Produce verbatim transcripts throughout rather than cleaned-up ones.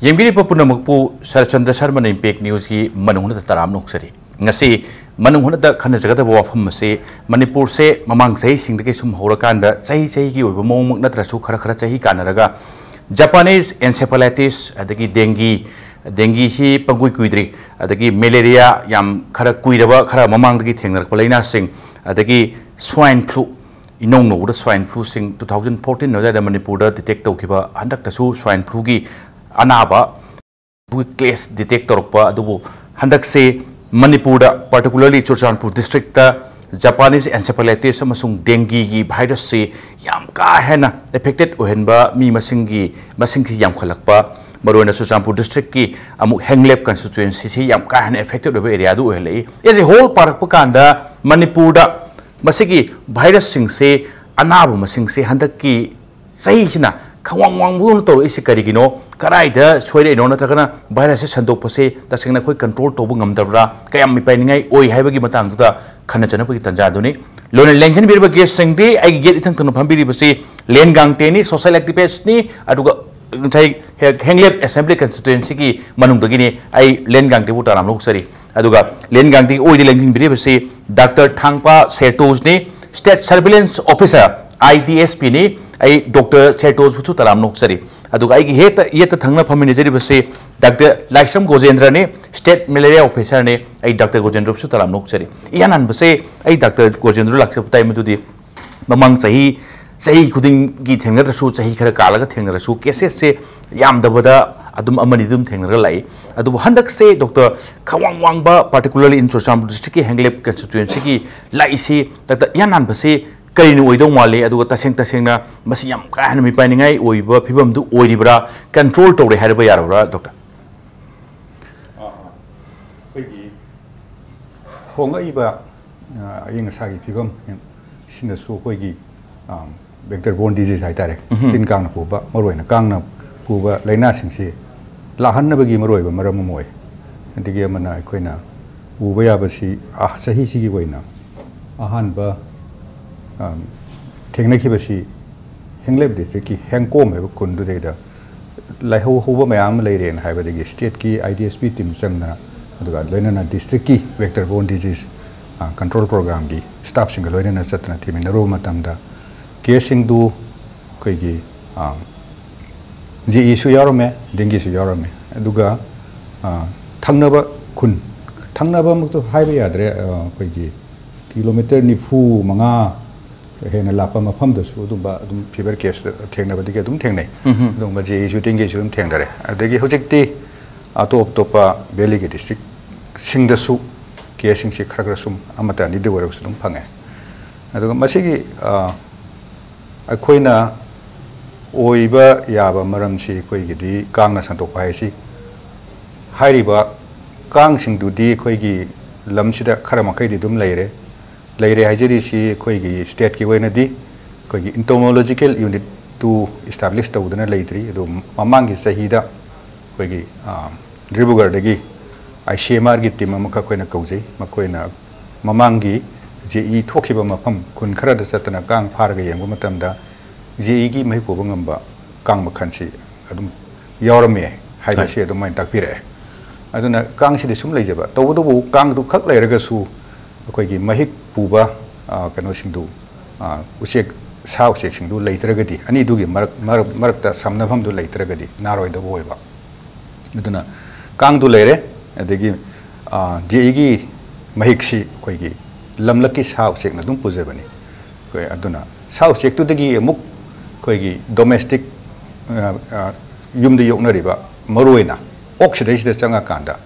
ꯌꯦꯡꯕꯤꯔꯤꯕ ꯄꯨꯝꯅꯃꯛꯄꯨ ꯁꯔꯠꯆꯟꯗ꯭ꯔ ꯁꯔꯃꯅ ꯏꯝꯄꯦꯛ ꯅ꯭ꯌꯨꯁꯀꯤ ꯃꯅꯨꯡ ꯍꯨꯠꯅ ꯇꯔꯥꯝꯅ ꯑꯣꯛꯆꯔꯤ꯫ ꯉꯁꯤ ꯃꯅꯨꯡ ꯍꯨꯠꯅꯗ ꯈꯟꯅꯖꯒꯗꯕ ꯋꯥꯐꯝ ꯑꯁꯤ ꯃꯅꯤꯄꯨꯔꯁꯦ ꯃꯃꯥꯡ ꯆꯍꯤꯁꯤꯡꯗꯒꯤ ꯁꯨꯝ ꯍꯧꯔꯀꯥꯟꯗ ꯆꯍꯤ ꯆꯍꯤꯒꯤ ꯑꯣꯏꯕ ꯃꯑꯣꯡꯃꯛ ꯅꯠꯇ꯭ꯔꯁꯨ ꯈꯔ ꯈꯔ ꯆꯍꯤ ꯀꯥꯟꯅꯔꯒ Japanese encephalitis ꯑꯗꯒꯤ dengue, dengueꯁꯤ ꯄꯪꯀꯨꯏ ꯀꯨꯏꯗ꯭ꯔꯤ, ꯑꯗꯒꯤ malaria ꯌꯥꯝ ꯈꯔ ꯀꯨꯏꯔꯕ, ꯈꯔ ꯃꯃꯥꯡꯗꯒꯤ ꯊꯦꯡꯅꯔꯛꯄ ꯂꯥꯏꯅꯥꯁꯤꯡ, ꯑꯗꯒꯤ swine flu, ꯏꯅꯧ ꯅꯧꯕꯗ swine fluꯁꯤꯡ two thousand fourteen ꯑꯗꯨꯋꯥꯏꯗ ꯃꯅꯤꯄꯨꯔꯗ detect ꯇꯧꯈꯤꯕ, ꯍꯟꯗꯛꯇꯁꯨ swine fluꯒꯤ ꯑꯅꯥꯕ ꯒꯤ case detect ꯇꯧꯔꯛꯄ ꯑꯗꯨꯕꯨ ꯍꯟꯗꯛꯁꯦ ꯃꯅꯤꯄꯨꯔꯗ, particularly ꯆꯨꯔꯆꯥꯟꯄꯨꯔ districtꯇ Japanese encephalitis ꯑꯃꯁꯨꯡ dengueꯒꯤ virusꯁꯤ ꯌꯥꯝ ꯀꯥ ꯍꯦꯟꯅ affected ꯑꯣꯏꯍꯟꯕ ꯃꯤ ꯃꯁꯤꯡꯒꯤ, ꯃꯁꯤꯡꯁꯤ ꯌꯥꯝꯈꯠꯂꯛꯄ, ꯃꯔꯨꯑꯣꯏꯅ ꯆꯨꯔꯆꯥꯟꯄꯨꯔ districtꯀꯤ ꯑꯃꯨꯛ ꯍꯦꯡꯂꯦꯞ constituencyꯁꯤ ꯌꯥꯝ ꯀꯥ ꯍꯦꯟꯅ affected ꯑꯣꯏꯕ areaꯗꯨ ꯑꯣꯏꯍꯜꯂꯛꯏ꯫ As a whole ꯄꯥꯔꯛꯄ ꯀꯥꯟꯗ ꯃꯅꯤꯄꯨꯔꯗ ꯃꯁꯤꯒꯤ virusꯁꯤꯡꯁꯦ, ꯑꯅꯥꯕ ꯃꯁꯤꯡꯁꯦ ꯍꯟꯗꯛꯀꯤ ꯆꯍꯤꯁꯤꯅ ꯈꯪꯋꯥꯡ ꯋꯥꯡꯕꯒꯨꯝ ꯇꯧꯔꯛꯏꯁꯤ ꯀꯔꯤꯒꯤꯅꯣ? ꯀꯗꯥꯏꯗ ꯁꯣꯏꯔꯛꯏꯅꯣ? ꯅꯠꯇ꯭ꯔꯒꯅ virusꯁꯦ ꯁꯟꯗꯣꯛꯄꯁꯦ ꯇꯁꯦꯡꯅ ꯑꯩꯈꯣꯏ control ꯇꯧꯕ ꯉꯝꯗꯕ꯭ꯔꯥ? ꯀꯌꯥꯝ ꯃꯤꯄꯥꯏꯅꯤꯡꯉꯥꯏ ꯑꯣꯏ ꯍꯥꯏꯕꯒꯤ ꯃꯇꯥꯡꯗꯨꯗ ꯈꯟꯅ ꯆꯩꯅꯕꯒꯤ ꯇꯥꯟꯖꯥꯗꯨꯅꯤ꯫ ꯂꯣꯏꯅ ꯂꯦꯡꯁꯤꯟꯕꯤꯔꯤꯕ guestꯁꯤꯡꯗꯤ ꯑꯩꯒꯤ ꯌꯦꯠ ꯏꯊꯪ ꯊꯪꯅ ꯐꯝꯕꯤꯔꯤꯕꯁꯤ ꯂꯦꯟ ꯒꯥꯡꯇꯦꯅꯤ, social activistꯅꯤ, ꯑꯗꯨꯒ ꯉꯁꯥꯏ ꯍꯦꯛ ꯍꯦꯡꯂꯦꯞ assembly constituencyꯒꯤ ꯃꯅꯨꯡꯗꯒꯤꯅꯤ꯫ ꯑꯩ ꯂꯦꯟ ꯒꯥꯡꯇꯦꯕꯨ ꯇꯔꯥꯝꯅ ꯑꯣꯛꯆꯔꯤ꯫ ꯑꯗꯨꯒ ꯂꯦꯟ ꯒꯥꯡꯇꯦꯒꯤ ꯑꯣꯏꯗ ꯂꯦꯡꯁꯤꯟꯕꯤꯔꯤꯕꯁꯤ Doctor ꯊꯥꯡꯄ ꯁꯦꯇꯣꯁꯅꯤ, State Surveillance Officer, IDSPꯅꯤ꯫ ꯑꯩ Doctor ꯁꯦꯇꯣꯁꯄꯨꯁꯨ ꯇꯔꯥꯝꯅ ꯑꯣꯛꯆꯔꯤ꯫ ꯑꯗꯨꯒ ꯑꯩꯒꯤ ꯍꯦꯛꯇ ꯌꯦꯠꯇ ꯊꯪꯅ ꯐꯝꯃꯤꯟꯅꯖꯔꯤꯕꯁꯤ Doctor ꯂꯥꯏꯁ꯭ꯔꯝ ꯒꯣꯖꯦꯟꯗ꯭ꯔꯅꯤ, State Malaria Officerꯅꯤ꯫ ꯑꯩ Doctor ꯒꯣꯖꯦꯟꯗ꯭ꯔꯕꯨꯁꯨ ꯇꯔꯥꯝꯅ ꯑꯣꯛꯆꯔꯤ꯫ ꯏꯍꯥꯟ ꯍꯥꯟꯕꯁꯦ ꯑꯩ Doctor ꯒꯣꯖꯦꯟꯗ꯭ꯔ ꯂꯥꯛꯆꯕ ꯇꯥꯏ, ꯃꯗꯨꯗꯤ ꯃꯃꯥꯡ ꯆꯍꯤ, ꯆꯍꯤ ꯈꯨꯗꯤꯡꯒꯤ ꯊꯦꯡꯅꯗ꯭ꯔꯁꯨ, ꯆꯍꯤ ꯈꯔ ꯀꯥꯜꯂꯒ ꯊꯦꯡꯅꯔꯁꯨ, caseꯁꯦ ꯌꯥꯝꯗꯕꯗ ꯑꯗꯨꯝ ꯑꯃꯅꯤ ꯑꯗꯨꯝ ꯊꯦꯡꯅꯔꯒ ꯂꯥꯛꯏ꯫ ꯑꯗꯨꯕꯨ ꯍꯟꯗꯛꯁꯦ Doctor ꯈꯪꯋꯥꯡ ꯋꯥꯡꯕ, particularly in ꯆꯨꯔꯆꯥꯟꯄꯨꯔ districtꯀꯤ ꯍꯦꯡꯂꯦꯞ constituencyꯒꯤ ꯂꯥꯛꯏꯁꯤ, Doctor, ꯏꯍꯥꯟ ꯍꯥꯟꯕꯁꯤ ꯀꯔꯤꯅ ꯑꯣꯏꯗꯧ ꯃꯥꯜꯂꯤ? ꯑꯗꯨꯒ ꯇꯁꯦꯡ ꯇꯁꯦꯡꯅ ꯃꯁꯤ ꯌꯥꯝ ꯀꯥ ꯍꯦꯟꯅ ꯃꯤꯄꯥꯏꯅꯤꯡꯉꯥꯏ ꯑꯣꯏꯕ ꯐꯤꯕꯝꯗꯨ ꯑꯣꯏꯔꯤꯕ꯭ꯔꯥ? Control ꯇꯧꯔꯦ ꯍꯥꯏꯔꯕ ꯌꯥꯔꯕ꯭ꯔꯥ, Doctor? ꯑꯩꯈꯣꯏꯒꯤ ꯍꯣꯡꯂꯛꯏꯕ, ꯑ, ꯑꯏꯪ ꯑꯁꯥꯒꯤ ꯐꯤꯕꯝ ꯁꯤꯅꯁꯨ ꯑꯩꯈꯣꯏꯒꯤ, ꯑ, vector borne disease ꯍꯥꯏꯇꯥꯔꯦ, ꯎꯝꯍꯨꯝ꯫ ꯇꯤꯟ ꯀꯥꯡꯅ ꯄꯨꯕ, ꯃꯔꯨꯑꯣꯏꯅ ꯀꯥꯡꯅ ꯄꯨꯕ ꯂꯥꯏꯅꯥꯁꯤꯡꯁꯤ ꯂꯥꯛꯍꯟꯅꯕꯒꯤ ꯃꯔꯨꯑꯣꯏꯕ ꯃꯔꯝ ꯑꯃ ꯑꯣꯏ꯫ ꯑꯗꯒꯤ ꯑꯃꯅ ꯑꯩꯈꯣꯏꯅ ꯎꯕ ꯌꯥꯕꯁꯤ, ꯑ, ꯆꯍꯤꯁꯤꯒꯤ ꯑꯣꯏꯅ ꯑꯍꯥꯟꯕ, ꯑ, ꯊꯦꯡꯅꯈꯤꯕꯁꯤ ꯍꯦꯡꯂꯦꯞ districtꯀꯤ ꯍꯦꯡꯀꯣꯝ ꯍꯥꯏꯕ ꯈꯨꯟꯗꯨꯗꯩꯗ ꯂꯥꯏꯍꯧ ꯍꯧꯕ ꯃꯌꯥꯝ ꯑꯃ ꯂꯩꯔꯦꯅ ꯍꯥꯏꯕꯗꯒꯤ ꯁ꯭ꯇꯦꯠꯀꯤ I D S P team ꯆꯪꯗꯅ, ꯑꯗꯨꯒ ꯂꯣꯏꯅꯅ ꯗꯤꯁꯇ꯭ꯔꯤꯛꯀꯤ ꯋꯦꯛꯇꯔ ꯕꯣꯔꯟ ꯗꯤꯖꯤꯁ ꯀꯟꯇ꯭ꯔꯣꯜ ꯄ꯭ꯔꯣꯒ꯭ꯔꯥꯝꯒꯤ ꯁ꯭ꯇꯥꯐꯁꯤꯡꯒ ꯂꯣꯏꯅꯅ ꯆꯠꯇꯅ ꯊꯤꯃꯤꯟꯅꯔꯨꯕ ꯃꯇꯝꯗ, ꯀꯦꯁꯁꯤꯡꯗꯨ ꯑꯩꯈꯣꯏꯒꯤ ꯖꯦ ꯏꯁꯨ ꯌꯥꯎꯔꯝꯃꯦ, ꯗꯦꯡꯒꯤꯁꯨ ꯌꯥꯎꯔꯝꯃꯦ꯫ ꯑꯗꯨꯒ ꯊꯪꯅꯕ ꯈꯨꯟ, ꯊꯪꯅꯕꯃꯛꯇ ꯍꯥꯏꯕ ꯌꯥꯗ꯭ꯔꯦ, ꯑꯩꯈꯣꯏꯒꯤ ꯀꯤꯂꯣꯃꯤꯇꯔ ꯅꯤꯐꯨ ꯃꯉꯥ ꯍꯦꯟꯅ ꯂꯥꯞꯄ ꯃꯐꯝꯗꯁꯨ ꯑꯗꯨꯝꯕ ꯑꯗꯨꯝ ꯐꯤꯚꯔ ꯀꯦꯁ ꯊꯦꯡꯅꯕꯗꯒꯤ ꯑꯗꯨꯝ ꯊꯦꯡꯅꯩ꯫ ꯑꯗꯨꯒꯨꯝꯕ ꯖꯦ ꯏꯁꯨ, ꯗꯦꯡꯒꯤꯁꯨ ꯑꯗꯨꯝ ꯊꯦꯡꯅꯔꯦ꯫ ꯑꯗꯒꯤ ꯍꯧꯖꯤꯛꯇꯤ ꯑꯇꯣꯞ ꯑꯇꯣꯞꯄ ꯚꯦꯂꯤꯒꯤ ꯗꯤꯁꯇ꯭ꯔꯤꯛꯁꯤꯡꯗꯁꯨ ꯀꯦꯁꯁꯤꯡꯁꯤ ꯈꯔ ꯈꯔ ꯁꯨꯝ ꯑꯃꯠꯇ ꯑꯅꯤꯗ ꯑꯣꯏꯔꯒꯁꯨ ꯑꯗꯨꯝ ꯐꯪꯉꯦ꯫ ꯑꯗꯨꯒ ꯃꯁꯤꯒꯤ ꯑꯩꯈꯣꯏꯅ ꯑꯣꯏꯕ ꯌꯥꯕ ꯃꯔꯝꯁꯤ ꯑꯩꯈꯣꯏꯒꯤꯗꯤ ꯀꯥꯡꯅ ꯁꯟꯗꯣꯛꯄ ꯍꯥꯏꯁꯤ, ꯍꯥꯏꯔꯤꯕ ꯀꯥꯡꯁꯤꯡꯗꯨꯗꯤ ꯑꯩꯈꯣꯏꯒꯤ ꯂꯝꯁꯤꯗ ꯈꯔ ꯃꯈꯩꯗꯤ ꯑꯗꯨꯝ ꯂꯩꯔꯦ꯫ ꯂꯩꯔꯦ ꯍꯥꯏꯖꯔꯤꯁꯤ ꯑꯩꯈꯣꯏꯒꯤ ꯁ꯭ꯇꯦꯠꯀꯤ ꯑꯣꯏꯅꯗꯤ ꯑꯩꯈꯣꯏꯒꯤ ꯏꯟꯇꯣꯃꯣꯂꯣꯖꯤꯀꯦꯜ ꯌꯨꯅꯤꯠꯇꯨ ꯏꯁꯇꯥꯕ꯭ꯂꯤꯁ ꯇꯧꯗꯨꯅ ꯂꯩꯇ꯭ꯔꯤ꯫ ꯑꯗꯨ ꯃꯃꯥꯡꯒꯤ ꯆꯍꯤꯗ ꯑꯩꯈꯣꯏꯒꯤ ꯗꯤꯕ꯭ꯔꯨꯒꯔꯗꯒꯤ ꯑꯥꯏ ꯁꯤ ꯑꯦꯝ ꯑꯥꯔꯒꯤ ꯇꯤꯝ ꯑꯃꯈꯛ ꯑꯩꯈꯣꯏꯅ ꯀꯧꯖꯩ꯫ ꯃꯈꯣꯏꯅ ꯃꯃꯥꯡꯒꯤ ꯖꯦ ꯏ ꯊꯣꯛꯈꯤꯕ ꯃꯐꯝ ꯈꯨꯟ ꯈꯔꯗ ꯆꯠꯇꯅ ꯀꯥꯡ ꯐꯥꯔꯒ ꯌꯦꯡꯕ ꯃꯇꯝꯗ, ꯖꯦ ꯏꯒꯤ ꯃꯍꯤꯛ ꯄꯨꯕ ꯉꯝꯕ ꯀꯥꯡ ꯃꯈꯜꯁꯤ ꯑꯗꯨꯝ ꯌꯥꯎꯔꯝꯃꯦ ꯍꯥꯏꯕꯁꯤ ꯑꯗꯨꯃꯥꯏꯅ ꯇꯥꯛꯄꯤꯔꯛꯑꯦ꯫ ꯑꯗꯨꯅ ꯀꯥꯡꯁꯤꯗꯤ ꯁꯨꯝ ꯂꯩꯖꯕ, ꯇꯧꯕꯇꯕꯨ ꯀꯥꯡꯗꯨ ꯈꯛ ꯂꯩꯔꯒꯁꯨ ꯑꯩꯈꯣꯏꯒꯤ ꯃꯍꯤꯛ ꯄꯨꯕ ꯀꯩꯅꯣꯁꯤꯡꯗꯨ, ꯎꯆꯦꯛ, ꯁꯥ ꯎꯆꯦꯛꯁꯤꯡꯗꯨ ꯂꯩꯇ꯭ꯔꯒꯗꯤ, ꯑꯅꯤꯗꯨꯒꯤ ꯃꯔꯛ ꯃꯔꯛꯇ ꯁꯝꯅꯐꯝꯗꯨ ꯂꯩꯇ꯭ꯔꯒꯗꯤ ꯅꯥꯔꯣꯏꯗꯕ ꯑꯣꯏꯕ꯫ ꯑꯗꯨꯅ ꯀꯥꯡꯗꯨ ꯂꯩꯔꯦ꯫ ꯑꯗꯒꯤ ꯖꯦ ꯏꯒꯤ ꯃꯍꯤꯛꯁꯤ ꯑꯩꯈꯣꯏꯒꯤ ꯂꯝꯂꯛꯀꯤ ꯁꯥ ꯎꯆꯦꯛꯅ ꯑꯗꯨꯝ ꯄꯨꯖꯕꯅꯤ꯫ ꯑꯩꯈꯣꯏ ꯑꯗꯨꯅ ꯁꯥ ꯎꯆꯦꯛꯇꯨꯗꯒꯤ ꯑꯃꯨꯛ ꯑꯩꯈꯣꯏꯒꯤ ꯗꯣꯃꯦꯁꯇꯤꯛ, ꯌꯨꯝꯗ ꯌꯣꯛꯅꯔꯤꯕ, ꯃꯔꯨꯑꯣꯏꯅ ꯑꯣꯛꯁꯤꯗꯩꯁꯤꯗ ꯆꯪꯉꯀꯥꯟꯗ,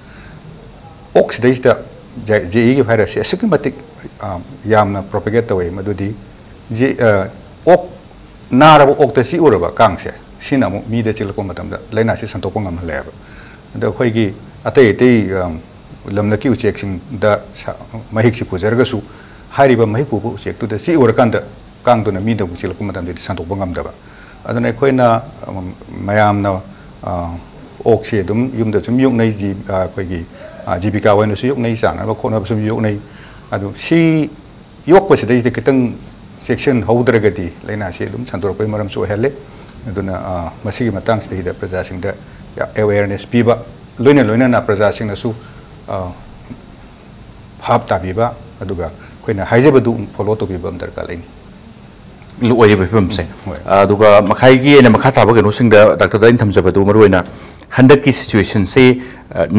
ꯑꯣꯛꯁꯤꯗꯩꯁꯤꯗ ꯖꯦ ꯏꯒꯤ ꯚꯥꯏꯔꯁꯁꯦ ꯑꯁꯨꯛꯀꯤ ꯃꯇꯤꯛ ꯌꯥꯝꯅ ꯄ꯭ꯔꯣꯄꯦꯒꯦꯠ ꯇꯧꯋꯦ꯫ ꯃꯗꯨꯗꯤ ꯖꯦ ꯑꯣꯛ, ꯅꯥꯔꯕ ꯑꯣꯛꯇ ꯆꯤꯛꯎꯔꯕ ꯀꯥꯡꯁꯦ, ꯁꯤꯅ ꯑꯃꯨꯛ ꯃꯤꯗ ꯆꯤꯛꯂꯛꯄ ꯃꯇꯝꯗ ꯂꯥꯏꯅꯥꯁꯤ ꯁꯟꯗꯣꯛꯄ ꯉꯝꯍꯜꯂꯦꯕ꯫ ꯑꯗꯣ ꯑꯩꯈꯣꯏꯒꯤ ꯑꯇꯩ ꯑꯇꯩ ꯂꯝꯂꯛꯀꯤ ꯎꯆꯦꯛꯁꯤꯡꯗ ꯃꯍꯤꯛꯁꯤ ꯄꯨꯖꯔꯒꯁꯨ, ꯍꯥꯏꯔꯤꯕ ꯃꯍꯤꯛ ꯄꯨꯕ ꯎꯆꯦꯛꯇꯨꯗ ꯆꯤꯛꯎꯔꯀꯥꯟꯗ ꯀꯥꯡꯗꯨꯅ ꯃꯤꯗ ꯑꯃꯨꯛ ꯆꯤꯛꯂꯛꯄ ꯃꯇꯝꯗꯗꯤ ꯁꯟꯗꯣꯛꯄ ꯉꯝꯗꯕ꯫ ꯑꯗꯨꯅ ꯑꯩꯈꯣꯏꯅ ꯃꯌꯥꯝꯅ ꯑꯣꯛꯁꯤ ꯑꯗꯨꯝ ꯌꯨꯝꯗ ꯁꯨꯝ ꯌꯣꯛꯅꯩ, ꯑꯩꯈꯣꯏꯒꯤ ꯖꯤꯕꯤꯀꯥ ꯑꯣꯏꯅꯁꯨ ꯌꯣꯛꯅꯩ, ꯆꯥꯅꯕ ꯈꯣꯠꯅꯕ ꯁꯨꯝ ꯌꯣꯛꯅꯩ꯫ ꯑꯗꯨ ꯁꯤ ꯌꯣꯛꯄꯁꯤꯗꯩꯁꯤꯗ ꯈꯤꯇꯪ ꯆꯦꯛꯁꯤꯟꯍꯧꯗ꯭ꯔꯒꯗꯤ ꯂꯥꯏꯅꯥꯁꯤ ꯑꯗꯨꯝ ꯁꯟꯗꯣꯔꯛꯄꯒꯤ ꯃꯔꯝꯁꯨ ꯑꯣꯏꯍꯜꯂꯦ꯫ ꯑꯗꯨꯅ ꯑ, ꯃꯁꯤꯒꯤ ꯃꯇꯥꯡꯁꯤꯗꯩꯗ ꯄ꯭ꯔꯖꯥꯁꯤꯡꯗ ꯑꯦꯋꯦꯌꯔꯅꯦꯁ ꯄꯤꯕ, ꯂꯣꯏꯅ ꯂꯣꯏꯅꯅ ꯄ꯭ꯔꯖꯥꯁꯤꯡꯅꯁꯨ ꯑ, ꯚꯥꯞ ꯇꯥꯕꯤꯕ, ꯑꯗꯨꯒ ꯑꯩꯈꯣꯏꯅ ꯍꯥꯏꯖꯕꯗꯨ ꯐꯣꯂꯣ ꯇꯧꯕꯤꯕ ꯑꯃ ꯗꯔꯀꯥꯔ ꯂꯩꯅꯤ꯫ ꯑꯣꯏꯔꯤꯕ ꯐꯤꯕꯝꯁꯦ꯫ ꯍꯣꯏ꯫ ꯑꯗꯨꯒ ꯃꯈꯥꯏꯒꯤ ꯑꯩꯅ ꯃꯈꯥ ꯇꯥꯕ ꯀꯩꯅꯣꯁꯤꯡꯗ ꯗꯥꯛꯇꯔꯗ ꯑꯩꯅ ꯊꯝꯖꯕꯗꯨ ꯃꯔꯨꯑꯣꯏꯅ ꯍꯟꯗꯛꯀꯤ ꯁꯤꯆꯨꯋꯦꯁꯟꯁꯤ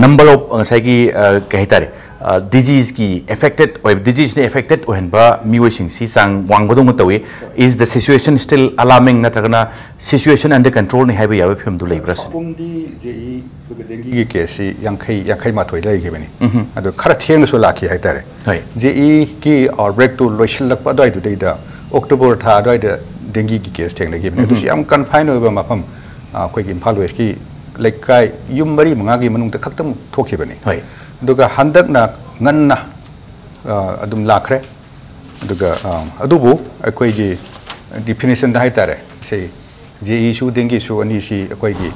ꯅꯝꯕꯔ ꯑꯣꯐ ꯉꯁꯥꯏꯒꯤ ꯑ, ꯀꯩ ꯍꯥꯏꯇꯥꯔꯦ, ꯗꯤꯖꯤꯁꯀꯤ ꯑꯦꯐꯦꯛꯇꯦꯠ ꯑꯣꯏꯕ, ꯗꯤꯖꯤꯁꯅ ꯑꯦꯐꯦꯛꯇꯦꯠ ꯑꯣꯏꯍꯟꯕ ꯃꯤꯑꯣꯏꯁꯤꯡꯁꯤ ꯆꯥꯡ ꯋꯥꯡꯕꯗꯧꯅ ꯇꯧꯏ꯫ Is the situation still alarming, ꯅꯠꯇ꯭ꯔꯒꯅ situation under control ꯅꯤ ꯍꯥꯏꯕ ꯌꯥꯕ ꯐꯤꯕꯝꯗꯨ ꯂꯩꯕ꯭ꯔꯥ ꯁꯤꯅꯤ? ꯀꯨꯝꯗꯤ ꯖꯦ ꯏ ꯑꯗꯨꯒ ꯗꯦꯡꯒꯤꯒꯤ ꯀꯦꯁꯁꯤ ꯌꯥꯡꯈꯩ, ꯌꯥꯡꯈꯩ ꯃꯥꯊꯣꯏ ꯂꯩꯈꯤꯕꯅꯤ꯫ ꯑꯗꯣ ꯈꯔ ꯊꯦꯡꯅꯁꯨ ꯂꯥꯛꯈꯤ ꯍꯥꯏꯇꯥꯔꯦ꯫ ꯍꯣꯏ꯫ ꯖꯦ ꯏꯒꯤ ꯑꯥꯎꯠꯕ꯭ꯔꯦꯛꯇꯨ ꯂꯣꯏꯁꯤꯜꯂꯛꯄ ꯑꯗꯨꯋꯥꯏꯗꯨꯗꯩꯗ, ꯑꯣꯛꯇꯣꯕꯔ ꯊꯥ ꯑꯗꯨꯋꯥꯏꯗ ꯗꯦꯡꯒꯤꯒꯤ ꯀꯦꯁ ꯊꯦꯡꯅꯈꯤꯕꯅꯤ꯫ ꯑꯗꯨꯁꯨ ꯌꯥꯝ ꯀꯟꯐꯥꯏꯟ ꯑꯣꯏꯕ ꯃꯐꯝ, ꯑ, ꯑꯩꯈꯣꯏꯒꯤ ꯏꯝꯐꯥꯜ ꯋꯦꯁꯀꯤ ꯂꯩꯀꯥꯏ ꯌꯨꯝ ꯃꯔꯤ ꯃꯉꯥꯒꯤ ꯃꯅꯨꯡꯗ ꯈꯛꯇꯃꯛ ꯊꯣꯛꯈꯤꯕꯅꯤ꯫ ꯍꯣꯏ꯫ ꯑꯗꯨꯒ ꯍꯟꯗꯛꯅ ꯉꯟꯅ ꯑ, ꯑꯗꯨꯝ ꯂꯥꯛꯈ꯭ꯔꯦ꯫ ꯑꯗꯨꯒ ꯑ, ꯑꯗꯨꯕꯨ ꯑꯩꯈꯣꯏꯒꯤ ꯗꯤꯐꯤꯅꯤꯁꯟꯗ ꯍꯥꯏꯇꯥꯔꯦ, ꯁꯤ ꯖꯦ ꯏꯁꯨ ꯗꯦꯡꯒꯤꯁꯨ ꯑꯅꯤꯁꯤ ꯑꯩꯈꯣꯏꯒꯤ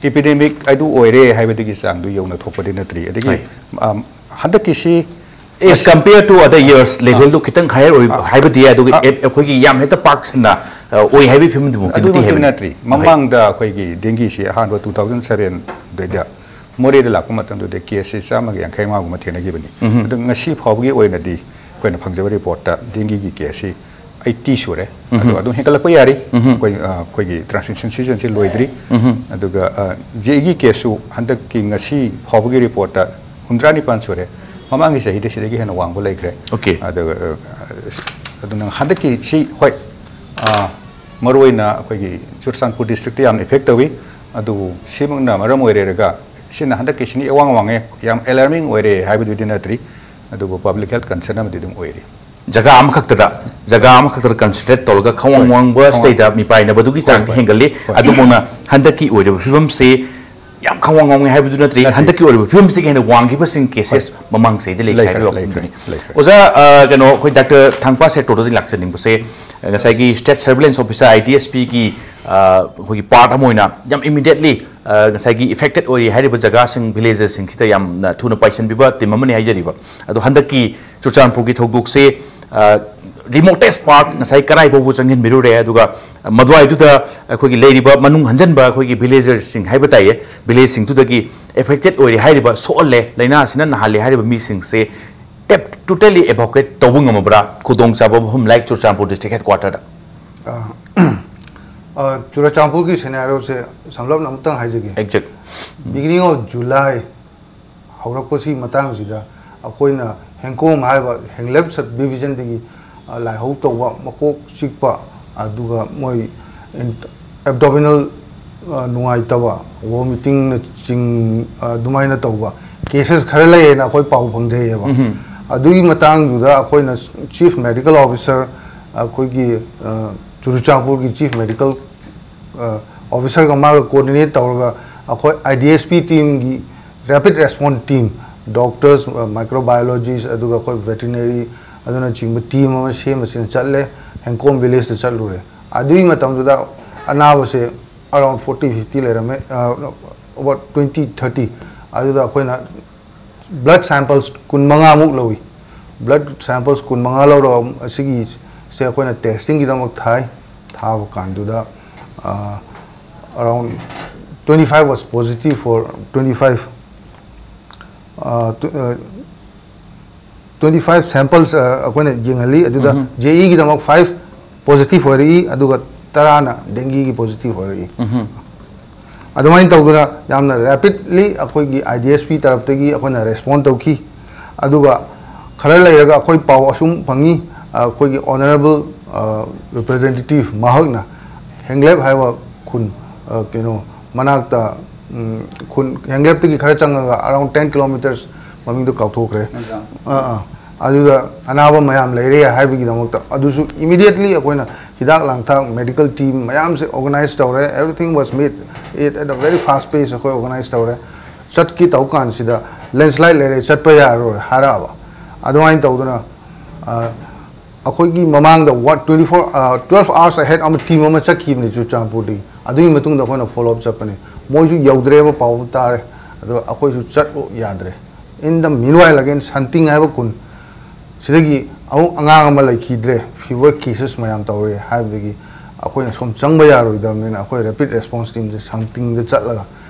ꯏꯄꯤꯗꯦꯃꯤꯛ ꯑꯗꯨ ꯑꯣꯏꯔꯦ ꯍꯥꯏꯕꯗꯒꯤ ꯆꯥꯡꯗꯨ ꯌꯧꯅ ꯊꯣꯛꯄꯗꯤ ꯅꯠꯇ꯭ꯔꯤ꯫ ꯑꯗꯒꯤ ꯍꯣꯏ꯫ ꯑ, ꯍꯟꯗꯛꯀꯤꯁꯤ As compare to other years, ꯂꯦꯚꯦꯜꯗꯨ ꯈꯤꯇꯪ ꯍꯥꯏꯌꯔ ꯑꯣꯏ ꯍꯥꯏꯕꯗꯤ ꯌꯥꯏ, ꯑꯗꯨꯒ ꯑꯦ- ꯑꯩꯈꯣꯏꯒꯤ ꯌꯥꯝ ꯍꯦꯛꯇ ꯄꯥꯛ ꯁꯟꯅ ꯑ, ꯑꯣꯏ ꯍꯥꯏꯕꯒꯤ ꯐꯤꯕꯝꯗꯨꯃꯛꯇꯤ ꯅꯠꯇꯦ ꯑꯗꯨꯃꯛꯇꯤ ꯍꯥꯏꯕꯅꯤ꯫ ꯅꯠꯇ꯭ꯔꯤ꯫ ꯃꯃꯥꯡꯗ ꯑꯩꯈꯣꯏꯒꯤ ꯗꯦꯡꯒꯤꯁꯤ ꯑꯍꯥꯟꯕ ꯇꯨ ꯊꯥꯎꯖꯟ ꯁꯚꯦꯟꯗꯩꯗ ꯃꯣꯔꯦꯗ ꯂꯥꯛꯄ ꯃꯇꯝꯗꯨꯗ ꯀꯦꯁꯁꯤ ꯆꯥꯝꯃꯒ ꯌꯥꯡꯈꯩ ꯃꯉꯥꯒꯨꯝꯕ ꯊꯦꯡꯅꯈꯤꯕꯅꯤ꯫ ꯑꯗꯨ ꯉꯁꯤ ꯐꯥꯎꯕꯒꯤ ꯑꯣꯏꯅꯗꯤ ꯑꯩꯈꯣꯏꯅ ꯐꯪꯖꯕ ꯔꯤꯄꯣꯔꯠꯇ ꯗꯦꯡꯒꯤꯒꯤ ꯀꯦꯁꯁꯤ ꯑꯩꯠꯇꯤ ꯁꯨꯔꯦ꯫ ꯑꯗꯨ ꯑꯗꯨꯝ ꯍꯦꯟꯒꯠꯂꯛꯄ ꯌꯥꯔꯤ꯫ ꯑꯩꯈꯣꯏ, ꯑ, ꯑꯩꯈꯣꯏꯒꯤ ꯇ꯭ꯔꯥꯟꯁꯃꯤꯁꯟ ꯁꯤꯖꯟꯁꯤ ꯂꯣꯏꯗ꯭ꯔꯤ꯫ ꯑꯗꯨꯒ, ꯑ, ꯖꯦ ꯏꯒꯤ ꯀꯦꯁꯁꯨ ꯍꯟꯗꯛꯀꯤ ꯉꯁꯤ ꯐꯥꯎꯕꯒꯤ ꯔꯤꯄꯣꯔꯠꯇ ꯍꯨꯝꯗ꯭ꯔꯥ ꯅꯤꯄꯥꯟ ꯁꯨꯔꯦ꯫ ꯃꯃꯥꯡꯒꯤ ꯆꯍꯤꯗ ꯁꯤꯗꯒꯤ ꯍꯦꯟꯅ ꯋꯥꯡꯕ ꯂꯩꯈ꯭ꯔꯦ꯫ Okay꯫ ꯑꯗꯨꯒ, ꯑ, ꯑꯗꯨꯅ ꯍꯟꯗꯛꯀꯤ ꯁꯤ, ꯍꯣꯏ, ꯑ, ꯃꯔꯨꯑꯣꯏꯅ ꯑꯩꯈꯣꯏꯒꯤ ꯆꯨꯔꯆꯥꯟꯄꯨꯔ ꯗꯤꯁꯇ꯭ꯔꯤꯛꯇ ꯌꯥꯝꯅ ꯏꯐꯦꯛ ꯇꯧꯏ꯫ ꯑꯗꯨꯕꯨ ꯁꯤꯃꯛꯅ ꯃꯔꯝ ꯑꯣꯏꯔꯦꯔꯒ ꯁꯤꯅ ꯍꯟꯗꯛꯀꯤ ꯁꯤꯅꯤ ꯏꯋꯥꯡ ꯋꯥꯡꯉꯦ, ꯌꯥꯝ ꯑꯦꯂꯥꯔꯃꯤꯡ ꯑꯣꯏꯔꯦ ꯍꯥꯏꯕꯗꯨꯗꯤ ꯅꯠꯇ꯭ꯔꯤ꯫ ꯑꯗꯨꯕꯨ ꯄꯕ꯭ꯂꯤꯛ ꯍꯦꯜꯊ ꯀꯟꯁꯔꯟ ꯑꯃꯗꯤ ꯑꯗꯨꯝ ꯑꯣꯏꯔꯤ꯫ ꯖꯒꯥ ꯑꯃꯈꯛꯇꯗ, ꯖꯒꯥ ꯑꯃꯈꯛꯇꯗ ꯀꯟꯁꯦꯟꯇ꯭ꯔꯦꯠ ꯇꯧꯔꯒ ꯈꯪꯋꯥꯡ ꯍꯣꯏ꯫ ꯋꯥꯡꯕ ꯈꯪꯋꯥꯡ- ꯁꯤꯗꯩꯗ ꯃꯤꯄꯥꯏꯅꯕꯗꯨꯒꯤ ꯍꯣꯏ, ꯆꯥꯡꯗꯤ ꯍꯣꯏ꯫ ꯍꯦꯟꯒꯠꯂꯤ꯫ ꯍꯣꯏ꯫ ꯑꯗꯨꯃꯛꯅ ꯍꯟꯗꯛꯀꯤ ꯑꯣꯏꯔꯤꯕ ꯐꯤꯕꯝꯁꯤ ꯌꯥꯝ ꯈꯪꯋꯥꯡ ꯋꯥꯡꯉꯦ ꯍꯥꯏꯕꯗꯨ ꯅꯠꯇ꯭ꯔꯤ, ꯅꯠꯇꯦ꯫ ꯍꯟꯗꯛꯀꯤ ꯑꯣꯏꯔꯤꯕ ꯐꯤꯕꯝꯁꯤꯗꯒꯤ ꯍꯦꯟꯅ ꯋꯥꯡꯈꯤꯕꯁꯤꯡ ꯀꯦꯁꯦꯁ ꯃꯃꯥꯡ ꯆꯍꯤꯗ ꯂꯩꯈꯤ ꯂꯩꯈ꯭ꯔꯦ, ꯍꯥꯏꯕ ꯂꯩꯈ꯭ꯔꯦ, ꯋꯥꯐꯝꯗꯨꯅꯤ꯫ ꯂꯩꯈ꯭ꯔꯦ꯫ ꯑꯣꯖꯥ, ꯑ, ꯀꯩꯅꯣ, ꯑꯩꯈꯣꯏ ꯗꯥꯛꯇꯔ ꯊꯥꯡꯄꯥ ꯁꯦꯛꯇꯣꯔꯗꯗꯤ ꯂꯥꯛꯆꯅꯤꯡꯕꯁꯦ, ꯉꯁꯥꯏꯒꯤ state surveillance officer, I D S ꯄꯤꯒꯤ, ꯑ, ꯑꯩꯈꯣꯏꯒꯤ ꯄꯥꯔꯠ ꯑꯃ ꯑꯣꯏꯅ ꯌꯥꯝ ꯏꯃꯤꯗꯤꯌꯦꯠꯂꯤ, ꯑ, ꯉꯁꯥꯏꯒꯤ ꯏꯐꯦꯛꯇꯦꯠ ꯑꯣꯏꯔꯤ ꯍꯥꯏꯔꯤꯕ ꯖꯒꯥꯁꯤꯡ, ꯚꯤꯂꯦꯖꯦꯁꯁꯤꯡꯁꯤꯗ ꯌꯥꯝꯅ ꯊꯨꯅ ꯄꯥꯏꯁꯤꯟꯕꯤꯕ ꯇꯤꯝ ꯑꯃꯅꯤ ꯍꯥꯏꯖꯔꯤꯕ꯫ ꯑꯗꯣ ꯍꯟꯗꯛꯀꯤ ꯆꯨꯔꯆꯥꯟꯄꯨꯔꯒꯤ ꯊꯧꯗꯣꯛꯁꯦ, ꯑ, ꯔꯤꯃꯣꯇꯦꯁ ꯄꯥꯔꯠ ꯉꯁꯥꯏ ꯀꯔꯥꯏ ꯐꯥꯎꯕ ꯆꯪꯁꯤꯟꯕꯤꯔꯨꯔꯦ, ꯑꯗꯨꯒ ꯃꯗꯨꯋꯥꯏꯗꯨꯗ ꯑꯩꯈꯣꯏꯒꯤ ꯂꯩꯔꯤꯕ ꯃꯅꯨꯡ ꯍꯟꯖꯟꯕ ꯑꯩꯈꯣꯏꯒꯤ ꯚꯤꯂꯦꯖꯔꯁꯤꯡ ꯍꯥꯏꯕ ꯇꯥꯏꯌꯦ, ꯚꯤꯂꯦꯖꯁꯤꯡꯗꯨꯗꯒꯤ ꯑꯦꯐꯦꯛꯇꯦꯠ ꯑꯣꯏꯔꯦ ꯍꯥꯏꯔꯤꯕ, ꯁꯣꯛꯍꯜꯂꯦ, ꯂꯥꯏꯅꯥꯁꯤꯅ ꯅꯥꯍꯜꯂꯦ ꯍꯥꯏꯔꯤꯕ ꯃꯤꯁꯤꯡꯁꯦ ꯇꯦꯞ ꯇꯣꯇꯦꯂꯤ ꯑꯦꯚꯣꯀꯦꯠ ꯇꯧꯕ ꯉꯝꯃꯕ꯭ꯔꯥ ꯈꯨꯗꯣꯡꯆꯥꯕ ꯃꯐꯝ ꯂꯥꯏꯛ ꯆꯨꯔꯆꯥꯟꯄꯨꯔ ꯗꯤꯁꯇ꯭ꯔꯤꯛ ꯍꯦꯗ ꯀ꯭ꯋꯥꯇꯔꯗ? ꯑ, ꯑ, ꯆꯨꯔꯆꯥꯟꯄꯨꯔꯒꯤ ꯁꯦꯅꯥꯔꯤꯑꯣꯁꯦ ꯁꯝꯂꯞꯅ ꯑꯃꯨꯛꯇꯪ ꯍꯥꯏꯖꯒꯦ꯫ ꯑꯦꯛꯖꯦꯛ꯫ ꯕꯤꯒꯤꯅꯤꯡ ꯑꯣꯐ ꯖꯨꯂꯥꯏ ꯍꯧꯔꯛꯄꯁꯤ ꯃꯇꯥꯡꯁꯤꯗ ꯑꯩꯈꯣꯏꯅ ꯍꯦꯡꯀꯣꯝ ꯍꯥꯏꯕ ꯍꯦꯡꯂꯦꯞ ꯁꯕ ꯗꯤꯕꯤꯖꯟꯗꯒꯤ, ꯑ, ꯂꯥꯏꯍꯧ ꯇꯧꯕ, ꯃꯀꯣꯛ ꯆꯤꯛꯄ, ꯑꯗꯨꯒ ꯃꯣꯏ ꯑꯦꯕꯗꯣꯃꯤꯅꯦꯜ, ꯑ, ꯅꯨꯡꯉꯥꯏꯇꯕ, ꯋꯣꯃꯤꯇꯤꯡꯅꯆꯤꯡ-, ꯑ, ꯑꯗꯨꯃꯥꯏꯅ ꯇꯧꯕ ꯀꯦꯁꯦꯁ ꯈꯔ ꯂꯩꯌꯦꯅ ꯑꯩꯈꯣꯏ ꯄꯥꯎ ꯐꯪꯖꯩꯌꯦꯕ꯫ ꯎꯝꯍꯨꯝ꯫ ꯑꯗꯨꯒꯤ ꯃꯇꯥꯡꯗꯨꯗ ꯑꯩꯈꯣꯏꯅ ꯆꯤꯐ ꯃꯦꯗꯤꯀꯦꯜ ꯑꯣꯐꯤꯁꯔ, ꯑꯩꯈꯣꯏꯒꯤ, ꯑ, ꯆꯨꯔꯆꯥꯟꯄꯨꯔꯒꯤ ꯆꯤꯐ ꯃꯦꯗꯤꯀꯦꯜ, ꯑ, ꯑꯣꯐꯤꯁꯔꯒ ꯃꯥꯒ ꯀꯣꯑꯣꯔꯗꯤꯅꯦꯠ ꯇꯧꯔꯒ ꯑꯩꯈꯣꯏ ꯑꯥꯏ ꯗꯤ ꯑꯦꯁ ꯄꯤ ꯇꯤꯝꯒꯤ ꯔꯦꯄꯤꯗ ꯔꯦꯁꯄꯣꯟꯁ ꯇꯤꯝ, ꯗꯣꯛꯇꯔꯁ, ꯑ, ꯃꯥꯏꯀ꯭ꯔꯣꯕꯥꯏꯑꯣꯂꯣꯖꯤꯁ, ꯑꯗꯨꯒ ꯑꯩꯈꯣꯏ ꯚꯦꯇꯤꯅꯔꯤ, ꯑꯗꯨꯅꯆꯤꯡꯕ ꯇꯤꯝ ꯑꯃ ꯁꯦꯝꯃꯁꯤꯅ ꯆꯠꯂꯦ꯫ ꯍꯦꯡꯀꯣꯝ ꯚꯤꯂꯦꯖꯇ ꯆꯠꯂꯨꯔꯦ꯫ ꯑꯗꯨꯒꯤ ꯃꯇꯝꯗꯨꯗ ꯑꯅꯥꯕꯁꯦ ꯑꯔꯥꯎꯟ ꯐꯣꯔꯇꯤ ꯐꯤꯐꯇꯤ ꯂꯩꯔꯝꯃꯦ, ꯑ, ꯑꯕꯥꯎꯠ ꯇ꯭ꯋꯦꯟꯇꯤ ꯊꯥꯔꯇꯤ꯫ ꯑꯗꯨꯗ ꯑꯩꯈꯣꯏꯅ ꯕ꯭ꯂꯗ ꯁꯦꯝꯄꯜꯁ ꯀꯨꯟꯃꯉꯥꯃꯨꯛ ꯂꯧꯏ꯫ ꯕ꯭ꯂꯗ ꯁꯦꯝꯄꯜꯁ ꯀꯨꯟꯃꯉꯥ ꯂꯧꯔꯒ ꯑꯁꯤꯒꯤꯁꯦ ꯑꯩꯈꯣꯏꯅ ꯇꯦꯁꯇꯤꯡꯒꯤꯗꯃꯛ ꯊꯥꯏ꯫ ꯊꯥꯕ ꯀꯥꯟꯗꯨꯗ, ꯑ, around twenty five was positive for twenty five, ꯑ, ꯇꯨ-, ꯑ, ꯇ꯭ꯋꯦꯟꯇꯤ ꯐꯥꯏꯚ ꯁꯦꯝꯄꯜꯁ, ꯑ, ꯑꯩꯈꯣꯏꯅ ꯌꯦꯡꯍꯜꯂꯤ꯫ ꯑꯗꯨꯗ ꯎꯝꯍꯨꯝ꯫ ꯖꯦ ꯏꯒꯤꯗꯃꯛ ꯐꯥꯏꯚ ꯄꯣꯖꯤꯇꯤꯚ ꯑꯣꯏꯔꯛꯏ, ꯑꯗꯨꯒ ꯇꯔꯥꯅ ꯗꯦꯡꯒꯤꯒꯤ ꯄꯣꯖꯤꯇꯤꯚ ꯑꯣꯏꯔꯛꯏ꯫ ꯎꯝꯍꯨꯝ꯫ ꯑꯗꯨꯃꯥꯏꯅ ꯇꯧꯗꯅ ꯌꯥꯝꯅ ꯔꯦꯄꯤꯗꯂꯤ ꯑꯩꯈꯣꯏꯒꯤ ꯑꯥꯏ ꯗꯤ ꯑꯦꯁ ꯄꯤ ꯇꯔꯞꯇꯒꯤ ꯑꯩꯈꯣꯏꯅ ꯔꯦꯁꯄꯣꯟ ꯇꯧꯈꯤ꯫ ꯑꯗꯨꯒ ꯈꯔ ꯂꯩꯔꯒ ꯑꯩꯈꯣꯏ ꯄꯥꯎ ꯑꯁꯨꯝ ꯐꯪꯉꯤ, ꯑꯩꯈꯣꯏꯒꯤ ꯑꯣꯅꯔꯦꯕꯜ, ꯑ, ꯔꯤꯄ꯭ꯔꯖꯦꯟꯇꯦꯇꯤꯚ ꯃꯍꯥꯛꯅ ꯍꯦꯡꯂꯦꯞ ꯍꯥꯏꯕ ꯈꯨꯟ, ꯑ, ꯀꯩꯅꯣ, ꯃꯅꯥꯛꯇ, ꯎꯝ, ꯈꯨꯟ ꯍꯦꯡꯂꯦꯞꯇꯒꯤ ꯈꯔ ꯆꯪꯉꯒ ꯑꯔꯥꯎꯟ ꯇꯦꯟ ꯀꯤꯂꯣꯃꯤꯇꯔꯁ, ꯃꯃꯤꯡꯗꯣ ꯀꯥꯎꯊꯣꯛꯈ꯭ꯔꯦ꯫ ꯑꯥ, ꯑꯥ꯫ ꯑꯗꯨꯗ ꯑꯅꯥꯕ ꯃꯌꯥꯝ ꯂꯩꯔꯦ ꯍꯥꯏꯕꯒꯤꯗꯃꯛꯇ ꯑꯗꯨꯁꯨ ꯏꯃꯤꯗꯤꯌꯦꯠꯂꯤ ꯑꯩꯈꯣꯏꯅ ꯍꯤꯗꯥꯛ ꯂꯥꯡꯊꯛ, ꯃꯦꯗꯤꯀꯦꯜ ꯇꯤꯝ ꯃꯌꯥꯝꯁꯦ ꯑꯣꯔꯒꯅꯥꯏꯖ ꯇꯧꯔꯦ꯫ Everything was made it at a very fast pace ꯑꯩꯈꯣꯏ ꯑꯣꯔꯒꯅꯥꯏꯖ ꯇꯧꯔꯦ꯫ ꯆꯠꯀꯦ ꯇꯧ ꯀꯥꯟꯁꯤꯗ ꯂꯦꯟꯁꯂꯥꯏꯠ ꯂꯩꯔꯦ, ꯆꯠꯄ ꯌꯥꯔꯔꯣꯏ ꯍꯥꯏꯔꯛꯑꯕ꯫ ꯑꯗꯨꯃꯥꯏꯅ ꯇꯧꯗꯅ, ꯑ, ꯑꯩꯈꯣꯏꯒꯤ ꯃꯃꯥꯡꯗ what, twenty four, ꯑ, twelve hours ahead ꯑꯃ ꯇꯤꯝ ꯑꯃ ꯆꯠꯈꯤꯕꯅꯤ ꯆꯨꯔꯆꯥꯟꯄꯨꯔꯗꯒꯤ꯫ ꯑꯗꯨꯒꯤ ꯃꯇꯨꯡꯗ ꯑꯩꯈꯣꯏꯅ ꯐꯣꯂꯣ ꯑꯞ ꯆꯠꯄꯅꯤ꯫ ꯃꯣꯏꯁꯨ ꯌꯧꯗ꯭ꯔꯦꯕ ꯄꯥꯎ ꯇꯥꯔꯦ, ꯑꯗꯣ ꯑꯩꯈꯣꯏꯁꯨ ꯆꯠꯂꯨ ꯌꯥꯗ꯭ꯔꯦ꯫ In the meanwhile again ꯁꯟꯇꯤꯡ ꯍꯥꯏꯕ ꯈꯨꯟ ꯁꯤꯗꯒꯤ ꯑꯃꯨꯛ ꯑꯉꯥꯡ ꯑꯃ ꯂꯩꯈꯤꯗ꯭ꯔꯦ, fever cases ꯃꯌꯥꯝ ꯇꯧꯔꯦ ꯍꯥꯏꯕꯗꯒꯤ ꯑꯩꯈꯣꯏꯅ ꯁꯣꯝ ꯆꯪꯕ ꯌꯥꯔꯣꯏꯗꯕꯅꯤꯅ ꯑꯩꯈꯣꯏ rapid response teamꯁꯦ ꯁꯟꯇꯤꯡꯗ ꯆꯠꯂꯒ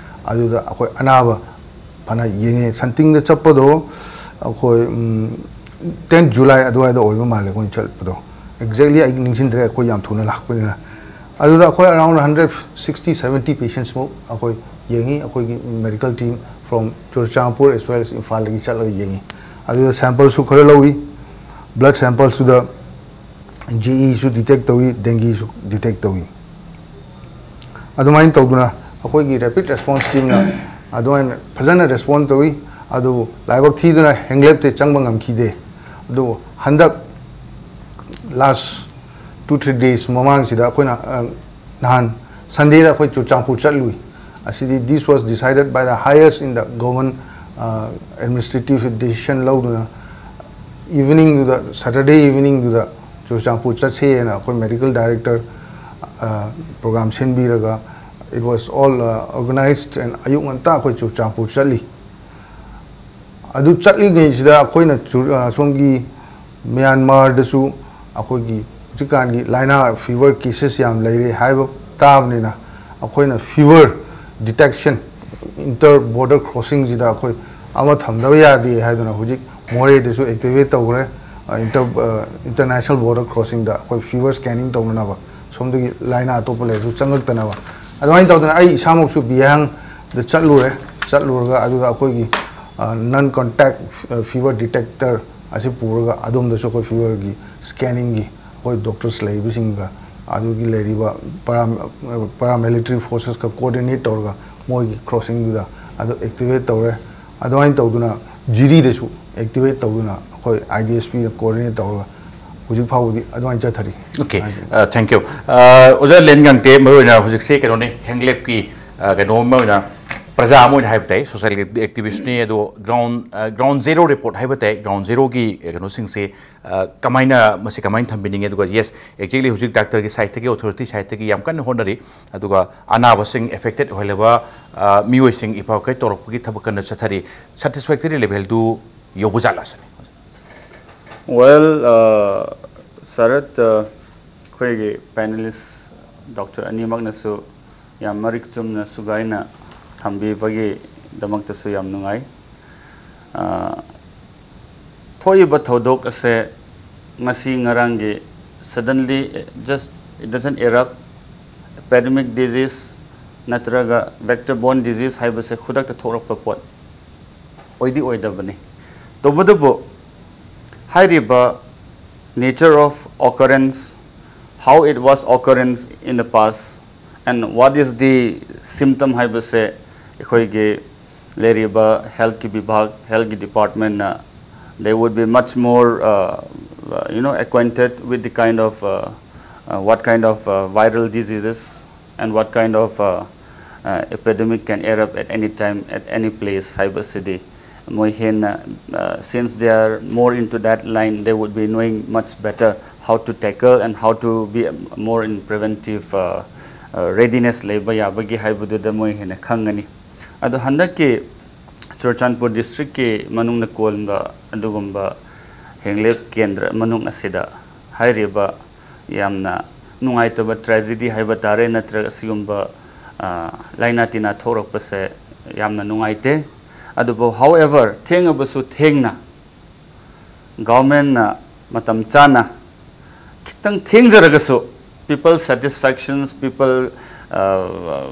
ꯑꯗꯨꯗ ꯑꯩꯈꯣꯏ ꯑꯅꯥꯕ ꯐꯅ ꯌꯦꯡꯉꯦ꯫ ꯁꯟꯇꯤꯡꯗ ꯆꯠꯄꯗꯣ ꯑꯩꯈꯣꯏ tenth July ꯑꯗꯨꯋꯥꯏꯗ ꯑꯣꯏꯕ ꯃꯥꯜꯂꯦ ꯑꯩꯈꯣꯏꯅ ꯆꯠꯄꯗꯣ꯫ Exactly ꯑꯩ ꯅꯤꯡꯁꯤꯡꯗ꯭ꯔꯦ, ꯑꯩꯈꯣꯏ ꯌꯥꯝ ꯊꯨꯅ ꯂꯥꯛꯄꯅꯤꯅ꯫ ꯑꯗꯨꯗ ꯑꯩꯈꯣꯏ around hundred sixty seventy patientsꯃꯨꯛ ꯑꯩꯈꯣꯏ ꯌꯦꯡꯉꯤ, ꯑꯩꯈꯣꯏꯒꯤ medical team from Churachandpur as well as ꯏꯝꯐꯥꯜꯗꯒꯤ ꯆꯠꯂꯒ ꯌꯦꯡꯉꯤ꯫ ꯑꯗꯨꯗ sampleꯁꯨ ꯈꯔ ꯂꯧꯏ, blood samplesꯇꯨꯗ GEꯁꯨ detect ꯇꯧꯏ, dengueꯁꯨ detect ꯇꯧꯏ꯫ ꯑꯗꯨꯃꯥꯏꯅ ꯇꯧꯗꯨꯅ ꯑꯩꯈꯣꯏꯒꯤ rapid response teamꯅ ꯑꯗꯨꯃꯥꯏꯅ ꯐꯖꯅ respond ꯇꯧꯏ꯫ ꯑꯗꯨꯕꯨ ꯂꯥꯏꯕꯛ ꯊꯤꯗꯨꯅ ꯍꯦꯡꯂꯦꯞꯇꯤ ꯆꯪꯕ ꯉꯝꯈꯤꯗꯦ꯫ ꯑꯗꯨꯕꯨ ꯍꯟꯗꯛ last two three days ꯃꯃꯥꯡꯁꯤꯗ ꯑꯩꯈꯣꯏꯅ ꯅꯍꯥꯟ Sundayꯗ ꯑꯩꯈꯣꯏ ꯆꯨꯔꯆꯥꯟꯄꯨꯔ ꯆꯠꯂꯨꯏ꯫ ꯑꯁꯤꯗꯤ this was decided by the highest in the government administrative decision ꯂꯧꯗꯨꯅ eveningꯗꯨꯗ, Saturday eveningꯗꯨꯗ ꯆꯨꯔꯆꯥꯟꯄꯨꯔ ꯆꯠꯁꯦꯅ ꯑꯩꯈꯣꯏ medical director program ꯁꯤꯟꯕꯤꯔꯒ it was all organized and ꯑꯌꯨꯛ ꯉꯟꯇꯥ ꯑꯩꯈꯣꯏ ꯆꯨꯔꯆꯥꯟꯄꯨꯔ ꯆꯠꯂꯤ꯫ ꯑꯗꯨ ꯆꯠꯂꯤꯉꯩꯁꯤꯗ ꯑꯩꯈꯣꯏꯅ ꯁꯣꯝꯒꯤ ꯃ꯭ꯌꯥꯟꯃꯥꯔꯗꯁꯨ ꯑꯩꯈꯣꯏꯒꯤ ꯍꯧꯖꯤꯛꯀꯥꯟꯒꯤ ꯂꯥꯏꯅꯥ fever cases ꯌꯥꯝ ꯂꯩꯔꯦ ꯍꯥꯏꯕ ꯇꯥꯕꯅꯤꯅ ꯑꯩꯈꯣꯏꯅ fever detection inter border crossingꯁꯤꯗ ꯑꯩꯈꯣꯏ ꯑꯃ ꯊꯝꯗꯕ ꯌꯥꯗꯦ ꯍꯥꯏꯗꯨꯅ ꯍꯧꯖꯤꯛ ꯃꯣꯔꯦꯗꯁꯨ activate ꯇꯧꯈ꯭ꯔꯦ꯫ Inter international border crossingꯗ ꯑꯩꯈꯣꯏ fever scanning ꯇꯧꯅꯅꯕ, ꯁꯣꯝꯗꯒꯤ ꯂꯥꯏꯅꯥ ꯑꯇꯣꯞꯄ ꯂꯩꯔꯁꯨ ꯆꯪꯉꯛꯇꯅꯕ꯫ ꯑꯗꯨꯃꯥꯏꯅ ꯇꯧꯗꯅ ꯑꯩ ꯏꯁꯥꯃꯛꯁꯨ ꯕꯤꯍꯥꯡꯗ ꯆꯠꯂꯨꯔꯦ꯫ ꯆꯠꯂꯨꯔꯒ ꯑꯗꯨꯗ ꯑꯩꯈꯣꯏꯒꯤ non contact fever detector ꯑꯁꯤ ꯄꯨꯔꯒ ꯑꯗꯣꯝꯗꯁꯨ ꯑꯩꯈꯣꯏ feverꯒꯤ scanningꯒꯤ ꯑꯩꯈꯣꯏ doctors ꯂꯩꯔꯤꯕꯁꯤꯡꯒ ꯑꯗꯨꯒꯤ ꯂꯩꯔꯤꯕ paramilitary forcesꯀ coordinate ꯇꯧꯔꯒ ꯃꯣꯏꯒꯤ crossingꯗꯨꯗ ꯑꯗꯨ activate ꯇꯧꯔꯦ꯫ ꯑꯗꯨꯃꯥꯏꯅ ꯇꯧꯗꯨꯅ ꯖꯤꯔꯤꯗꯁꯨ activate ꯇꯧꯗꯨꯅ ꯑꯩꯈꯣꯏ IDSPꯅ coordinate ꯇꯧꯔꯒ ꯍꯧꯖꯤꯛ ꯐꯥꯎꯕꯗꯤ ꯑꯗꯨꯃꯥꯏꯅ ꯆꯠꯊꯔꯤ꯫ Okay, thank you. ꯑꯣꯖꯥ ꯂꯦꯟꯒꯪꯇꯦ, ꯃꯔꯨꯑꯣꯏꯅ ꯍꯧꯖꯤꯛꯁꯦ ꯀꯩꯅꯣꯅꯤ, ꯍꯦꯡꯂꯦꯞꯀꯤ ꯀꯩꯅꯣ ꯑꯃ ꯑꯣꯏꯅ ꯄ꯭ꯔꯖꯥ ꯑꯃ ꯑꯣꯏꯅ ꯍꯥꯏꯕ ꯇꯥꯏ, social activistꯅꯤ꯫ ꯑꯗꯣ ground ground zero report ꯍꯥꯏꯕ ꯇꯥꯏ, ground zeroꯒꯤ ꯀꯩꯅꯣꯁꯤꯡꯁꯦ ꯀꯃꯥꯏꯅ, ꯃꯁꯤ ꯀꯃꯥꯏꯅ ꯊꯝꯕꯤꯅꯤꯡꯉꯤ? ꯑꯗꯨꯒ yes, exactly ꯍꯧꯖꯤꯛ doctorꯒꯤ sideꯇꯒꯤ, authority sideꯇꯒꯤ ꯌꯥꯝ ꯀꯟꯅ ꯍꯣꯠꯅꯔꯤ꯫ ꯑꯗꯨꯒ ꯑꯅꯥꯕꯁꯤꯡ, affected ꯑꯣꯏꯍꯜꯂꯕ ꯃꯤꯑꯣꯏꯁꯤꯡ evacuate ꯇꯧꯔꯛꯄꯒꯤ ꯊꯕꯛ ꯀꯟꯅ ꯆꯠꯊꯔꯤ꯫ Satisfactory levelꯗꯨ ꯌꯧꯕ ꯖꯥꯠꯂ ꯁꯤꯅꯤ꯫ Well, uh, ꯁꯔꯠ, uh, ꯑꯩꯈꯣꯏꯒꯤ ꯄꯦꯅꯦꯂꯤꯁ ꯗꯣꯛꯇꯔ ꯑꯅꯤꯃꯛꯅꯁꯨ ꯌꯥꯝ ꯃꯔꯤꯛ ꯆꯨꯝꯅ ꯁꯨꯒꯥꯏꯅ ꯊꯝꯕꯤꯕꯒꯤꯗꯃꯛꯇꯁꯨ ꯌꯥꯝ ꯅꯨꯡꯉꯥꯏ꯫ ꯑ, ꯊꯣꯛꯏꯕ ꯊꯧꯗꯣꯛ ꯑꯁꯦ ꯉꯁꯤ ꯉꯔꯥꯡꯒꯤ suddenly, just it doesn't erupt, epidemic disease ꯅꯠꯇ꯭ꯔꯒ vector borne disease ꯍꯥꯏꯕꯁꯦ ꯈꯨꯗꯛꯇ ꯊꯣꯛꯂꯛꯄ ꯄꯣꯠ ꯑꯣꯏꯗꯤ ꯑꯣꯏꯗꯕꯅꯤ꯫ ꯇꯧꯕꯇꯕꯨ ꯍꯥꯏꯔꯤꯕ nature of occurrence, how it was occurrence in the past, and what is the symptom ꯍꯥꯏꯕꯁꯦ ꯑꯩꯈꯣꯏꯒꯤ ꯂꯩꯔꯤꯕ ꯍꯦꯜꯠꯀꯤ ꯕꯤꯚꯥꯒ, ꯍꯦꯜꯠꯀꯤ ꯗꯤꯄꯥꯔꯠꯃꯦꯟꯅ, they would be much more, uh, you know, acquainted with the kind of, uh, uh, what kind of, uh, viral diseases and what kind of, uh, uh, epidemic can erupt at any time, at any place ꯍꯥꯏꯕꯁꯤꯗꯤ ꯃꯣꯏ ꯍꯦꯟꯅ, uh, since they are more into that line, they would be knowing much better how to tackle and how to be more in preventive, uh, uh, readiness ꯂꯩꯕ ꯌꯥꯕꯒꯤ ꯍꯥꯏꯕꯗꯨꯗ ꯃꯣꯏ ꯍꯦꯟꯅ ꯈꯪꯒꯅꯤ꯫ ꯑꯗꯣ ꯍꯟꯗꯛꯀꯤ ꯆꯨꯔꯆꯥꯟꯄꯨꯔ ꯗꯤꯁꯇ꯭ꯔꯤꯛꯀꯤ ꯃꯅꯨꯡꯗ ꯀꯣꯟꯕ ꯑꯗꯨꯒꯨꯝꯕ ꯍꯦꯡꯂꯦꯞ ꯀꯦꯟꯗ꯭ꯔ ꯃꯅꯨꯡ ꯑꯁꯤꯗ ꯍꯥꯏꯔꯤꯕ ꯌꯥꯝꯅ ꯅꯨꯡꯉꯥꯏꯇꯕ tragedy ꯍꯥꯏꯕ ꯇꯥꯔꯦ, ꯅꯠꯇ꯭ꯔꯒ ꯑꯁꯤꯒꯨꯝꯕ, ꯑ, ꯂꯥꯏꯅꯥ ꯇꯤꯟꯅꯥ ꯊꯣꯛꯂꯛꯄꯁꯦ ꯌꯥꯝꯅ ꯅꯨꯡꯉꯥꯏꯇꯦ꯫ ꯑꯗꯨꯕꯨ however, ꯊꯦꯡꯉꯕꯁꯨ ꯊꯦꯡꯅ ꯒꯚꯔꯟꯃꯦꯟꯠꯅ ꯃꯇꯝ ꯆꯥꯅ ꯈꯤꯇꯪ ꯊꯦꯡꯖꯔꯒꯁꯨ people satisfactions, people, ꯑ,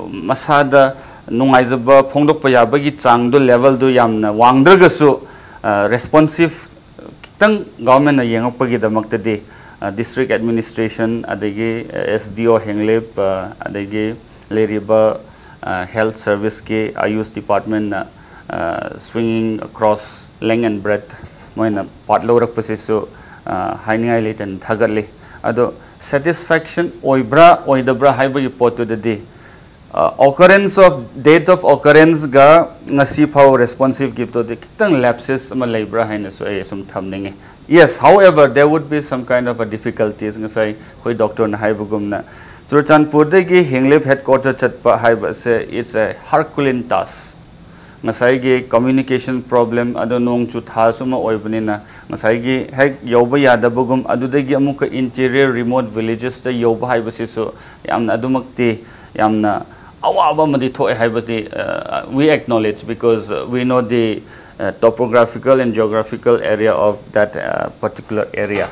ꯃꯁꯥꯗ ꯅꯨꯡꯉꯥꯏꯖꯕ ꯐꯣꯡꯗꯣꯛꯄ ꯌꯥꯕꯒꯤ ꯆꯥꯡꯗꯨ, ꯂꯦꯚꯦꯜꯗꯨ ꯌꯥꯝꯅ ꯋꯥꯡꯗ꯭ꯔꯒꯁꯨ, ꯑ, ꯔꯦꯁꯄꯣꯟꯁꯤꯞ ꯈꯤꯇꯪ ꯒꯚꯔꯟꯃꯦꯟꯠꯅ ꯌꯦꯡꯉꯛꯄꯒꯤꯗꯃꯛꯇꯗꯤ, ꯑ, ꯗꯤꯁꯇ꯭ꯔꯤꯛ ꯑꯦꯗꯃꯤꯅꯤꯁꯇ꯭ꯔꯦꯁꯟ ꯑꯗꯒꯤ, ꯑ, ꯑꯦꯁ ꯗꯤ ꯑꯣ ꯍꯦꯡꯂꯦꯞ, ꯑ, ꯑꯗꯒꯤ ꯂꯩꯔꯤꯕ, ꯑ, ꯍꯦꯜꯠ ꯁꯔꯚꯤꯁꯀꯤ ꯑꯌꯨꯁ ꯗꯤꯄꯥꯔꯠꯃꯦꯟꯠꯅ, ꯑ, swinging across length and breadth ꯃꯣꯏꯅ ꯄꯥꯔꯠ ꯂꯧꯔꯛꯄꯁꯤꯁꯨ, ꯑ, ꯍꯥꯏꯅꯤꯡꯉꯥꯏ ꯂꯩꯇꯅ ꯊꯥꯒꯠꯂꯤ꯫ ꯑꯗꯣ ꯁꯦꯇꯤꯁꯐꯦꯛꯁꯟ ꯑꯣꯏꯕ꯭ꯔꯥ ꯑꯣꯏꯗꯕ꯭ꯔꯥ ꯍꯥꯏꯕꯒꯤ ꯄꯣꯠꯇꯨꯗꯗꯤ, ꯑ, occurrence of, date of occurrenceꯒ ꯉꯁꯤ ꯐꯥꯎ ꯔꯦꯁꯄꯣꯟꯁꯤꯞ ꯒꯤꯞꯇꯨꯗꯤ ꯈꯤꯇꯪ ꯂꯦꯞꯁꯦꯁ ꯑꯃ ꯂꯩꯕ꯭ꯔꯥ ꯍꯥꯏꯅꯁꯨ ꯑꯩ ꯑꯁꯨꯝ ꯊꯝꯅꯤꯡꯉꯤ꯫ Yes, however, there would be some kind of a difficulties. ꯉꯁꯥꯏ ꯑꯩꯈꯣꯏ ꯗꯣꯛꯇꯔꯅ ꯍꯥꯏꯕꯒꯨꯝꯅ, ꯆꯨꯔꯆꯥꯟꯄꯨꯔꯗꯒꯤ ꯍꯦꯡꯂꯦꯞ ꯍꯦꯗꯀ꯭ꯋꯥꯇꯔ ꯆꯠꯄ ꯍꯥꯏꯕꯁꯦ, it's a Herculean task. ꯉꯁꯥꯏꯒꯤ ꯀꯝꯃ꯭ꯌꯨꯅꯤꯀꯦꯁꯟ ꯄ꯭ꯔꯣꯕ꯭ꯂꯦꯝ, ꯑꯗꯣ ꯅꯣꯡ ꯆꯨꯊꯥꯁꯨ ꯑꯃ ꯑꯣꯏꯕꯅꯤꯅ, ꯉꯁꯥꯏꯒꯤ ꯍꯦꯛ ꯌꯧꯕ ꯌꯥꯗꯕꯒꯨꯝ, ꯑꯗꯨꯗꯒꯤ ꯑꯃꯨꯛꯀ interior remote villagesꯇ ꯌꯧꯕ ꯍꯥꯏꯕꯁꯤꯁꯨ ꯌꯥꯝꯅ ꯑꯗꯨꯃꯛꯇꯤ ꯌꯥꯝꯅ ꯑꯋꯥꯕ ꯑꯃꯗꯤ ꯊꯣꯛꯑꯦ ꯍꯥꯏꯕꯗꯤ, uh, we acknowledge, because, uh, we know the, uh, topographical and geographical area of that, uh, particular area.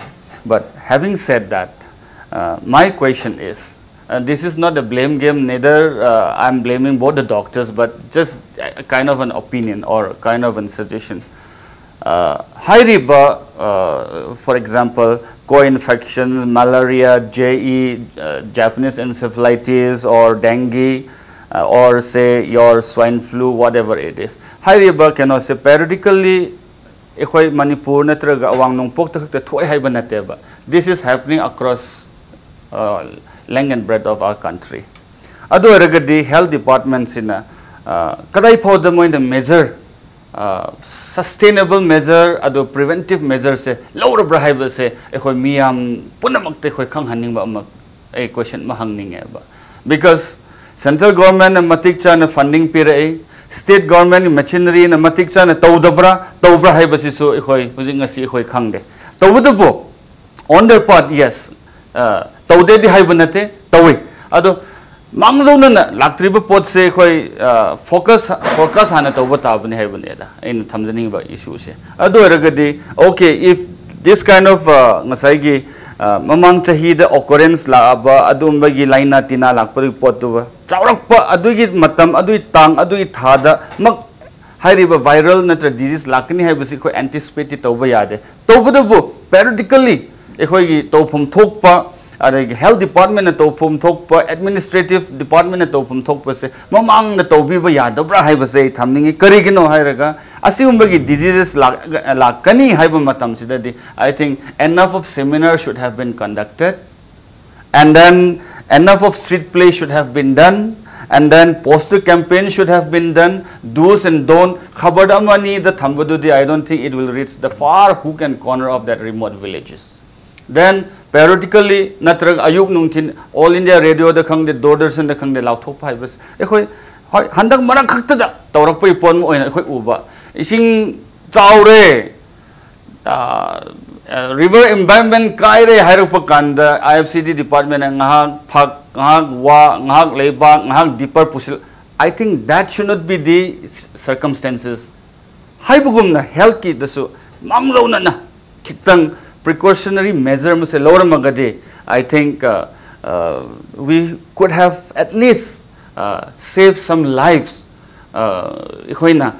But having said that, uh, my question is, uh, this is not a blame game, neither, uh, I'm blaming both the doctors, but just a kind of an opinion or kind of a suggestion. Uh, ꯍꯥꯏꯔꯤꯕ, uh, for example, co-infections, malaria, J E, uh, Japanese encephalitis, or dengue, uh, or say your swine flu, whatever it is. ꯍꯥꯏꯔꯤꯕ ꯀꯩꯅꯣꯁꯦ periodically ꯑꯩꯈꯣꯏ ꯃꯅꯤꯄꯨꯔ ꯅꯠꯇ꯭ꯔꯒ ꯑꯋꯥꯡ ꯅꯣꯡꯄꯣꯛꯇ ꯈꯛꯇ ꯊꯣꯛꯑꯦ ꯍꯥꯏꯕ ꯅꯠꯇꯦꯕ. This is happening across, uh, length and breadth of our country. ꯑꯗꯨ ꯑꯣꯏꯔꯒꯗꯤ health departmentꯁꯤꯅ, uh, ꯀꯗꯥꯏ ꯐꯥꯎꯗ ꯃꯣꯏꯅ measure, uh, sustainable measure, ꯑꯗꯨ preventive measureꯁꯦ ꯂꯧꯔꯕ꯭ꯔꯥ ꯍꯥꯏꯕꯁꯦ ꯑꯩꯈꯣꯏ ꯃꯤꯌꯥꯝ ꯄꯨꯝꯅꯃꯛꯇ ꯑꯩꯈꯣꯏ ꯈꯪꯍꯟꯅꯤꯡꯕ ꯑꯃ, ꯑꯩ question ꯑꯃ ꯍꯪꯅꯤꯡꯉꯦꯕ. Because central governmentꯅ ꯃꯇꯤꯛ ꯆꯥꯅ funding ꯄꯤꯔꯛꯏ, state governmentꯀꯤ machineryꯅ ꯃꯇꯤꯛ ꯆꯥꯅ ꯇꯧꯗꯕ꯭ꯔꯥ, ꯇꯧꯕ꯭ꯔꯥ ꯍꯥꯏꯕꯁꯤꯁꯨ ꯑꯩꯈꯣꯏ ꯍꯧꯖꯤꯛ ꯉꯁꯤ ꯑꯩꯈꯣꯏ ꯈꯪꯗꯦ꯫ ꯇꯧꯕꯇꯕꯨ on their part, yes, uh, ꯇꯧꯗꯦꯗꯤ ꯍꯥꯏꯕ ꯅꯠꯇꯦ, ꯇꯧꯏ꯫ ꯑꯗꯣ ꯃꯥꯡꯖꯧꯅꯅ ꯂꯥꯛꯇ꯭ꯔꯤꯕ ꯄꯣꯠꯁꯦ ꯑꯩꯈꯣꯏ, uh, focus, forecast ꯍꯥꯟꯅ ꯇꯧꯕ ꯇꯥꯕꯅꯤ ꯍꯥꯏꯕꯅꯦꯗ ꯑꯩꯅ ꯊꯝꯖꯅꯤꯡꯕ issueꯁꯦ꯫ ꯑꯗꯨ ꯑꯣꯏꯔꯒꯗꯤ, okay, if this kind of, uh, ꯉꯁꯥꯏꯒꯤ, uh, ꯃꯃꯥꯡ ꯆꯍꯤꯗ occurrence ꯂꯥꯛꯑꯕ ꯑꯗꯨꯝꯕꯒꯤ ꯂꯥꯏꯅꯥ ꯇꯤꯟꯅꯥ ꯂꯥꯛꯄꯒꯤ ꯄꯣꯠꯇꯨ ꯆꯥꯎꯔꯛꯄ ꯑꯗꯨꯒꯤ ꯃꯇꯝ, ꯑꯗꯨꯒꯤ ꯇꯥꯡ, ꯑꯗꯨꯒꯤ ꯊꯥꯗ ꯃꯛ ꯍꯥꯏꯔꯤꯕ viral ꯅꯠꯇ꯭ꯔ disease ꯂꯥꯛꯀꯅꯤ ꯍꯥꯏꯕꯁꯤ ꯑꯩꯈꯣꯏ anticipateꯇꯤ ꯇꯧꯕ ꯌꯥꯗꯦ꯫ ꯇꯧꯕꯇꯕꯨ periodically ꯑꯩꯈꯣꯏꯒꯤ ꯇꯧꯐꯝ ꯊꯣꯛꯄ, ꯑꯗꯒꯤ health departmentꯅ ꯇꯧꯐꯝ ꯊꯣꯛꯄ, administrative departmentꯅ ꯇꯧꯐꯝ ꯊꯣꯛꯄꯁꯦ ꯃꯃꯥꯡꯗ ꯇꯧꯕꯤꯕ ꯌꯥꯗꯕ꯭ꯔꯥ ꯍꯥꯏꯕꯁꯦ ꯑꯩ ꯊꯝꯅꯤꯡꯉꯤ꯫ ꯀꯔꯤꯒꯤꯅꯣ ꯍꯥꯏꯔꯒ ꯑꯁꯤꯒꯨꯝꯕꯒꯤ diseases ꯂꯥꯛ-, ꯂꯥꯛꯀꯅꯤ ꯍꯥꯏꯕ ꯃꯇꯝꯁꯤꯗꯗꯤ, I think enough of seminar should have been conducted, and then enough of street play should have been done, and then poster campaign should have been done, do's and don't, ꯈꯕꯔ ꯑꯃ ꯑꯅꯤꯗ ꯊꯝꯕꯗꯨꯗꯤ, I don't think it will reach the far hook and corner of that remote villages. Then periodically ꯅꯠꯇ꯭ꯔꯒ ꯑꯌꯨꯛ ꯅꯨꯡꯊꯤꯟ All India Radioꯗ ꯈꯪꯗꯦ, ꯗꯨꯔꯗꯔꯁꯟꯗ ꯈꯪꯗꯦ, ꯂꯥꯎꯊꯣꯛꯄ ꯍꯥꯏꯕꯁꯦ ꯑꯩꯈꯣꯏ, ꯍꯣꯏ, ꯍꯟꯗꯛ ꯃꯔꯛ ꯈꯛꯇꯗ ꯇꯧꯔꯛꯄꯒꯤ ꯄꯣꯠ ꯑꯃ ꯑꯣꯏꯅ ꯑꯩꯈꯣꯏ ꯎꯕ꯫ ꯏꯁꯤꯡ ꯆꯥꯎꯔꯦ, ꯔꯤꯚꯔ ꯏꯝꯕꯦꯡꯛꯃꯦꯟ ꯀꯥꯏꯔꯦ ꯍꯥꯏꯔꯛꯄ ꯀꯥꯟꯗ ꯑꯥꯏ ꯑꯦꯐ ꯁꯤ ꯗꯤ ꯗꯤꯄꯥꯔꯠꯃꯦꯟꯅ ꯉꯥꯏꯍꯥꯛ ꯐꯛ, ꯉꯥꯏꯍꯥꯛ ꯋꯥ, ꯉꯥꯏꯍꯥꯛ ꯂꯩꯕꯥꯛ, ꯉꯥꯏꯍꯥꯛ ꯗꯤꯄꯔ ꯄꯨꯁꯤꯜ, I think that should not be the circumstances. ꯍꯥꯏꯕꯒꯨꯝꯅ ꯍꯦꯜꯠꯀꯤꯗꯁꯨ ꯃꯥꯡꯖꯧꯅꯅ ꯈꯤꯇꯪ ꯄ꯭ꯔꯤꯀꯣꯁꯅꯔꯤ ꯃꯦꯖꯔ ꯑꯃꯁꯦ ꯂꯧꯔꯝꯃꯒꯗꯤ, I think we could have at least save some lives. ꯑꯩꯈꯣꯏꯅ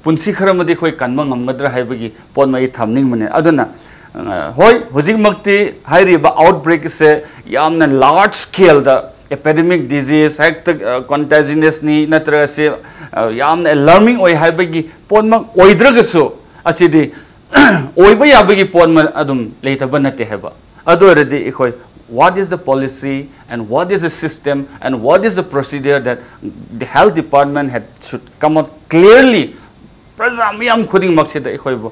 ꯄꯨꯟꯁꯤ ꯈꯔ ꯑꯃꯗꯤ ꯑꯩꯈꯣꯏ ꯀꯟꯕ ꯉꯝꯒꯗ꯭ꯔꯥ ꯍꯥꯏꯕꯒꯤ ꯄꯣꯠ ꯑꯃ ꯑꯩ ꯊꯝꯅꯤꯡꯕꯅꯦ꯫ ꯑꯗꯨꯅ ꯍꯣꯏ, ꯍꯧꯖꯤꯛꯃꯛꯇꯤ ꯍꯥꯏꯔꯤꯕ ꯑꯥꯎꯠꯕ꯭ꯔꯦꯛꯁꯦ ꯌꯥꯝꯅ ꯂꯥꯔꯖ ꯁ꯭ꯀꯦꯜꯗ ꯑꯦꯄꯤꯗꯦꯃꯤꯛ ꯗꯤꯖꯤꯁ, ꯍꯦꯛꯇ ꯀꯣꯟꯇꯦꯖꯤꯅꯁꯅꯤ ꯅꯠꯇ꯭ꯔꯒ ꯑꯁꯤ ꯌꯥꯝꯅ ꯑꯦꯂꯥꯔꯃꯤꯡ ꯑꯣꯏ ꯍꯥꯏꯕꯒꯤ ꯄꯣꯠꯃꯛ ꯑꯣꯏꯗ꯭ꯔꯒꯁꯨ, ꯑꯁꯤꯗꯤ ꯑꯣꯏꯕ ꯌꯥꯕꯒꯤ ꯄꯣꯠ ꯑꯗꯨꯝ ꯂꯩꯇꯕ ꯅꯠꯇꯦ ꯍꯥꯏꯕ꯫ ꯑꯗꯨ ꯑꯣꯏꯔꯗꯤ ꯑꯩꯈꯣꯏ, what is the policy and what is the system and what is the procedure that the health department had should come out clearly, ꯄ꯭ꯔꯖꯥ ꯃꯤꯌꯥꯝ ꯈꯨꯗꯤꯡꯃꯛꯁꯤꯗ ꯑꯩꯈꯣꯏꯕꯨ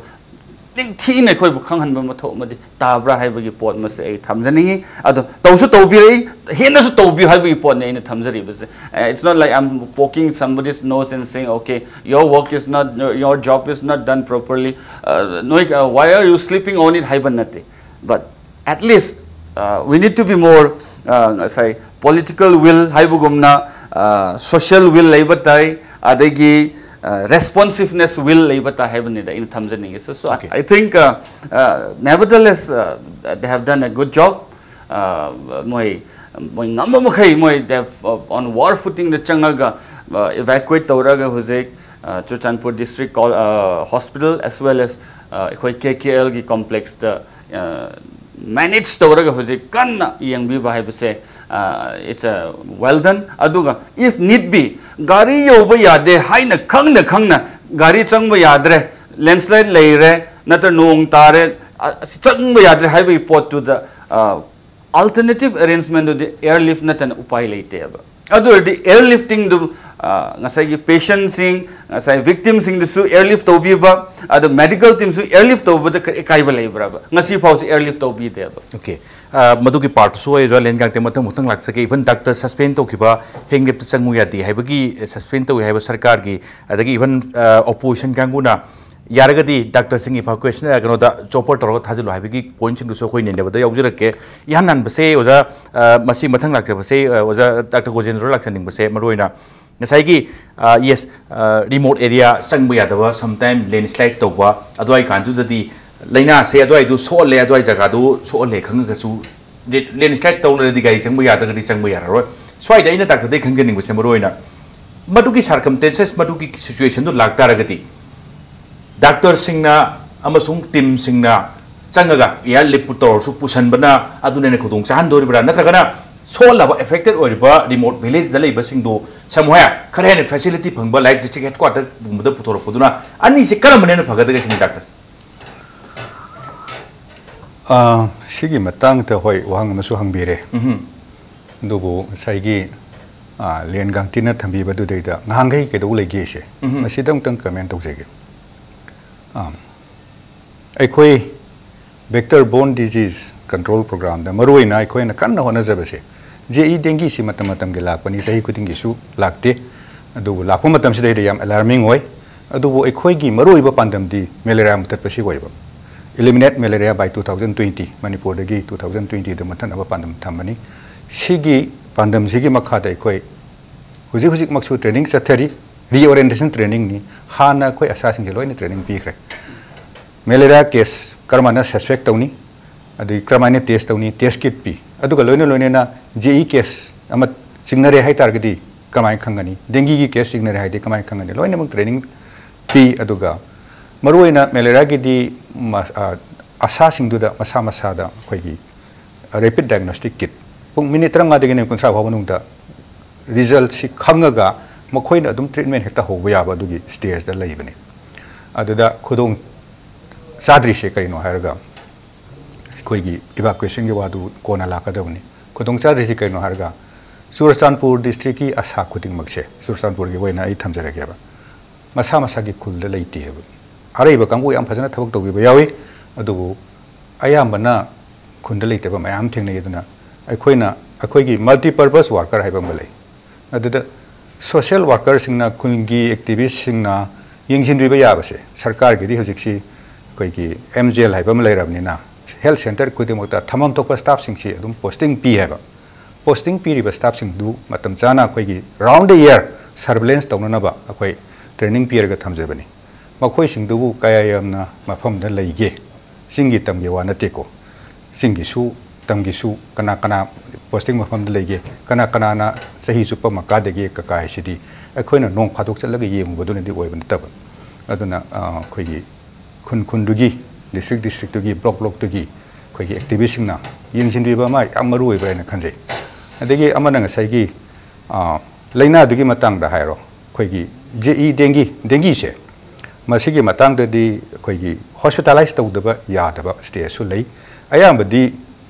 ꯅꯤꯡꯊꯤꯅ ꯑꯩꯈꯣꯏꯕꯨ ꯈꯪꯍꯟꯕ ꯃꯊꯧ ꯑꯃꯗꯤ ꯇꯥꯕ꯭ꯔꯥ ꯍꯥꯏꯕꯒꯤ ꯄꯣꯠ ꯑꯃꯁꯦ ꯑꯩ ꯊꯝꯖꯅꯤꯡꯉꯤ꯫ ꯑꯗꯣ ꯇꯧꯁꯨ ꯇꯧꯕꯤꯔꯛꯏ, ꯍꯦꯟꯅꯁꯨ ꯇꯧꯕꯤꯌꯨ ꯍꯥꯏꯕꯒꯤ ꯄꯣꯠꯅꯦ ꯑꯩꯅ ꯊꯝꯖꯔꯤꯕꯁꯦ꯫ It's not like I'm poking somebody's nose and saying, okay, your work is not, your job is not done properly, ꯅꯣꯏ, why are you sleeping on it ꯍꯥꯏꯕ ꯅꯠꯇꯦ꯫ But at least we need to be more, ꯉꯁꯥꯏ political will ꯍꯥꯏꯕꯒꯨꯝꯅ social will ꯂꯩꯕ ꯇꯥꯏ, ꯑꯗꯒꯤ responsiveness will ꯂꯩꯕ ꯇꯥꯏ ꯍꯥꯏꯕꯅꯤꯗ ꯑꯩꯅ ꯊꯝꯖꯅꯤꯡꯉꯤꯁꯦ꯫ So I think nevertheless they have done a good job. ꯃꯣꯏ, ꯃꯣꯏ ꯉꯝꯕ ꯃꯈꯩ ꯃꯣꯏ they have on war footingꯗ ꯆꯪꯉꯒ evacuate ꯇꯧꯔꯒ ꯍꯧꯖꯤꯛ Churachandpur district hospital as well as ꯑꯩꯈꯣꯏ ꯀꯦ ꯀꯦ ꯑꯦꯜꯒꯤ complexꯇ ꯃꯦꯅꯦꯖ ꯇꯧꯔꯒ ꯍꯧꯖꯤꯛ ꯀꯟꯅ ꯌꯦꯡꯕꯤꯕ ꯍꯥꯏꯕꯁꯦ, it's a well done. ꯑꯗꯨꯒ if need be ꯒꯥꯔꯤ ꯌꯧꯕ ꯌꯥꯗꯦ ꯍꯥꯏꯅ ꯈꯪꯅ ꯈꯪꯅ ꯒꯥꯔꯤ ꯆꯪꯕ ꯌꯥꯗ꯭ꯔꯦ, ꯂꯦꯟꯁ꯭ꯂꯥꯏꯗ ꯂꯩꯔꯦ, ꯅꯠꯇ꯭ꯔ ꯅꯣꯡ ꯇꯥꯔꯦ, ꯑꯁꯤ ꯆꯪꯕ ꯌꯥꯗ꯭ꯔꯦ ꯍꯥꯏꯕꯒꯤ ꯄꯣꯠꯇꯨꯗ alternative arrangementꯗꯨꯗꯤ airlift ꯅꯠꯇꯅ ꯎꯄꯥꯏ ꯂꯩꯇꯦꯕ꯫ ꯑꯗꯨ ꯑꯣꯏꯔꯗꯤ airliftingꯗꯨ ꯉꯁꯥꯏꯒꯤ patientꯁꯤꯡ, ꯉꯁꯥꯏ victimꯁꯤꯡꯗꯨꯁꯨ airlift ꯇꯧꯕꯤꯕ, ꯑꯗꯨ medical teamꯁꯨ airlift ꯇꯧꯕꯗ ꯑꯀꯥꯏꯕ ꯂꯩꯕ꯭ꯔꯕ? ꯉꯁꯤ ꯐꯥꯎꯁꯤ airlift ꯇꯧꯕꯤꯗꯦꯕ꯫ Okay. ꯃꯗꯨꯒꯤ partꯇꯨꯁꯨ ꯑꯣꯏꯔꯣ, ꯂꯦꯟ ꯉꯥꯛꯇꯪ ꯃꯊꯪ ꯃꯊꯪ ꯂꯥꯛꯆꯒꯦ꯫ Even doctor suspend ꯇꯧꯈꯤꯕ, ꯍꯦꯡ ꯂꯦꯞꯇ ꯆꯪꯉꯨ ꯌꯥꯗꯦ ꯍꯥꯏꯕꯒꯤ suspend ꯇꯧꯏ ꯍꯥꯏꯕ ꯁꯔꯀꯥꯔꯒꯤ, ꯑꯗꯒꯤ even opposition ꯀꯥꯡꯕꯨꯅ ꯌꯥꯔꯒꯗꯤ ꯗꯥꯛꯇꯔꯁꯤꯡ ꯏꯚꯥꯀ꯭ꯌꯨꯑꯦꯁꯟ ꯀꯩꯅꯣꯗ ꯆꯣꯄꯔ ꯇꯧꯔꯒ ꯊꯥꯖꯤꯜꯂꯨ ꯍꯥꯏꯕꯒꯤ ꯄꯣꯏꯟꯠꯁꯤꯡꯗꯨꯁꯨ ꯑꯩꯈꯣꯏ ꯅꯩꯅꯕꯗ ꯌꯥꯎꯖꯔꯛꯀꯦ꯫ ꯏꯍꯥꯟ ꯍꯥꯟꯕꯁꯦ ꯑꯣꯖꯥ, ꯑ, ꯃꯁꯤ ꯃꯊꯪ ꯂꯥꯛꯆꯕꯁꯦ, ꯑ, ꯑꯣꯖꯥ ꯗꯥꯛꯇꯔ ꯒꯣꯖꯦꯟꯗ꯭ꯔ ꯂꯥꯛꯆꯅꯤꯡꯕꯁꯦ ꯃꯔꯨꯑꯣꯏꯅ ꯉꯁꯥꯏꯒꯤ, ꯑ, ꯌꯦꯁ, ꯑ, ꯔꯤꯃꯣꯠ ꯑꯦꯔꯤꯌꯥ ꯆꯪꯕ ꯌꯥꯗꯕ, ꯁꯝꯇꯥꯏꯝ ꯂꯦꯟꯁ꯭ꯂꯥꯏꯠ ꯇꯧꯕ, ꯑꯗꯨꯋꯥꯏ ꯀꯥꯟꯗꯨꯗꯗꯤ ꯂꯥꯏꯅꯥꯁꯦ ꯑꯗꯨꯋꯥꯏꯗꯨ ꯁꯣꯛꯍꯜꯂꯦ, ꯑꯗꯨꯋꯥꯏ ꯖꯒꯥꯗꯨ ꯁꯣꯛꯍꯜꯂꯦ ꯈꯪꯉꯒꯁꯨ, ꯂꯦꯟꯁ꯭ꯂꯥꯏꯠ ꯇꯧ ꯂꯩꯔꯗꯤ ꯒꯥꯔꯤ ꯆꯪꯕ ꯌꯥꯗ꯭ꯔꯒꯗꯤ ꯆꯪꯕ ꯌꯥꯔꯔꯣꯏ꯫ ꯁ꯭ꯋꯥꯏꯗ ꯑꯩꯅ ꯗꯥꯛꯇꯔꯗꯒꯤ ꯈꯪꯖꯅꯤꯡꯕꯁꯦ ꯃꯔꯨꯑꯣꯏꯅ ꯃꯗꯨꯒꯤ ꯁꯥꯔꯀꯝꯁꯇꯦꯟꯁꯦꯁ, ꯃꯗꯨꯒꯤ ꯁꯤꯆꯨꯋꯦꯁꯟꯗꯨ ꯂꯥꯛꯇꯥꯔꯒꯗꯤ ꯗꯥꯛꯇꯔꯁꯤꯡꯅ ꯑꯃꯁꯨꯡ ꯇꯤꯝꯁꯤꯡꯅ ꯆꯪꯉꯒ ꯏꯌꯥꯔ ꯂꯤꯐ ꯇꯧꯔꯁꯨ ꯄꯨꯁꯟꯕꯅ ꯑꯗꯨꯅ ꯍꯦꯟꯅ ꯈꯨꯗꯣꯡ ꯆꯥꯍꯟꯗꯣꯔꯤꯕ꯭ꯔꯥ, ꯅꯠꯇ꯭ꯔꯒꯅ ꯁꯣꯛꯍꯜꯂꯕ, ꯑꯦꯐꯦꯛꯇꯦꯠ ꯑꯣꯏꯔꯤꯕ ꯔꯤꯃꯣꯠ ꯚꯤꯂꯦꯖꯇ ꯂꯩꯕꯁꯤꯡꯗꯨ ꯁꯝꯍꯥꯏ ꯈꯔ ꯍꯦꯟꯅ ꯐꯦꯁꯤꯂꯤꯇꯤ ꯐꯪꯕ, ꯂꯥꯏꯛ ꯗꯤꯁꯇ꯭ꯔꯤꯛ ꯍꯦꯗꯀ꯭ꯋꯥꯇꯔꯒꯨꯝꯕꯗ ꯄꯨꯊꯣꯔꯛꯄꯗꯨꯅ ꯑꯅꯤꯁꯤ ꯀꯔꯝꯕꯅ ꯍꯦꯟꯅ ꯐꯒꯗꯒꯦ ꯁꯤꯅꯤ ꯗꯥꯛꯇꯔ? ꯑ, ꯁꯤꯒꯤ ꯃꯇꯥꯡꯗ ꯍꯣꯏ ꯋꯥꯍꯪ ꯑꯃꯁꯨ ꯍꯪꯕꯤꯔꯦ꯫ ꯎꯝꯍꯨꯝ꯫ ꯑꯗꯨꯕꯨ ꯉꯁꯥꯏꯒꯤ, ꯑ, ꯂꯦꯟ ꯒꯥꯡꯇꯤꯅ ꯊꯝꯕꯤꯕꯗꯨꯗꯩꯗ ꯉꯍꯥꯟꯈꯩ ꯀꯩꯗꯧ ꯂꯩꯒꯦꯁꯦ, ꯎꯝꯍꯨꯝ꯫ ꯃꯁꯤꯗ ꯑꯃꯨꯛꯇꯪ ꯀꯃꯦꯟ ꯇꯧꯖꯒꯦ꯫ ꯑ, ꯑꯩꯈꯣꯏ vector borne disease control programꯗ ꯃꯔꯨꯑꯣꯏꯅ ꯑꯩꯈꯣꯏꯅ ꯀꯟꯅ ꯍꯣꯠꯅꯖꯕꯁꯦ, ꯖꯦ ꯏ ꯗꯦꯡꯒꯤꯁꯤ ꯃꯇꯝ ꯃꯇꯝꯒꯤ ꯂꯥꯛꯄꯅꯤ, ꯆꯍꯤ ꯈꯨꯗꯤꯡꯒꯤꯁꯨ ꯂꯥꯛꯇꯦ꯫ ꯑꯗꯨꯕꯨ ꯂꯥꯛꯄ ꯃꯇꯝꯁꯤꯗꯩꯗ ꯌꯥꯝ ꯑꯦꯂꯥꯔꯃꯤꯡ ꯑꯣꯏ꯫ ꯑꯗꯨꯕꯨ ꯑꯩꯈꯣꯏꯒꯤ ꯃꯔꯨꯑꯣꯏꯕ ꯄꯥꯟꯗꯝꯗꯤ ꯃꯦꯂꯦꯔꯤꯌꯥ ꯃꯨꯊꯠꯄꯁꯤ ꯑꯣꯏꯕ꯫ Eliminate malaria by two thousand twenty, ꯃꯅꯤꯄꯨꯔꯗꯒꯤ two thousand twentyꯗ ꯃꯨꯊꯠꯅꯕ ꯄꯥꯟꯗꯝ ꯊꯝꯕꯅꯤ꯫ ꯁꯤꯒꯤ ꯄꯥꯟꯗꯝꯁꯤꯒꯤ ꯃꯈꯥꯗ ꯑꯩꯈꯣꯏ ꯍꯧꯖꯤꯛ ꯍꯧꯖꯤꯛꯃꯛꯁꯨ ꯇ꯭ꯔꯦꯅꯤꯡ ꯆꯠꯊꯔꯤ꯫ ꯔꯤꯑꯣꯔꯤꯌꯦꯟꯇꯦꯁꯟ ꯇ꯭ꯔꯦꯅꯤꯡꯅꯤ꯫ ꯍꯥꯟꯅ ꯑꯩꯈꯣꯏ ꯑꯁꯥꯁꯤꯡꯁꯦ ꯂꯣꯏꯅ ꯇ꯭ꯔꯦꯅꯤꯡ ꯄꯤꯈ꯭ꯔꯦ꯫ ꯃꯦꯂꯦꯔꯤꯌꯥ ꯀꯦꯁ ꯀꯔꯝꯍꯥꯏꯅ ꯁꯁꯄꯦꯛ ꯇꯧꯅꯤ, ꯑꯗꯒꯤ ꯀꯔꯝꯍꯥꯏꯅ ꯇꯦꯁ ꯇꯧꯅꯤ, ꯇꯦꯁ ꯀꯤꯠ ꯄꯤ, ꯑꯗꯨꯒ ꯂꯣꯏꯅ ꯂꯣꯏꯅꯅ ꯖꯦ ꯏ ꯀꯦꯁ ꯑꯃ ꯆꯤꯡꯅꯔꯦ ꯍꯥꯏ ꯇꯥꯔꯒꯗꯤ ꯀꯃꯥꯏꯅ ꯈꯪꯒꯅꯤ, ꯗꯦꯡꯒꯤꯒꯤ ꯀꯦꯁ ꯆꯤꯡꯅꯔꯦ ꯍꯥꯏꯗꯤ ꯀꯃꯥꯏꯅ ꯈꯪꯒꯅꯤ, ꯂꯣꯏꯅꯃꯛ ꯇ꯭ꯔꯦꯅꯤꯡ ꯄꯤ꯫ ꯑꯗꯨꯒ ꯃꯔꯨꯑꯣꯏꯅ ꯃꯦꯂꯦꯔꯤꯌꯥꯒꯤꯗꯤ ꯃ-, ꯑ, ꯑꯁꯥꯁꯤꯡꯗꯨꯗ ꯃꯁꯥ ꯃꯁꯥꯗ ꯑꯩꯈꯣꯏꯒꯤ ꯔꯦꯄꯤꯗ ꯗꯥꯏꯒꯅꯣꯁꯇꯤꯛ ꯀꯤꯠ ꯄꯨꯡ ꯃꯤꯅꯤꯠ ꯇꯔꯥꯃꯉꯥꯗꯒꯤꯅ ꯀꯨꯟꯊ꯭ꯔꯥ ꯐꯥꯎꯕ ꯃꯅꯨꯡꯗ ꯔꯤꯖꯜꯠꯁꯤ ꯈꯪꯉꯒ ꯃꯈꯣꯏꯅ ꯑꯗꯨꯝ ꯇ꯭ꯔꯤꯠꯃꯦꯟ ꯍꯦꯛꯇ ꯍꯧꯕ ꯌꯥꯕ ꯑꯗꯨꯒꯤ ꯁ꯭ꯇꯦꯖꯇ ꯂꯩꯕꯅꯤ꯫ ꯑꯗꯨꯗ ꯈꯨꯗꯣꯡ ꯆꯥꯗ꯭ꯔꯤꯁꯦ ꯀꯔꯤꯅꯣ ꯍꯥꯏꯔꯒ, ꯑꯩꯈꯣꯏꯒꯤ ꯏꯚꯥꯀ꯭ꯌꯨꯑꯦꯁꯟꯒꯤ ꯋꯥꯗꯨ ꯀꯣꯟꯅ ꯂꯥꯛꯀꯗꯕꯅꯤ꯫ ꯈꯨꯗꯣꯡ ꯆꯥꯗ꯭ꯔꯤꯁꯤ ꯀꯔꯤꯅꯣ ꯍꯥꯏꯔꯒ, ꯆꯨꯔꯆꯥꯟꯄꯨꯔ ꯗꯤꯁꯇ꯭ꯔꯤꯛꯀꯤ ꯑꯁꯥ ꯈꯨꯗꯤꯡꯃꯛꯁꯦ, ꯆꯨꯔꯆꯥꯟꯄꯨꯔꯒꯤ ꯑꯣꯏꯅ ꯑꯩ ꯊꯝꯖꯔꯒꯦꯕ, ꯃꯁꯥ ꯃꯁꯥꯒꯤ ꯈꯨꯜꯗ ꯂꯩꯇꯦꯕ꯫ ꯑꯔꯩꯕ ꯀꯥꯡꯕꯨ ꯌꯥꯝ ꯐꯖꯅ ꯊꯕꯛ ꯇꯧꯕꯤꯕ ꯌꯥꯎꯏ, ꯑꯗꯨꯕꯨ ꯑꯌꯥꯝꯕꯅ ꯈꯨꯟꯗ ꯂꯩꯇꯕ ꯃꯌꯥꯝ ꯊꯦꯡꯅꯩ꯫ ꯑꯗꯨꯅ ꯑꯩꯈꯣꯏꯅ, ꯑꯩꯈꯣꯏꯒꯤ multipurpose worker ꯍꯥꯏꯕ ꯑꯃ ꯂꯩ꯫ ꯑꯗꯨꯗ social workerꯁꯤꯡꯅ, ꯈꯨꯜꯒꯤ activistꯁꯤꯡꯅ, ꯌꯦꯡꯁꯤꯟꯕꯤꯕ ꯌꯥꯕꯁꯦ, ꯁꯔꯀꯥꯔꯒꯤꯗꯤ ꯍꯧꯖꯤꯛꯁꯤ ꯑꯩꯈꯣꯏꯒꯤ ꯑꯦꯝ ꯖꯦ ꯑꯦꯜ ꯍꯥꯏꯕ ꯑꯃ ꯂꯩꯔꯕꯅꯤꯅ, ꯍꯦꯜꯊ ꯁꯦꯟꯇꯔ ꯈꯨꯗꯤꯡꯃꯛꯇ ꯊꯝꯐꯝ ꯊꯣꯛꯄ ꯁ꯭ꯇꯥꯐꯁꯤꯡꯁꯤ ꯑꯗꯨꯝ ꯄꯣꯁꯇꯤꯡ ꯄꯤ ꯍꯥꯏꯕ꯫ ꯄꯣꯁꯇꯤꯡ ꯄꯤꯔꯤꯕ ꯁ꯭ꯇꯥꯐꯁꯤꯡꯗꯨ ꯃꯇꯝ ꯆꯥꯅ ꯑꯩꯈꯣꯏꯒꯤ ꯔꯥꯎꯟ ꯗ ꯏꯌꯔ ꯁꯔꯚꯤꯂꯦꯟꯁ ꯇꯧꯅꯅꯕ ꯑꯩꯈꯣꯏ ꯇ꯭ꯔꯦꯅꯤꯡ ꯄꯤꯔꯒ ꯊꯝꯖꯕꯅꯤ꯫ ꯃꯈꯣꯏꯁꯤꯡꯗꯨꯕꯨ ꯀꯌꯥ ꯌꯥꯝꯅ ꯃꯐꯝꯗ ꯂꯩꯒꯦ, ꯆꯤꯡꯒꯤ ꯇꯝꯒꯤ ꯋꯥ ꯅꯠꯇꯦꯀꯣ, ꯆꯤꯡꯒꯤꯁꯨ ꯇꯝꯒꯤꯁꯨ ꯀꯅꯥ ꯀꯅꯥ ꯄꯣꯁꯇꯤꯡ ꯃꯐꯝꯗ ꯂꯩꯒꯦ, ꯀꯅꯥ ꯀꯅꯥꯅ ꯆꯍꯤ ꯆꯨꯞꯄ ꯑꯃ ꯀꯥꯗꯒꯦ ꯀꯀꯥ ꯍꯥꯏꯁꯤꯗꯤ ꯑꯩꯈꯣꯏꯅ ꯅꯣꯡ ꯐꯥꯗꯣꯛ ꯆꯠꯂꯒ ꯌꯦꯡꯉꯨꯕꯗꯨꯅꯗꯤ ꯑꯣꯏꯕ ꯅꯠꯇꯕ꯫ ꯑꯗꯨꯅ ꯑ, ꯑꯩꯈꯣꯏꯒꯤ ꯈꯨꯟ ꯈꯨꯟꯗꯨꯒꯤ, ꯗꯤꯁꯇ꯭ꯔꯤꯛ ꯗꯤꯁꯇ꯭ꯔꯤꯛꯇꯨꯒꯤ, ꯕ꯭ꯂꯣꯛ ꯕ꯭ꯂꯣꯛꯇꯨꯒꯤ ꯑꯩꯈꯣꯏꯒꯤ ꯑꯦꯛꯇꯤꯚꯤꯁꯁꯤꯡꯅ ꯌꯦꯡꯁꯤꯟꯕꯤꯕ ꯑꯃ ꯌꯥꯝ ꯃꯔꯨ ꯑꯣꯏꯕ꯭ꯔꯥ ꯍꯥꯏꯅ ꯈꯟꯖꯩ꯫ ꯑꯗꯒꯤ ꯑꯃꯅ ꯉꯁꯥꯏꯒꯤ ꯑ, ꯂꯥꯏꯅꯥꯗꯨꯒꯤ ꯃꯇꯥꯡꯗ ꯍꯥꯏꯔꯣ, ꯑꯩꯈꯣꯏꯒꯤ ꯖꯦ ꯏ ꯗꯦꯡꯒꯤ, ꯗꯦꯡꯒꯤꯁꯦ, ꯃꯁꯤꯒꯤ ꯃꯇꯥꯡꯗꯗꯤ ꯑꯩꯈꯣꯏꯒꯤ ꯍꯣꯁꯄꯤꯇꯥꯂꯥꯏꯁ ꯇꯧꯗꯕ ꯌꯥꯗꯕ ꯁ꯭ꯇꯦꯖꯁꯨ ꯂꯩ꯫ ꯑꯌꯥꯝꯕꯗꯤ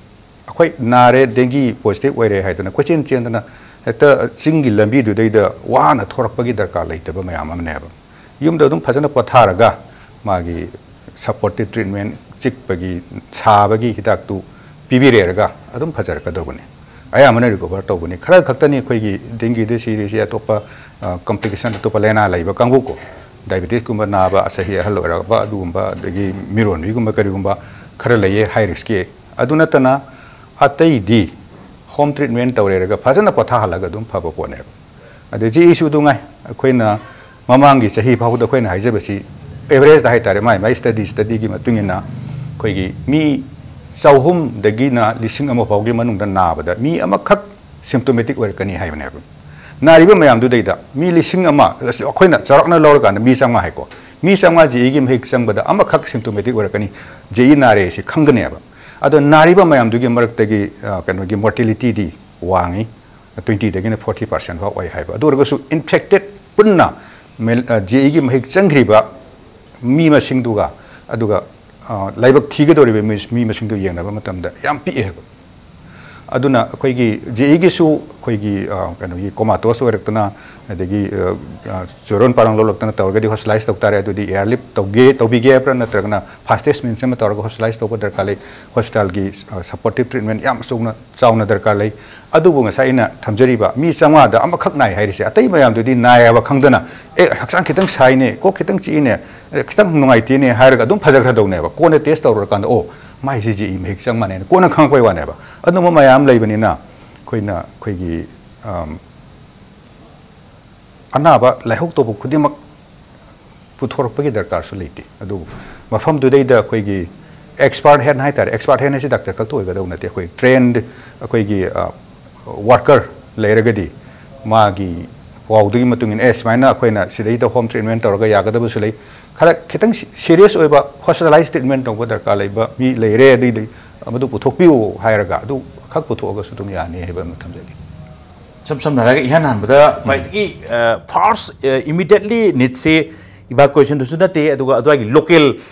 ꯑꯩꯈꯣꯏ ꯅꯥꯔꯦ, ꯗꯦꯡꯒꯤ ꯄꯣꯖꯤꯇꯤꯚ ꯑꯣꯏꯔꯦ ꯍꯥꯏꯗꯅ ꯀꯣꯏꯆꯦꯟ ꯆꯦꯟꯗꯅ ꯍꯦꯛꯇ ꯆꯤꯡꯒꯤ ꯂꯝꯕꯤꯗꯨꯗꯩꯗ ꯋꯥꯅ ꯊꯣꯔꯛꯄꯒꯤ ꯗꯔꯀꯥꯔ ꯂꯩꯇꯕ ꯃꯌꯥꯝ ꯑꯃꯅꯦꯕ꯫ ꯌꯨꯝꯗ ꯑꯗꯨꯝ ꯐꯖꯅ ꯄꯣꯊꯥꯔꯒ ꯃꯥꯒꯤ ꯁꯄꯣꯔꯇꯤꯞ ꯇ꯭ꯔꯤꯠꯃꯦꯟ, ꯆꯤꯛꯄꯒꯤ, ꯁꯥꯕꯒꯤ ꯍꯤꯗꯥꯛꯇꯨ ꯄꯤꯕꯤꯔꯦꯔꯒ ꯑꯗꯨꯝ ꯐꯖꯔꯛꯀꯗꯧꯕꯅꯤ꯫ ꯑꯌꯥꯝꯕꯅ ꯔꯤꯀꯣꯚꯔ ꯇꯧꯕꯅꯤ꯫ ꯈꯔ ꯈꯛꯇꯅꯤ ꯑꯩꯈꯣꯏꯒꯤ ꯗꯦꯡꯒꯤꯗ ꯁꯤꯔꯤꯁꯤ, ꯑꯇꯣꯞꯄ ꯀꯝꯄ꯭ꯂꯤꯀꯦꯁꯟ, ꯑꯇꯣꯞꯄ ꯂꯥꯏꯅꯥ ꯂꯩꯕ ꯀꯥꯡꯕꯨ ꯀꯣ, ꯗꯥꯏꯕꯦꯇꯤꯁꯀꯨꯝꯕ ꯅꯥꯕ, ꯆꯍꯤ ꯑꯍꯜ ꯑꯣꯏꯔꯛꯄ ꯑꯗꯨꯒꯨꯝꯕ, ꯑꯗꯒꯤ ꯃꯤꯔꯣꯟꯕꯤꯒꯨꯝꯕ ꯀꯔꯤꯒꯨꯝꯕ ꯈꯔ ꯂꯩꯌꯦ ꯍꯥꯏ ꯔꯤꯁꯛꯀꯤ꯫ ꯑꯗꯨ ꯅꯠꯇꯅ ꯑꯇꯩꯗꯤ ꯍꯣꯝ ꯇ꯭ꯔꯤꯠꯃꯦꯟ ꯇꯧꯔꯦꯔꯒ ꯐꯖꯅ ꯄꯣꯊꯥꯍꯜꯂꯒ ꯑꯗꯨꯝ ꯐꯕ ꯄꯣꯠꯅꯦꯕ꯫ ꯑꯗꯩ ꯖꯦ ꯏꯁꯨ ꯑꯗꯨ ꯉꯥꯏ, ꯑꯩꯈꯣꯏꯅ ꯃꯃꯥꯡꯒꯤ ꯆꯍꯤ ꯐꯥꯎꯕꯗ ꯑꯩꯈꯣꯏꯅ ꯍꯥꯏꯖꯕꯁꯤ, ꯑꯦꯚꯔꯦꯖꯇ ꯍꯥꯏꯇꯥꯔꯦ, ꯃꯥꯏ ꯃꯥꯏ ꯁ꯭ꯇꯗꯤ ꯁ꯭ꯇꯗꯤꯒꯤ ꯃꯇꯨꯡ ꯏꯟꯅ ꯑꯩꯈꯣꯏꯒꯤ ꯃꯤ ꯆꯍꯨꯝꯗꯒꯤꯅ ꯂꯤꯁꯤꯡ ꯑꯃ ꯐꯥꯎꯒꯤ ꯃꯅꯨꯡꯗ ꯅꯥꯕꯗ ꯃꯤ ꯑꯃꯈꯛ ꯁꯤꯝꯇꯣꯃꯦꯇꯤꯛ ꯑꯣꯏꯔꯛꯀꯅꯤ ꯍꯥꯏꯕꯅꯦꯕ꯫ ꯅꯥꯔꯤꯕ ꯃꯌꯥꯝꯗꯨꯗꯩꯗ ꯃꯤ ꯂꯤꯁꯤꯡ ꯑꯃ, ꯑꯩꯈꯣꯏꯅ ꯆꯥꯎꯔꯥꯛꯅ ꯂꯧꯔꯀꯥꯟꯗ ꯃꯤ ꯆꯥꯝꯃꯉꯥ ꯍꯥꯏꯀꯣ, ꯃꯤ ꯆꯥꯝꯃꯉꯥ ꯖꯦ ꯏꯒꯤ ꯃꯍꯤꯛ ꯆꯪꯕꯗ ꯑꯃꯈꯛ ꯁꯤꯝꯇꯣꯃꯦꯇꯤꯛ ꯑꯣꯏꯔꯛꯀꯅꯤ, ꯖꯦ ꯏ ꯅꯥꯔꯦ ꯁꯤ ꯈꯪꯒꯅꯦꯕ꯫ ꯑꯗꯣ ꯅꯥꯔꯤꯕ ꯃꯌꯥꯝꯗꯨꯒꯤ ꯃꯔꯛꯇꯒꯤ ꯑ, ꯀꯩꯅꯣꯒꯤ ꯃꯣꯔꯇꯦꯂꯤꯇꯤꯗꯤ ꯋꯥꯡꯉꯤ, ꯇ꯭ꯋꯦꯟꯇꯤꯗꯒꯤꯅ ꯐꯣꯔꯇꯤ ꯄꯥꯔꯁꯦꯟ ꯐꯥꯎ ꯑꯣꯏ ꯍꯥꯏꯕ꯫ ꯑꯗꯨ ꯑꯣꯏꯔꯒꯁꯨ ꯏꯟꯐꯦꯛꯇꯦꯠ ꯄꯨꯟꯅ ꯃꯦꯜ-, ꯑ, ꯖꯦ ꯏꯒꯤ ꯃꯍꯤꯛ ꯆꯪꯈ꯭ꯔꯤꯕ ꯃꯤ ꯃꯁꯤꯡꯗꯨꯒ ꯑꯗꯨꯒ ꯑ, ꯂꯥꯏꯕꯛ ꯊꯤꯒꯗꯧꯔꯤꯕ ꯃꯤ, ꯃꯤ ꯃꯁꯤꯡꯗꯨ ꯌꯦꯡꯅꯕ ꯃꯇꯝꯗ ꯌꯥꯝ ꯄꯤꯛꯑꯦ ꯍꯥꯏꯕ꯫ ꯑꯗꯨꯅ ꯑꯩꯈꯣꯏꯒꯤ ꯖꯦ ꯏꯒꯤꯁꯨ ꯑꯩꯈꯣꯏꯒꯤ ꯑ, ꯀꯩꯅꯣꯒꯤ ꯀꯣꯃꯥꯇꯣꯁ ꯑꯣꯏꯔꯛꯇꯅ, ꯑꯗꯒꯤ ꯑ, ꯑ, ꯆꯨꯔꯣꯟ ꯄꯥꯔꯣꯟ ꯂꯣꯜꯂꯛꯇꯅ ꯇꯧꯔꯒꯗꯤ ꯍꯣꯁꯄꯤꯇꯥꯂꯥꯏꯁ ꯇꯧ ꯇꯥꯔꯦ꯫ ꯑꯗꯨꯗꯤ ꯑꯦꯌꯔ ꯂꯤꯐ ꯇꯧꯒꯦ ꯇꯧꯕꯤꯒꯦ ꯍꯥꯏꯕ꯭ꯔꯥ, ꯅꯠꯇ꯭ꯔꯒꯅ ꯐꯥꯁꯇꯦꯁ ꯃꯤꯟꯁ ꯑꯃ ꯇꯧꯔꯒ ꯍꯣꯁꯄꯤꯇꯥꯂꯥꯏꯁ ꯇꯧꯕ ꯗꯔꯀꯥꯔ ꯂꯩ꯫ ꯍꯣꯁꯄꯤꯇꯥꯜꯒꯤ ꯁꯄꯣꯔꯇꯤꯞ ꯇ꯭ꯔꯤꯠꯃꯦꯟ ꯌꯥꯝ ꯆꯥꯎꯅ ꯆꯥꯎꯅ ꯗꯔꯀꯥꯔ ꯂꯩ꯫ ꯑꯗꯨꯕꯨ ꯉꯁꯥꯏ ꯑꯩꯅ ꯊꯝꯖꯔꯤꯕ ꯃꯤ ꯆꯥꯝꯃꯉꯥꯗ ꯑꯃꯈꯛ ꯅꯥꯏ ꯍꯥꯏꯔꯤꯁꯦ, ꯑꯇꯩ ꯃꯌꯥꯝꯗꯨꯗꯤ ꯅꯥꯏ ꯍꯥꯏꯕ ꯈꯪꯗꯅ, "ꯑꯦ, ꯍꯛꯆꯥꯡ ꯈꯤꯇꯪ ꯁꯥꯏꯅꯦ, ꯀꯣꯛ ꯈꯤꯇꯪ ꯆꯤꯛꯏꯅꯦ, ꯑꯦ, ꯈꯤꯇꯪ ꯅꯨꯡꯉꯥꯏꯇꯦꯅꯦ" ꯍꯥꯏꯔꯒ ꯑꯗꯨꯝ ꯐꯖꯈ꯭ꯔꯗꯧꯅꯦꯕ꯫ ꯀꯣꯟꯅ ꯇꯦꯁ ꯇꯧꯔꯨꯔꯀꯥꯟꯗ, "ꯑꯣ, ꯃꯥꯏꯁꯤ ꯖꯦ ꯏ ꯃꯍꯤꯛ ꯆꯪ ꯃꯥꯟꯅꯦꯅ" ꯀꯣꯟꯅ ꯈꯪꯉꯛꯄꯩ ꯋꯥꯅꯦꯕ꯫ ꯑꯗꯨꯝꯕ ꯃꯌꯥꯝ ꯂꯩꯕꯅꯤꯅ ꯑꯩꯈꯣꯏꯅ ꯑꯩꯈꯣꯏꯒꯤ, ꯑꯝ, ꯑꯅꯥꯕ ꯂꯥꯏꯍꯧ ꯇꯧꯕ ꯈꯨꯗꯤꯡꯃꯛ ꯄꯨꯊꯣꯔꯛꯄꯒꯤ ꯗꯔꯀꯥꯔꯁꯨ ꯂꯩꯇꯦ꯫ ꯑꯗꯨꯕꯨ ꯃꯐꯝꯗꯨꯗꯩꯗ ꯑꯩꯈꯣꯏꯒꯤ ꯑꯦꯛꯁꯄꯥꯔꯠ ꯍꯦꯟ ꯍꯥꯏꯇꯥꯔꯦ, ꯑꯦꯛꯁꯄꯥꯔꯠ ꯍꯦꯟ ꯍꯥꯏꯁꯤ ꯗꯥꯛꯇꯔ ꯈꯛꯇ ꯑꯣꯏꯒꯗꯧ ꯅꯠꯇꯦ꯫ ꯑꯩꯈꯣꯏ ꯇ꯭ꯔꯦꯟꯗ ꯑꯩꯈꯣꯏꯒꯤ, ꯑ, ꯋꯥꯔꯀꯔ ꯂꯩꯔꯒꯗꯤ ꯃꯥꯒꯤ ꯄꯥꯎꯗꯨꯒꯤ ꯃꯇꯨꯡ ꯏꯟꯅ, "ꯑꯦ, ꯁꯨꯃꯥꯏꯅ ꯑꯩꯈꯣꯏꯅ ꯁꯤꯗꯩꯗ ꯍꯣꯝ ꯇ꯭ꯔꯤꯠꯃꯦꯟ ꯇꯧꯔꯒ ꯌꯥꯒꯗꯕꯁꯨ ꯂꯩ, ꯈꯔ ꯈꯤꯇꯪ ꯁꯤ-, ꯁꯤꯔꯤꯌꯁ ꯑꯣꯏꯕ ꯍꯣꯁꯄꯤꯇꯥꯂꯥꯏꯁ ꯇ꯭ꯔꯤꯠꯃꯦꯟ ꯇꯧꯕ ꯗꯔꯀꯥꯔ ꯂꯩꯕ ꯃꯤ ꯂꯩꯔꯦ, ꯑꯗꯨꯏꯗꯤ ꯃꯗꯨ ꯄꯨꯊꯣꯛꯄꯤꯌꯨ" ꯍꯥꯏꯔꯒ ꯑꯗꯨ ꯈꯛ ꯄꯨꯊꯣꯛꯑꯒꯁꯨ ꯑꯗꯨꯝ ꯌꯥꯅꯤ ꯍꯥꯏꯕ ꯑꯃ ꯊꯝꯖꯒꯦ꯫ ꯏꯁꯝ ꯁꯝꯅ ꯍꯥꯏꯔꯒ, ꯏꯍꯥꯟ ꯍꯥꯟꯕꯗ ꯈ꯭ꯋꯥꯏꯗꯒꯤ ꯐꯥꯔꯁ, ꯏꯃꯤꯗꯤꯌꯦꯠꯂꯤ ꯅꯤꯗꯁꯦ ꯏꯚꯥꯀꯨꯋꯦꯁꯟꯗꯁꯨ ꯅꯠꯇꯦ, ꯑꯗꯨꯒ ꯑꯗꯨꯋꯥꯏꯒꯤ ꯂꯣꯀꯦꯜ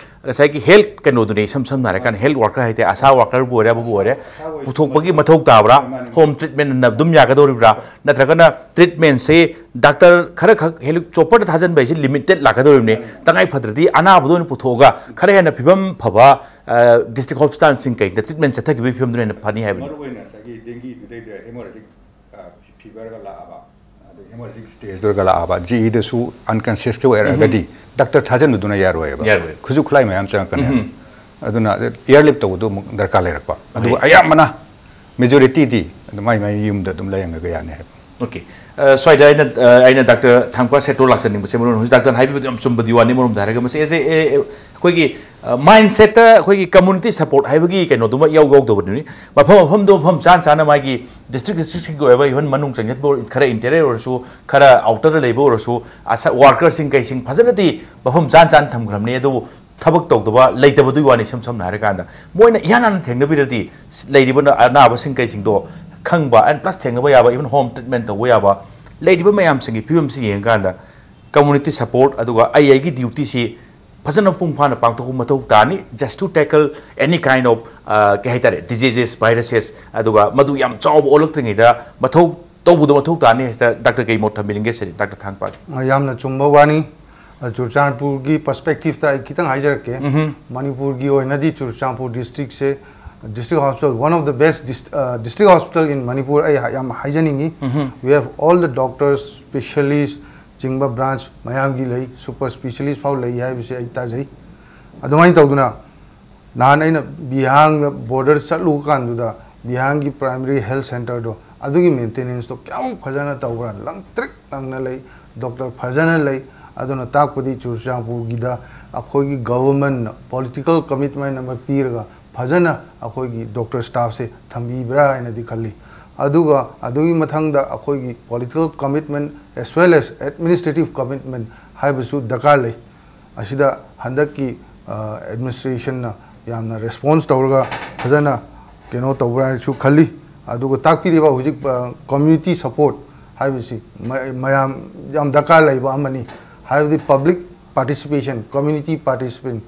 ꯉꯁꯥꯏꯒꯤ ꯍꯦꯜꯊ ꯀꯩꯅꯣꯗꯨꯅꯦ, ꯏꯁꯝ ꯁꯝꯅ ꯍꯥꯏꯔꯀꯥꯟꯗ ꯍꯦꯜꯊ ꯋꯥꯔꯀꯔ ꯍꯥꯏꯇꯥꯔꯦ, ꯑꯁꯥ ꯋꯥꯔꯀꯔꯕꯨ ꯑꯣꯏꯔꯦ, ꯑꯃꯕꯨ ꯑꯣꯏꯔꯦ, ꯄꯨꯊꯣꯛꯄꯒꯤ ꯃꯊꯧ ꯇꯥꯕ꯭ꯔꯥ? ꯍꯣꯝ ꯇ꯭ꯔꯤꯠꯃꯦꯟꯅ ꯑꯗꯨꯝ ꯌꯥꯒꯗꯧꯔꯤꯕ꯭ꯔꯥ? ꯅꯠꯇ꯭ꯔꯒꯅ ꯇ꯭ꯔꯤꯠꯃꯦꯟꯁꯦ ꯗꯥꯛꯇꯔ ꯈꯔꯈꯛ ꯍꯦꯂꯤꯆꯣꯞꯄꯔꯗ ꯊꯥꯖꯤꯟꯕ ꯍꯥꯏꯁꯦ ꯂꯤꯃꯤꯇꯦꯠ ꯂꯥꯛꯀꯗꯧꯔꯤꯕꯅꯤ? ꯇꯉꯥꯏ ꯐꯗ꯭ꯔꯗꯤ ꯑꯅꯥꯕꯗ ꯑꯣꯏꯅ ꯄꯨꯊꯣꯛꯑꯒ ꯈꯔ ꯍꯦꯟꯅ ꯐꯤꯕꯝ ꯐꯕ ꯗꯤꯁꯇ꯭ꯔꯤꯛ ꯍꯣꯁꯄꯤꯇꯥꯜꯁꯤꯡ ꯀꯩꯗ ꯇ꯭ꯔꯤꯠꯃꯦꯟ ꯆꯠꯊꯈꯤꯕꯒꯤ ꯐꯤꯕꯝꯗꯨꯅ ꯍꯦꯟꯅ ꯐꯅꯤ ꯍꯥꯏꯕꯅꯤ꯫ ꯃꯔꯨ ꯑꯣꯏꯅ ꯉꯁꯥꯏꯒꯤ ꯗꯦꯡꯒꯤꯗꯨꯗꯩꯗ ꯍꯦꯃꯣꯔꯦꯖꯤꯛ ꯐꯤꯚꯔꯒ ꯂꯥꯛꯑꯕ, ꯑꯗꯩ ꯍꯦꯃꯣꯔꯦꯖꯤꯛ ꯁ꯭ꯇꯦꯖꯇꯒ ꯂꯥꯛꯑꯕ, ꯖꯦ ꯏꯗꯁꯨ ꯑꯟꯀꯟꯁꯤꯌꯁꯀꯤ ꯑꯣꯏꯔꯛꯑꯒꯗꯤ ꯗꯥꯛꯇꯔ ꯊꯥꯖꯤꯟꯕꯗꯨꯅ ꯌꯥꯔꯣꯏꯕ꯫ ꯌꯥꯔꯣꯏ꯫ ꯈꯨꯠꯁꯨ ꯈꯨꯠꯂꯥꯏ ꯃꯌꯥꯝ ꯆꯪꯉꯛꯀꯅꯤ꯫ ꯑꯗꯨꯅ ꯑꯦꯌꯔ ꯂꯤꯐ ꯇꯧꯕꯗꯣ ꯑꯃꯨꯛ ꯗꯔꯀꯥꯔ ꯂꯩꯔꯛꯄ꯫ ꯑꯗꯨꯒ ꯑꯌꯥꯝꯕꯅ, ꯃꯦꯖꯣꯔꯤꯇꯤꯗꯤ ꯑꯗꯨꯝ ꯃꯥꯏ ꯃꯥꯏ ꯌꯨꯝꯗ ꯑꯗꯨꯝ ꯂꯥꯏꯌꯦꯡꯉꯒ ꯌꯥꯅꯤ ꯍꯥꯏꯕ꯫ ꯑꯣꯀꯦ꯫ ꯑ, ꯁ꯭ꯋꯥꯏꯗ ꯑꯩꯅ, ꯑ, ꯑꯩꯅ ꯗꯥꯛꯇꯔ ꯊꯥꯡꯄ ꯁꯦꯇ꯭ꯔꯣ ꯂꯥꯛꯆꯅꯤꯡꯕꯁꯦ, ꯃꯔꯨ ꯑꯣꯏꯅ ꯍꯧꯖꯤꯛ ꯗꯥꯛꯇꯔꯅ ꯍꯥꯏꯕꯤꯕꯗꯣ ꯌꯥꯝ ꯆꯨꯝꯕꯗꯤ ꯋꯥꯅꯤ꯫ ꯃꯔꯣꯝꯗ ꯍꯥꯏꯔꯒ ꯃꯁꯤ ꯑꯦꯁ ꯑꯦ, ꯑꯦ, ꯑꯦ, ꯑꯩꯈꯣꯏꯒꯤ, ꯑ, ꯃꯥꯏꯟꯁꯦꯠꯇ ꯑꯩꯈꯣꯏꯒꯤ ꯀꯝꯃꯨꯅꯤꯇꯤ ꯁꯄꯣꯔꯠ ꯍꯥꯏꯕꯒꯤ ꯀꯩꯅꯣꯗꯨꯃ ꯏꯌꯥꯎ ꯌꯥꯎꯗꯕꯅꯤ꯫ ꯃꯐꯝ ꯃꯐꯝꯗꯣ ꯃꯐꯝ ꯆꯥ ꯆꯥꯅ ꯃꯥꯒꯤ ꯗꯤꯁꯇ꯭ꯔꯤꯛ ꯗꯤꯁꯇ꯭ꯔꯤꯛꯁꯤꯡꯒꯤ ꯑꯣꯏꯕ, ꯏꯚꯟ ꯃꯅꯨꯡ ꯆꯟꯖꯠꯄ ꯈꯔ ꯏꯟꯇꯦꯔꯤꯌꯔ ꯑꯣꯏꯔꯁꯨ, ꯈꯔ ꯑꯥꯎꯇꯔꯗ ꯂꯩꯕ ꯑꯣꯏꯔꯁꯨ, ꯑꯁꯥ ꯋꯥꯔꯀꯔꯁꯤꯡ ꯀꯩꯁꯤꯡ ꯐꯖꯅꯗꯤ ꯃꯐꯝ ꯆꯥ ꯆꯥꯅ ꯊꯝꯈ꯭ꯔꯕꯅꯤ꯫ ꯑꯗꯨꯕꯨ ꯊꯕꯛ ꯇꯧꯗꯕ ꯂꯩꯇꯕꯗꯨꯒꯤ ꯋꯥꯅꯤ꯫ ꯏꯁꯝ ꯁꯝꯅ ꯍꯥꯏꯔꯀꯥꯟꯗ, ꯃꯣꯏꯅ ꯏꯍꯥꯟ ꯍꯥꯟꯅ ꯊꯦꯡꯅꯕꯤꯔꯗꯤ, ꯂꯩꯔꯤꯕ ꯑꯅꯥꯕꯁꯤꯡ ꯀꯩꯁꯤꯡꯗꯣ ꯈꯪꯕ, and plus ꯊꯦꯡꯅꯕ ꯌꯥꯕ, even home treatment ꯇꯧꯕ ꯌꯥꯕ, ꯂꯩꯔꯤꯕ ꯃꯌꯥꯝꯁꯤꯡꯒꯤ ꯐꯤꯕꯝꯁꯤ ꯌꯦꯡꯉꯀꯥꯟꯗ, community support, ꯑꯗꯨꯒ ꯑꯩ ꯑꯩꯒꯤ ꯗ꯭ꯌꯨꯇꯤꯁꯤ ꯐꯖꯅ ꯃꯄꯨꯡ ꯐꯥꯅ ꯄꯥꯡꯊꯣꯛꯄ ꯃꯊꯧ ꯇꯥꯅꯤ, just to tackle any kind of, ꯑ, ꯀꯩ ꯍꯥꯏꯇꯥꯔꯦ, diseases, viruses, ꯑꯗꯨꯒ ꯃꯗꯨ ꯌꯥꯝ ꯆꯥꯎꯕ ꯑꯣꯜꯂꯛꯇ꯭ꯔꯤꯉꯩꯗ ꯃꯊꯧ ꯇꯧꯕꯗꯣ ꯃꯊꯧ ꯇꯥꯅꯤ ꯍꯥꯏꯁꯤꯗ ꯗꯥꯛꯇꯔ ꯀꯩ ꯃꯣꯠ ꯊꯝꯕꯤꯅꯤꯡꯒꯦ ꯁꯤꯅꯤ, ꯗꯥꯛꯇꯔ ꯊꯥꯡꯄꯥꯜ? ꯌꯥꯝꯅ ꯆꯨꯝꯕ ꯋꯥꯅꯤ꯫ ꯆꯨꯔꯆꯥꯟꯄꯨꯔꯒꯤ ꯄꯔꯁꯄꯦꯛꯇꯤꯞꯇ ꯑꯩ ꯈꯤꯇꯪ ꯍꯥꯏꯖꯔꯛꯀꯦ꯫ ꯃꯅꯤꯄꯨꯔꯒꯤ ꯑꯣꯏꯅꯗꯤ Churachandpur ꯗꯤꯁꯇ꯭ꯔꯤꯛꯁꯦ district hospital, one of the best district hospital in Manipur ꯑꯩ ꯌꯥꯝ ꯍꯥꯏꯖꯅꯤꯡꯉꯤ꯫ We have all the doctors, specialist ꯆꯤꯡꯕ ꯕ꯭ꯔꯥꯟꯁ ꯃꯌꯥꯝꯒꯤ ꯂꯩ, ꯁꯨꯄꯔ ꯁ꯭ꯄꯦꯁꯤꯌꯦꯂꯤꯁ ꯐꯥꯎ ꯂꯩ ꯍꯥꯏꯕꯁꯤ ꯑꯩ ꯇꯥꯖꯩ꯫ ꯑꯗꯨꯃꯥꯏꯅ ꯇꯧꯗꯨꯅ ꯅꯍꯥꯟ ꯑꯩꯅ ꯕꯤꯍꯥꯡꯗ ꯕꯣꯔꯗꯔ ꯆꯠꯂꯨꯕ ꯀꯥꯟꯗꯨꯗ ꯕꯤꯍꯥꯡꯒꯤ ꯄ꯭ꯔꯥꯏꯃꯔꯤ ꯍꯦꯜꯊ ꯁꯦꯟꯇꯔꯗꯣ ꯑꯗꯨꯒꯤ ꯃꯦꯟꯇꯦꯅꯦꯟꯁꯇꯣ ꯀꯌꯥꯃꯨꯛ ꯐꯖꯅ ꯇꯧꯕ꯭ꯔꯥ, ꯂꯪꯇ꯭ꯔꯤꯛ ꯂꯪꯅ ꯂꯩ, ꯗꯣꯛꯇꯔ ꯐꯖꯅ ꯂꯩ꯫ ꯑꯗꯨꯅ ꯇꯥꯛꯄꯗꯤ ꯆꯨꯔꯆꯥꯟꯄꯨꯔꯒꯤꯗ ꯑꯩꯈꯣꯏꯒꯤ ꯒꯚꯔꯟꯃꯦꯟꯠꯅ ꯄꯣꯂꯤꯇꯤꯀꯦꯜ ꯀꯃꯤꯠꯃꯦꯟꯠ ꯑꯃ ꯄꯤꯔꯒ ꯐꯖꯅ ꯑꯩꯈꯣꯏꯒꯤ ꯗꯣꯛꯇꯔ ꯁ꯭ꯇꯥꯐꯁꯦ ꯊꯝꯕꯤꯕ꯭ꯔꯥ ꯍꯥꯏꯅꯗꯤ ꯈꯜꯂꯤ꯫ ꯑꯗꯨꯒ ꯑꯗꯨꯒꯤ ꯃꯊꯪꯗ ꯑꯩꯈꯣꯏꯒꯤ political commitment as well as administrative commitment ꯍꯥꯏꯕꯁꯨ ꯗꯔꯀꯥꯔ ꯂꯩ꯫ ꯑꯁꯤꯗ ꯍꯟꯗꯛꯀꯤ ꯑꯦꯗꯃꯤꯅꯤꯁꯇ꯭ꯔꯦꯁꯟꯅ ꯌꯥꯝꯅ ꯔꯦꯁꯄꯣꯟꯁ ꯇꯧꯔꯒ ꯐꯖꯅ ꯀꯩꯅꯣ ꯇꯧꯕ꯭ꯔꯥ ꯍꯥꯏꯅꯁꯨ ꯈꯜꯂꯤ꯫ ꯑꯗꯨꯒ ꯇꯥꯛꯄꯤꯔꯤꯕ ꯍꯧꯖꯤꯛ ꯀꯝꯃ꯭ꯌꯨꯅꯤꯇꯤ ꯁꯄꯣꯔꯠ ꯍꯥꯏꯕꯁꯤ ꯃ- ꯃꯌꯥꯝ ꯌꯥꯝ ꯗꯔꯀꯥꯔ ꯂꯩꯕ ꯑꯃꯅꯤ꯫ ꯍꯥꯏꯕꯗꯤ public participation, community participation,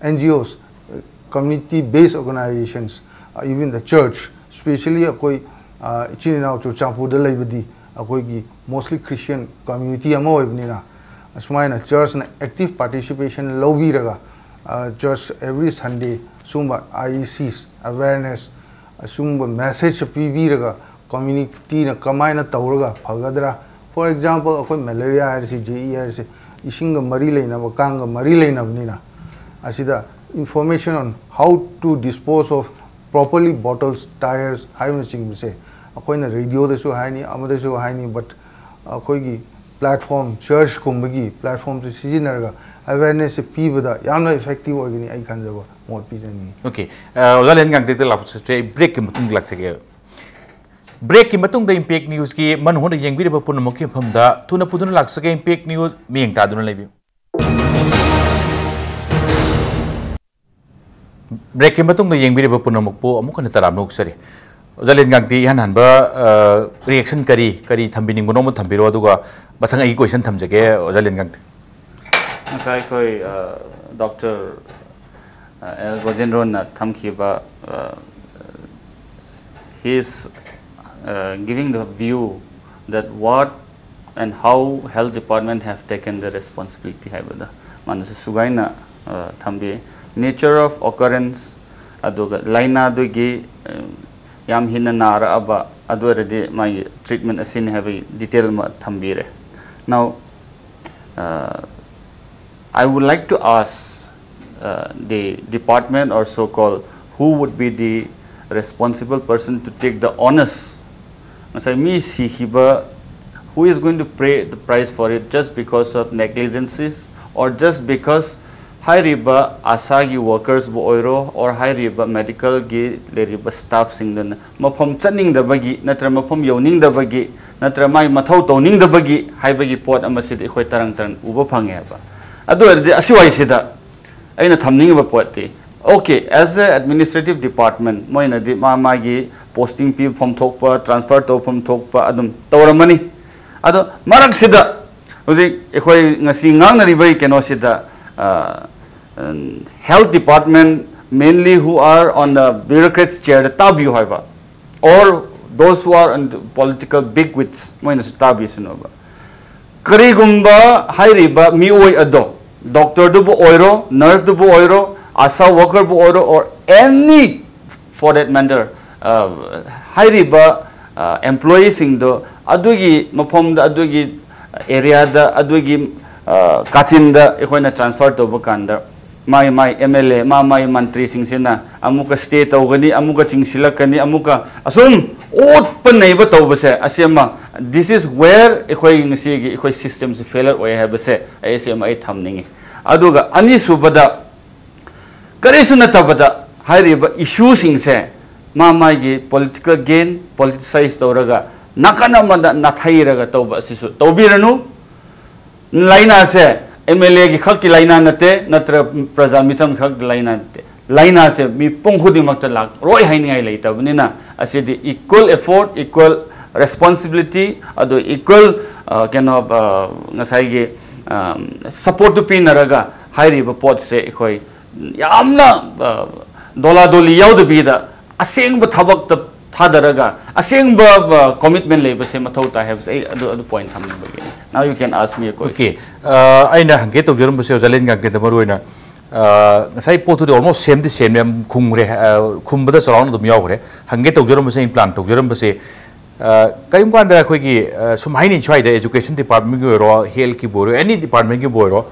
N G Os, community based organizations, even the church, specially ꯑꯩꯈꯣꯏ ꯏꯆꯤꯟ ꯏꯅꯥꯎ ꯆꯨꯔꯆꯥꯟꯄꯨꯔꯗ ꯂꯩꯕꯗꯤ ꯑꯩꯈꯣꯏꯒꯤ mostly Christian community ꯑꯃ ꯑꯣꯏꯕꯅꯤꯅ, ꯑꯁꯨꯃꯥꯏꯅ ꯆꯔꯆꯅ ꯑꯦꯛꯇꯤꯚ ꯄꯥꯔꯇꯤꯁꯤꯄꯦꯁꯟ ꯂꯧꯕꯤꯔꯒ, church every Sunday ꯁꯨꯝꯕ I E Cs awareness, ꯑꯁꯨꯝꯕ ꯃꯦꯁꯦꯖ ꯄꯤꯕꯤꯔꯒ ꯀꯝꯃ꯭ꯌꯨꯅꯤꯇꯤꯅ ꯀꯃꯥꯏꯅ ꯇꯧꯔꯒ ꯐꯒꯗ꯭ꯔꯥ? For example, ꯑꯩꯈꯣꯏ ꯃꯦꯂꯦꯔꯤꯌꯥ ꯍꯥꯏꯔꯁꯤ, ꯖꯦ ꯏ ꯍꯥꯏꯔꯁꯤ, ꯏꯁꯤꯡꯒ ꯃꯔꯤ ꯂꯩꯅꯕ, ꯀꯥꯡꯒ ꯃꯔꯤ ꯂꯩꯅꯕꯅꯤꯅ, ꯑꯁꯤꯗ information on how to dispose of properly bottles, tires ꯍꯥꯏꯕꯅꯆꯤꯡꯕꯁꯦ ꯑꯩꯈꯣꯏꯅ ꯔꯦꯗꯤꯑꯣꯗꯁꯨ ꯍꯥꯏꯅꯤ, ꯑꯃꯗꯁꯨ ꯍꯥꯏꯅꯤ, but ꯑꯩꯈꯣꯏꯒꯤ ꯄ꯭ꯂꯦꯠꯐꯣꯝ, ꯆꯔꯆꯀꯨꯝꯕꯒꯤ ꯄ꯭ꯂꯦꯠꯐꯣꯝꯁꯦ ꯁꯤꯖꯤꯟꯅꯔꯒ ꯑꯦꯋꯦꯔꯅꯦꯁꯁꯦ ꯄꯤꯕꯗ ꯌꯥꯝꯅ ꯏꯐꯦꯛꯇꯤꯚ ꯑꯣꯏꯒꯅꯤ ꯑꯩ ꯈꯟꯖꯕ ꯃꯣꯠ ꯄꯤꯖꯅꯤꯡꯉꯤ꯫ ꯑꯣꯀꯦ, ꯑꯣꯖꯥ ꯂꯦꯟꯒꯥꯡꯇꯦꯛꯇ ꯂꯥꯛꯄꯁꯦ ꯑꯩ ꯕ꯭ꯔꯦꯛꯀꯤ ꯃꯇꯨꯡꯗ ꯂꯥꯛꯆꯒꯦ꯫ ꯕ꯭ꯔꯦꯛꯀꯤ ꯃꯇꯨꯡꯗ ꯏꯝꯄꯦꯛ ꯅ꯭ꯌꯨꯁꯀꯤ ꯃꯅꯨꯡ ꯍꯨꯠꯅ ꯌꯦꯡꯕꯤꯔꯤꯕ ꯄꯨꯝꯅꯃꯛꯀꯤ ꯃꯐꯝꯗ ꯊꯨꯅ ꯄꯨꯗꯨꯅ ꯂꯥꯛꯆꯒꯦ꯫ ꯏꯝꯄꯦꯛ ꯅ꯭ꯌꯨꯁ ꯃꯤꯠꯌꯦꯡ ꯇꯥꯗꯨꯅ ꯂꯩꯕꯤꯌꯨ꯫ ꯕ꯭ꯔꯦꯛꯀꯤ ꯃꯇꯨꯡꯗ ꯌꯦꯡꯕꯤꯔꯤꯕ ꯄꯨꯝꯅꯃꯛꯄꯨ ꯑꯃꯨꯛ ꯍꯟꯅ ꯇꯔꯥꯝꯅ ꯑꯣꯛꯆꯔꯤ꯫ ꯑꯣꯖꯥ ꯂꯦꯟꯒꯥꯡꯇꯤ, ꯏꯍꯥꯟ ꯍꯥꯟꯕ ꯔꯤꯌꯦꯛꯁꯟ ꯀꯔꯤ ꯀꯔꯤ ꯊꯝꯕꯤꯅꯤꯡꯕꯅꯣ ꯑꯃ ꯊꯝꯕꯤꯔꯣ, ꯑꯗꯨꯒ ꯃꯊꯪ ꯑꯩꯒꯤ ꯀꯣꯏꯁꯟ ꯊꯝꯖꯒꯦ ꯑꯣꯖꯥ ꯂꯦꯟꯒꯥꯡꯇꯤ꯫ ꯉꯁꯥꯏ ꯑꯩꯈꯣꯏ ꯑ, Doctor ꯑꯦꯜ ꯒꯣꯖꯦꯟꯗ꯭ꯔꯣꯅ ꯊꯝꯈꯤꯕ, uh, he is, uh, giving the view that what and how health department have taken the responsibility ꯍꯥꯏꯕꯗ ꯃꯥꯅꯁꯨ ꯁꯨꯒꯥꯏꯅ, uh, ꯊꯝꯕꯤ꯫ Nature of occurrence, ꯑꯗꯨꯒ ꯂꯥꯏꯅꯥꯗꯨꯒꯤ, uh, ꯌꯥꯝ ꯍꯦꯟꯅ ꯅꯥꯔꯛꯑꯕ ꯑꯗꯨ ꯑꯣꯏꯔꯗꯤ ꯃꯥꯒꯤ treatment ꯑꯁꯤꯅꯤ ꯍꯥꯏꯕꯒꯤ detail ꯑꯃ ꯊꯝꯕꯤꯔꯦ꯫ Now, uh, I would like to ask, uh, the department or so-called, who would be the responsible person to take the onus? ꯉꯁꯥꯏ ꯃꯤ ꯁꯤꯈꯤꯕ, who is going to pay the price for it, just because of negligences or just because ꯍꯥꯏꯔꯤꯕ ꯑꯥꯁꯥꯒꯤ workersꯕꯨ ꯑꯣꯏꯔꯣ, or ꯍꯥꯏꯔꯤꯕ medicalꯒꯤ ꯂꯩꯔꯤꯕ staffꯁꯤꯡꯗꯨꯅ ꯃꯐꯝ ꯆꯠꯅꯤꯡꯗꯕꯒꯤ, ꯅꯠꯇ꯭ꯔ ꯃꯐꯝ ꯌꯧꯅꯤꯡꯗꯕꯒꯤ, ꯅꯠꯇ꯭ꯔ ꯃꯥꯒꯤ ꯃꯊꯧ ꯇꯧꯅꯤꯡꯗꯕꯒꯤ ꯍꯥꯏꯕꯒꯤ ꯄꯣꯠ ꯑꯃꯁꯤꯗꯤ ꯑꯩꯈꯣꯏ ꯇꯔꯪ ꯇꯔꯪ ꯎꯕ ꯐꯪꯉꯦꯕ꯫ ꯑꯗꯨ ꯑꯣꯏꯔꯗꯤ ꯑꯁꯤꯋꯥꯏꯁꯤꯗ ꯑꯩꯅ ꯊꯝꯅꯤꯡꯉꯤꯕ ꯄꯣꯠꯇꯤ, okay, as a administrative department, ꯃꯣꯏꯅꯗꯤ ꯃꯥ ꯃꯥꯒꯤ posting ꯄꯤꯐꯝ ꯊꯣꯛꯄ, transfer ꯇꯧꯐꯝ ꯊꯣꯛꯄ ꯑꯗꯨꯝ ꯇꯧꯔꯝꯃꯅꯤ꯫ ꯑꯗꯣ ꯃꯔꯛꯁꯤꯗ ꯍꯧꯖꯤꯛ ꯑꯩꯈꯣꯏ ꯉꯁꯤ ꯉꯥꯡꯅꯔꯤꯕꯒꯤ ꯀꯩꯅꯣꯁꯤꯗ, ꯑ, health department, mainly who are on the bureaucrats chairꯗ ꯇꯥꯕꯤꯌꯨ ꯍꯥꯏꯕ, or those who are on the political big wigs, ꯃꯣꯏꯅꯁꯨ ꯇꯥꯕꯤꯁꯅꯨꯕ꯫ ꯀꯔꯤꯒꯨꯝꯕ ꯍꯥꯏꯔꯤꯕ ꯃꯤꯑꯣꯏ ꯑꯗꯣ, doctorꯗꯨꯕꯨ ꯑꯣꯏꯔꯣ, nurseꯗꯨꯕꯨ ꯑꯣꯏꯔꯣ, ASHA workerꯕꯨ ꯑꯣꯏꯔꯣ, or any for that matter, uh, ꯍꯥꯏꯔꯤꯕ, uh, employeeꯁꯤꯡꯗꯣ ꯑꯗꯨꯒꯤ ꯃꯐꯝꯗ, ꯑꯗꯨꯒꯤ areaꯗ, ꯑꯗꯨꯒꯤ, uh, ꯀꯥꯆꯤꯟꯗ ꯑꯩꯈꯣꯏꯅ transfer ꯇꯧꯕ ꯀꯥꯟꯗ ꯃꯥꯏ ꯃꯥꯏ MLA, ꯃꯥ ꯃꯥꯏ ꯃꯟꯇ꯭ꯔꯤꯁꯤꯡꯁꯤꯅ ꯑꯃꯨꯛꯀ stay ꯇꯧꯒꯅꯤ, ꯑꯃꯨꯛꯀ ꯆꯤꯡꯁꯤꯜꯂꯛꯀꯅꯤ, ꯑꯃꯨꯛꯀ ꯑꯁꯨꯝ ꯑꯣꯠꯄ ꯅꯩꯕ ꯇꯧꯕꯁꯦ, ꯑꯁꯤ ꯑꯃ, this is where ꯑꯩꯈꯣꯏ ꯉꯁꯤꯒꯤ ꯑꯩꯈꯣꯏ systemꯁꯦ failure ꯑꯣꯏ ꯍꯥꯏꯕꯁꯦ ꯑꯩ ꯑꯁꯤ ꯑꯃ ꯑꯩ ꯊꯝꯅꯤꯡꯉꯤ꯫ ꯑꯗꯨꯒ ꯑꯅꯤꯁꯨꯕꯗ, ꯀꯔꯤꯁꯨ ꯅꯠꯇꯕꯗ ꯍꯥꯏꯔꯤꯕ issueꯁꯤꯡꯁꯦ ꯃꯥ ꯃꯥꯒꯤ political gain, politicize ꯇꯧꯔꯒ ꯅꯥꯀꯟ ꯑꯃꯗ ꯅꯥꯊꯩꯔꯒ ꯇꯧꯕ ꯑꯁꯤꯁꯨ ꯇꯧꯕꯤꯔꯅꯨ꯫ ꯂꯥꯏꯅꯥꯁꯦ MLAꯒꯤ ꯈꯛꯀꯤ ꯂꯥꯏꯅꯥ ꯅꯠꯇꯦ, ꯅꯠꯇ꯭ꯔꯒ ꯄ꯭ꯔꯖꯥ ꯃꯤꯆꯝ ꯈꯛꯀꯤ ꯂꯥꯏꯅꯥ ꯅꯠꯇꯦ꯫ ꯂꯥꯏꯅꯥꯁꯦ ꯃꯤꯄꯨꯝ ꯈꯨꯗꯤꯡꯃꯛꯇ ꯂꯥꯛꯂꯣꯏ ꯍꯥꯏꯅꯤꯡꯉꯥꯏ ꯂꯩꯇꯕꯅꯤꯅ, ꯑꯁꯤꯗꯤ equal effort, equal responsibility, ꯑꯗꯨ equal, ꯑ, ꯀꯩꯅꯣ, ꯑ, ꯉꯁꯥꯏꯒꯤ, ꯑ, supportꯇꯨ ꯄꯤꯅꯔꯒ ꯍꯥꯏꯔꯤꯕ ꯄꯣꯠꯁꯦ ꯑꯩꯈꯣꯏ ꯌꯥꯝꯅ, ꯑ, ꯗꯣꯂꯥꯗꯣꯂꯤ ꯌꯥꯎꯗꯕꯤꯗ ꯑꯁꯦꯡꯕ ꯊꯕꯛꯇ ꯊꯥꯗꯔꯒ ꯑꯁꯦꯡꯕ, ꯑ, commitment ꯂꯩꯕꯁꯦ ꯃꯊꯧ ꯇꯥꯏ ꯍꯥꯏꯕꯁꯦ ꯑꯩ ꯑꯗꯨ, ꯑꯗꯨ point ꯊꯝꯅꯤꯡꯕꯒꯤꯅꯤ. Now you can ask me a question. Okay. ꯑ, ꯑꯩꯅ ꯍꯪꯒꯦ ꯇꯧꯖꯔꯝꯕꯁꯦ ꯑꯣꯖꯥ ꯂꯦꯟꯒꯥꯡꯀꯦꯟꯗ ꯃꯔꯨ ꯑꯣꯏꯅ, ꯑ, ꯉꯁꯥꯏ ꯄꯣꯠꯇꯨꯗꯤ almost ꯁꯦꯝꯗꯤ ꯁꯦꯝꯃꯦ, ꯈꯨꯝꯈ꯭ꯔꯦ, ꯑ, ꯈꯨꯝꯕꯗ ꯆꯥꯎꯔꯥꯛꯅ ꯑꯗꯨꯝ ꯌꯥꯎꯈ꯭ꯔꯦ꯫ ꯍꯪꯒꯦ ꯇꯧꯖꯔꯝꯕꯁꯦ, ꯑꯩꯅ plan ꯇꯧꯖꯔꯝꯕꯁꯦ, ꯑ, ꯀꯔꯤꯒꯨꯝꯕ ꯀꯥꯟꯗ ꯑꯩꯈꯣꯏꯒꯤ, ꯑ, ꯁꯨꯝ ꯍꯥꯏꯅꯩ ꯁ꯭ꯋꯥꯏꯗ education department ꯀꯤ ꯑꯣꯏꯔꯣ, health ꯀꯤꯕꯨ ꯑꯣꯏꯔꯣ, any department ꯀꯤꯕꯨ ꯑꯣꯏꯔꯣ,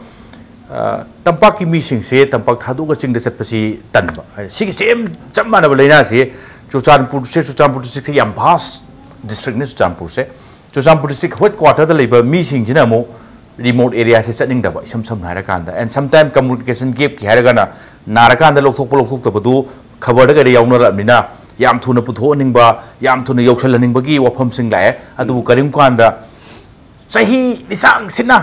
ꯑ, ꯇꯝꯄꯥꯛꯀꯤ ꯃꯤꯁꯤꯡꯁꯦ ꯇꯝꯄꯥꯛ ꯊꯥꯗꯣꯛꯑꯒ ꯆꯤꯡꯗ ꯆꯠꯄꯁꯤ ꯇꯟꯕ꯫ ꯁꯤꯒꯤ same ꯆꯞ ꯃꯥꯟꯅꯕ ꯂꯥꯏꯅꯥꯁꯤ ꯆꯨꯔꯆꯥꯟꯄꯨꯔꯁꯦ, ꯆꯨꯔꯆꯥꯟꯄꯨꯔ district ꯁꯦ ꯌꯥꯝ vast district ꯅꯤ ꯆꯨꯔꯆꯥꯟꯄꯨꯔꯁꯦ꯫ ꯆꯨꯔꯆꯥꯟꯄꯨꯔ district headquarter ꯗ ꯂꯩꯕ ꯃꯤꯁꯤꯡꯁꯤꯅ ꯑꯃꯨꯛ remote area ꯁꯦ ꯆꯠꯅꯤꯡꯗꯕ, ꯏꯁꯝ ꯁꯝꯅ ꯍꯥꯏꯔꯀꯥꯟꯗ꯫ And sometime communication gap ꯀꯤ ꯍꯥꯏꯔꯒꯅ ꯅꯥꯔꯀꯥꯟꯗ ꯂꯧꯊꯣꯛꯄ ꯂꯧꯊꯣꯛꯇꯕꯗꯨ ꯈꯕꯔꯗ ꯀꯩꯗ ꯌꯥꯎꯅꯔꯛꯑꯕꯅꯤꯅ ꯌꯥꯝ ꯊꯨꯅ ꯄꯨꯊꯣꯛꯍꯟꯅꯤꯡꯕ, ꯌꯥꯝ ꯊꯨꯅ ꯌꯧꯁꯜꯍꯟꯅꯤꯡꯕꯒꯤ ꯋꯥꯐꯝꯁꯤꯡ ꯂꯥꯛꯑꯦ꯫ ꯑꯗꯨꯕꯨ ꯀꯔꯤꯒꯨꯝꯕ ꯀꯥꯟꯗ ꯆꯍꯤ ꯂꯤꯁꯥꯡꯁꯤꯠꯅ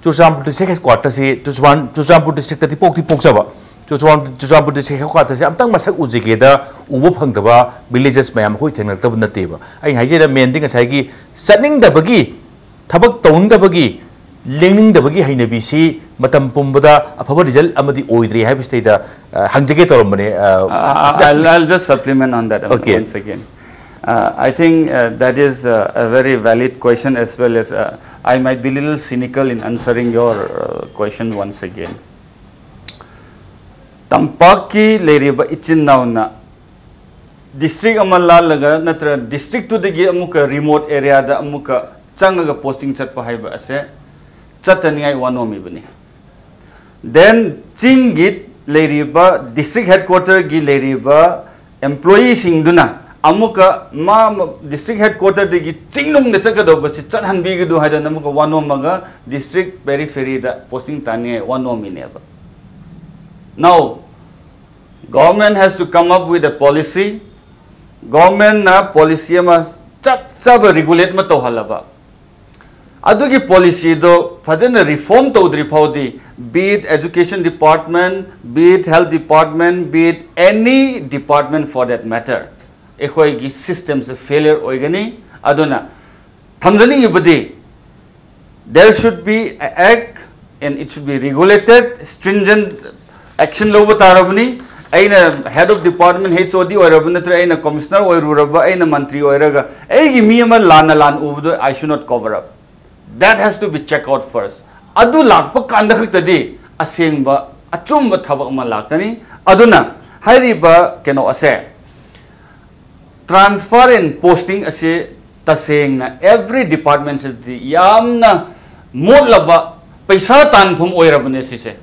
ꯆꯨꯔꯆꯥꯟꯄꯨꯔ district headquarter ꯁꯤ ꯆꯨꯔꯆꯥꯟ-, ꯆꯨꯔꯆꯥꯟꯄꯨꯔ district ꯇꯗꯤ ꯄꯣꯛꯇꯤ ꯄꯣꯛꯆꯕ, ꯆꯨꯔꯆꯥꯟ-, ꯆꯨꯔꯆꯥꯟꯄꯨꯔ district headquarter ꯁꯤ ꯑꯝꯇꯪ ꯃꯁꯛ ꯎꯖꯒꯦꯗ ꯎꯕ ꯐꯪꯗꯕ villages ꯃꯌꯥꯝ ꯑꯩꯈꯣꯏ ꯊꯦꯡꯅꯔꯛꯇꯕ ꯅꯠꯇꯦꯕ꯫ ꯑꯩꯅ ꯍꯥꯏꯖꯩꯗ, main ꯗꯤ ꯉꯁꯥꯏꯒꯤ ꯆꯠꯅꯤꯡꯗꯕꯒꯤ, ꯊꯕꯛ ꯇꯧꯅꯤꯡꯗꯕꯒꯤ, ꯂꯦꯡꯅꯤꯡꯗꯕꯒꯤ ꯍꯩꯅꯕꯤꯁꯤ ꯃꯇꯝ ꯄꯨꯝꯕꯗ ꯑꯐꯕ result ꯑꯃꯗꯤ ꯑꯣꯏꯗ꯭ꯔꯤ ꯍꯥꯏꯕꯁꯤꯗꯩꯗ, ꯑ, ꯍꯪꯖꯒꯦ ꯇꯧꯔꯝꯕꯅꯦ꯫ ꯑ, Uh, I'll, I'll just supplement on that, uh, Okay. once again. Uh, I think, uh, that is, uh, a very valid question, as well as, uh, I might be a little cynical in answering your, uh, question once again. ꯇꯝꯄꯥꯛꯀꯤ ꯂꯩꯔꯤꯕ ꯏꯆꯤꯟ ꯏꯅꯥꯎꯅ district ꯑꯃ ꯂꯥꯜꯂꯒ ꯅꯠꯇ꯭ꯔꯒ district ꯇꯨꯗꯒꯤ ꯑꯃꯨꯛꯀ remote area ꯗ ꯑꯃꯨꯛꯀ ꯆꯪꯉꯒ posting ꯆꯠꯄ ꯍꯥꯏꯕ ꯑꯁꯦ ꯆꯠꯇꯅꯤꯡꯉꯥꯏ ꯋꯥꯅꯣꯝꯃꯤꯕꯅꯤ꯫ Then ꯆꯤꯡꯒꯤ ꯂꯩꯔꯤꯕ district headquarter ꯒꯤ ꯂꯩꯔꯤꯕ employee ꯁꯤꯡꯗꯨꯅ ꯑꯃꯨꯛꯀ ꯃꯥ ꯃ-, district headquarter ꯗꯒꯤ ꯆꯤꯡꯅꯨꯡꯗ ꯆꯠꯀꯗꯧꯕꯁꯤ ꯆꯠꯍꯟꯕꯤꯒꯗꯨ ꯍꯥꯏꯗꯅ ꯑꯃꯨꯛꯀ ꯋꯥꯅꯣꯝꯃꯒ district periphery the posting ꯇꯥꯅꯤꯡꯉꯥꯏ ꯋꯥꯅꯣꯝꯃꯤꯅꯦꯕ꯫ Now, government has to come up with a policy. Government ꯅ policy ꯑꯃ ꯆꯞ ꯆꯥꯕ regulate ꯑꯃ ꯇꯧꯍꯜꯂꯕ, ꯑꯗꯨꯒꯤ policy ꯗꯣ ꯐꯖꯅ reform ꯇꯧꯗ꯭ꯔꯤ ꯐꯥꯎꯗꯤ, be it education department, be it health department, be it any department for that matter, ꯑꯩꯈꯣꯏꯒꯤ system ꯁꯦ failure ꯑꯣꯏꯒꯅꯤ꯫ ꯑꯗꯨꯅ ꯊꯝꯖꯅꯤꯡꯉꯤꯕꯗꯤ, there should be a act and it should be regulated, stringent action ꯂꯧꯕ ꯇꯥꯔꯕꯅꯤ꯫ ꯑꯩꯅ head of department, H O D ꯑꯣꯏꯔꯕ ꯅꯠꯇ꯭ꯔꯒ ꯑꯩꯅ commissioner ꯑꯣꯏꯔꯨꯔꯕ, ꯑꯩꯅ ꯃꯟꯇ꯭ꯔꯤ ꯑꯣꯏꯔꯒ ꯑꯩꯒꯤ ꯃꯤ ꯑꯃ ꯂꯥꯟꯅ ꯂꯥꯟ ꯎꯕꯗꯣ, I should not cover up. That has to be checked out first. ꯑꯗꯨ ꯂꯥꯛꯄ ꯀꯥꯟꯗ ꯈꯛꯇꯗꯤ ꯑꯁꯦꯡꯕ ꯑꯆꯨꯝꯕ ꯊꯕꯛ ꯑꯃ ꯂꯥꯛꯀꯅꯤ꯫ ꯑꯗꯨꯅ ꯍꯥꯏꯔꯤꯕ ꯀꯩꯅꯣ ꯑꯁꯦ, transfer and posting ꯑꯁꯤ ꯇꯁꯦꯡꯅ every department ꯁꯤꯗꯤ ꯌꯥꯝꯅ ꯃꯣꯠꯂꯕ, ꯄꯩꯁꯥ ꯇꯥꯟꯐꯝ ꯑꯣꯏꯔꯕꯅꯦ ꯁꯤꯁꯦ꯫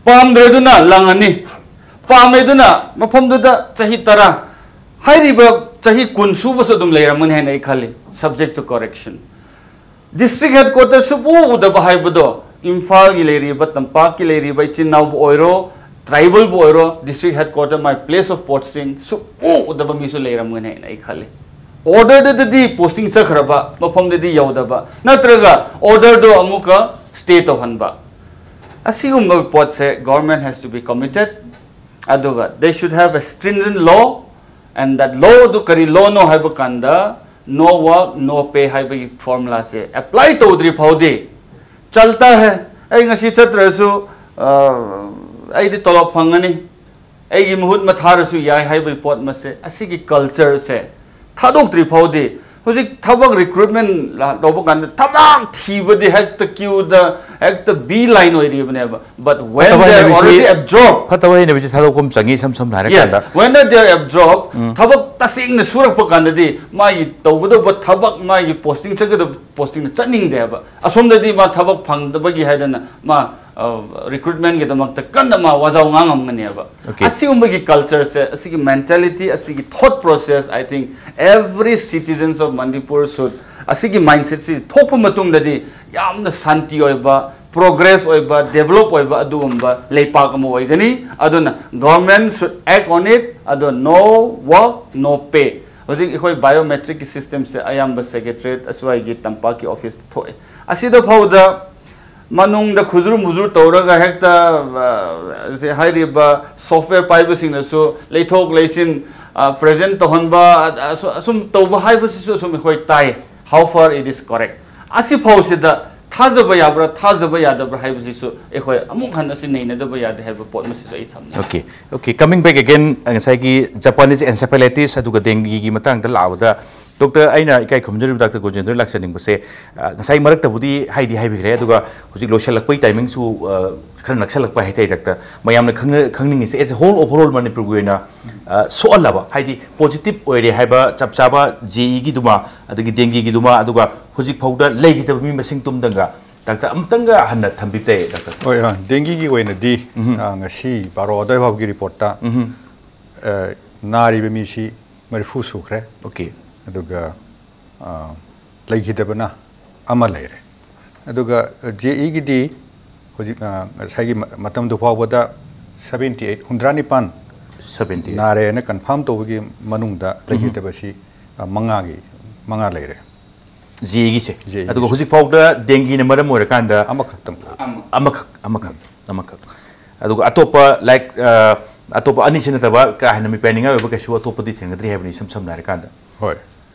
ꯄꯥꯝꯗ꯭ꯔꯦꯗꯨꯅ ꯂꯪꯉꯅꯤ, ꯄꯥꯝꯃꯦꯗꯨꯅ ꯃꯐꯝꯗꯨꯗ ꯆꯍꯤ ꯇꯔꯥ, ꯍꯥꯏꯔꯤꯕ ꯆꯍꯤ ꯀꯨꯟ ꯁꯨꯕꯁꯨ ꯑꯗꯨꯝ ꯂꯩꯔꯝꯒꯅꯤ ꯍꯥꯏꯅ ꯑꯩ ꯈꯜꯂꯤ, subject to correction꯫ District headquarter ꯁꯨꯛꯎ ꯎꯗꯕ ꯍꯥꯏꯕꯗꯣ, ꯏꯝꯐꯥꯜꯒꯤ ꯂꯩꯔꯤꯕ, ꯇꯝꯄꯥꯛꯀꯤ ꯂꯩꯔꯤꯕ ꯏꯆꯤꯟ ꯏꯅꯥꯎꯕꯨ ꯑꯣꯏꯔꯣ, tribalꯕꯨ ꯑꯣꯏꯔꯣ, district headquarter, my place of posting ꯁꯨꯛꯎ ꯎꯗꯕ ꯃꯤꯁꯨ ꯂꯩꯔꯝꯒꯅꯤ ꯍꯥꯏꯅ ꯑꯩ ꯈꯜꯂꯤ꯫ Orderꯗꯗꯤ posting ꯆꯠꯈ꯭ꯔꯕ, ꯃꯐꯝꯗꯗꯤ ꯌꯧꯗꯕ, ꯅꯠꯇ꯭ꯔꯒ orderꯗꯣ ꯑꯃꯨꯛꯀ stay ꯇꯧꯍꯟꯕ, ꯑꯁꯤꯒꯨꯝꯕ ꯄꯣꯠꯁꯦ government has to be committed꯫ ꯑꯗꯨꯒ they should have a stringent law, and that law ꯑꯗꯨ ꯀꯔꯤ lawꯅꯣ ꯍꯥꯏꯕ ꯀꯥꯟꯗ, no work no pay ꯍꯥꯏꯕꯒꯤ formulaꯁꯦ apply ꯇꯧꯗ꯭ꯔꯤ ꯐꯥꯎꯗꯤ, ꯆꯜꯇꯥ ꯍꯦ, ꯑꯩ ꯉꯁꯤ ꯆꯠꯇ꯭ꯔꯁꯨ, ꯑ, ꯑꯩꯗꯤ ꯇꯣꯂꯣꯞ ꯐꯪꯒꯅꯤ, ꯑꯩꯒꯤ ꯃꯍꯨꯠ ꯃꯊꯥꯔꯁꯨ ꯌꯥꯏ ꯍꯥꯏꯕꯒꯤ ꯄꯣꯠ ꯃꯁꯦ, ꯑꯁꯤꯒꯤ cultureꯁꯦ ꯊꯥꯗꯣꯛꯇ꯭ꯔꯤ ꯐꯥꯎꯗꯤ, ꯍꯧꯖꯤꯛ ꯊꯕꯛ recruitment ꯇꯧꯕ ꯀꯥꯟꯗ ꯊꯕꯛ ꯊꯤꯕꯗꯤ ꯍꯦꯛꯇ queueꯗ, ꯍꯦꯛꯇ bee line ꯑꯣꯏꯔꯤꯕꯅꯦꯕ꯫ But when ꯐꯠꯇꯕ they are ꯍꯩꯅꯕꯤꯁꯤ, already absorbed, ꯐꯠꯇꯕ ꯍꯩꯅꯕꯤꯁꯤ ꯊꯥꯗꯣꯛꯐꯝ ꯆꯪꯉꯤ, ꯏꯁꯝ ꯁꯝꯅ ꯍꯥꯏꯔꯀꯥꯟꯗ꯫ Yes, when they are absorbed, ꯎꯝ꯫ ꯊꯕꯛ ꯇꯁꯦꯡꯅ ꯁꯨꯔꯛꯄ ꯀꯥꯟꯗꯗꯤ ꯃꯥꯒꯤ ꯇꯧꯒꯗꯧꯕ ꯊꯕꯛ, ꯃꯥꯒꯤ posting ꯆꯠꯀꯗꯧꯕ postingꯗ ꯆꯠꯅꯤꯡꯗꯦꯕ꯫ ꯑꯁꯣꯝꯗꯗꯤ ꯃꯥ ꯊꯕꯛ ꯐꯪꯗꯕꯒꯤ ꯍꯥꯏꯗꯅ ꯃꯥ, ꯑ, recruitmentꯒꯤꯗꯃꯛꯇ ꯀꯟꯅ ꯃꯥ ꯋꯥꯖꯥꯎ ꯉꯥꯡꯉꯝꯒꯅꯦꯕ꯫ Okay. ꯑꯁꯤꯒꯨꯝꯕꯒꯤ cultureꯁꯦ, ꯑꯁꯤꯒꯤ mentality, ꯑꯁꯤꯒꯤ thought process, I think every citizens of Manipur should, ꯑꯁꯤꯒꯤ mindsetꯁꯤ ꯊꯣꯛꯄ ꯃꯇꯨꯡꯗꯗꯤ ꯌꯥꯝꯅ ꯁꯥꯟꯇꯤ ꯑꯣꯏꯕ, progress ꯑꯣꯏꯕ, develop ꯑꯣꯏꯕ ꯑꯗꯨꯒꯨꯝꯕ ꯂꯩꯄꯥꯛ ꯑꯃ ꯑꯣꯏꯒꯅꯤ꯫ ꯑꯗꯨꯅ government should act on it꯫ ꯑꯗꯣ no work no pay, ꯍꯧꯖꯤꯛ ꯑꯩꯈꯣꯏ biometricꯀꯤ systemꯁꯦ ꯑꯌꯥꯝꯕ secretariat ꯑꯁ꯭ꯋꯥꯏꯒꯤ ꯇꯝꯄꯥꯛꯀꯤ officeꯇ ꯊꯣꯛꯑꯦ꯫ ꯑꯁꯤꯗ ꯐꯥꯎꯗ ꯃꯅꯨꯡꯗ ꯈꯨꯖꯨꯔ ꯃꯨꯖꯨꯔ ꯇꯧꯔꯒ ꯍꯦꯛꯇ, ꯑ, ꯁꯤ ꯍꯥꯏꯔꯤꯕ software ꯄꯥꯏꯕꯁꯤꯡꯅꯁꯨ ꯂꯩꯊꯣꯛ ꯂꯩꯁꯤꯟ, ꯑ, present ꯇꯧꯍꯟꯕ, ꯑ, ꯑꯁꯨ-, ꯑꯁꯨꯝ ꯇꯧꯕ ꯍꯥꯏꯕꯁꯤꯁꯨ ꯑꯁꯨꯝ ꯑꯩꯈꯣꯏ ꯇꯥꯏ꯫ How far it is correct? ꯑꯁꯤꯐꯥꯎꯁꯤꯗ ꯊꯥꯖꯕ ꯌꯥꯕ꯭ꯔꯥ, ꯊꯥꯖꯕ ꯌꯥꯗꯕ꯭ꯔꯥ ꯍꯥꯏꯕꯁꯤꯁꯨ ꯑꯩꯈꯣꯏ ꯑꯃꯨꯛ ꯍꯟꯅ ꯁꯤ ꯅꯩꯅꯗꯕ ꯌꯥꯗꯦ ꯍꯥꯏꯕ ꯄꯣꯠ ꯃꯁꯤꯁꯨ ꯑꯩ ꯊꯝꯅꯤꯡꯉꯤ꯫ Okay, okay, coming back again, ꯉꯁꯥꯏꯒꯤ Japanese encephalitis ꯑꯗꯨꯒ dengueꯒꯤ ꯃꯇꯥꯡꯗ ꯂꯥꯛꯑꯕꯗ, doctor, ꯑꯩꯅ ꯏꯀꯥꯏ ꯈꯨꯝꯖꯔꯤꯕ doctor ꯒꯣꯖꯦꯟꯗ꯭ꯔ ꯂꯥꯛꯆꯅꯤꯡꯕꯁꯦ, ꯑ, ꯉꯁꯥꯏ ꯃꯔꯛꯇꯕꯨꯗꯤ ꯍꯥꯏꯗꯤ ꯍꯥꯏꯕꯤꯈ꯭ꯔꯦ, ꯑꯗꯨꯒ ꯍꯧꯖꯤꯛ ꯂꯣꯏꯁꯤꯜꯂꯛꯄꯒꯤ timingꯁꯨ, ꯑ, ꯈꯔ ꯅꯛꯁꯜꯂꯛꯄ ꯍꯥꯏꯇꯥꯔꯦ doctor꯫ ꯃꯌꯥꯝꯅ ꯈꯪꯅ-, ꯈꯪꯅꯤꯡꯉꯤꯁꯦ, as a whole, overall ꯃꯅꯤꯄꯨꯔꯒꯤ ꯑꯣꯏꯅ, ꯑ, ꯁꯣꯛꯍꯜꯂꯕ, ꯍꯥꯏꯗꯤ positive ꯑꯣꯏꯔꯦ ꯍꯥꯏꯕ ꯆꯞ ꯆꯥꯕ JEꯒꯤꯗꯨꯃ ꯑꯗꯒꯤ dengueꯒꯤꯗꯨꯃ, ꯑꯗꯨꯒ ꯍꯧꯖꯤꯛ ꯐꯥꯎꯗ ꯂꯩꯈꯤꯗꯕ ꯃꯤ ꯃꯁꯤꯡ ꯇꯨꯝꯗꯪꯒ doctor ꯑꯃꯨꯛꯇꯪꯒ ꯍꯟꯅ ꯊꯝꯕꯤꯕ ꯇꯥꯏ doctor꯫ ꯍꯣꯏ, ꯑ, dengueꯒꯤ ꯑꯣꯏꯅꯗꯤ, ꯑ, ꯉꯁꯤ ꯕꯥꯔꯣ ꯑꯗꯨꯋꯥꯏ ꯐꯥꯎꯒꯤ reportꯇ, ꯑ, ꯅꯥꯔꯤꯕ ꯃꯤꯁꯤ ꯃꯔꯤꯐꯨ ꯁꯨꯈ꯭ꯔꯦ꯫ Okay. ꯑꯗꯨꯒ, ꯑ, ꯂꯩꯈꯤꯗꯕꯅ ꯑꯃ ꯂꯩꯔꯦ꯫ ꯑꯗꯨꯒ, ꯑ, JEꯒꯤꯗꯤ ꯍꯧꯖꯤꯛ, ꯑ, ꯉꯁꯥꯏꯒꯤ ꯃ-, ꯃꯇꯝꯗꯨ ꯐꯥꯎꯕꯗ seventy eight, ꯍꯨꯝꯗ꯭ꯔꯥ ꯅꯤꯄꯥꯟ Seventy eight. ꯅꯥꯔꯦꯅ confirm ꯇꯧꯕꯒꯤ ꯃꯅꯨꯡꯗ ꯂꯩꯈꯤꯗꯕꯁꯤ, ꯑ, ꯃꯉꯥꯒꯤ, ꯃꯉꯥ ꯂꯩꯔꯦ꯫ JEꯒꯤꯁꯦ꯫ JEꯒꯤꯁꯦ꯫ ꯑꯗꯨꯒ ꯍꯧꯖꯤꯛ ꯐꯥꯎꯗ dengueꯅ ꯃꯔꯝ ꯑꯣꯏꯔꯀꯥꯟꯗ ꯑꯃꯈꯛꯇꯪ꯫ ꯑꯃꯈꯛ, ꯑꯃꯈꯛ, ꯑꯃꯈꯛ꯫ ꯑꯗꯨꯒ ꯑꯇꯣꯞꯄ, like, ꯑ, ꯑꯇꯣꯞꯄ ꯑꯅꯤꯁꯤ ꯅꯠꯇꯕ ꯀꯥ ꯍꯦꯟꯅ ꯃꯤꯄꯥꯏꯅꯤꯡꯉꯥꯏ ꯑꯣꯏꯕ ꯀꯩꯁꯨ ꯑꯇꯣꯞꯄꯗꯤ ꯊꯦꯡꯅꯗ꯭ꯔꯤ ꯍꯥꯏꯕꯅꯤ, ꯏꯁꯝ ꯁꯝꯅ ꯍꯥꯏꯔꯀꯥꯟꯗ꯫ ꯍꯣꯏ꯫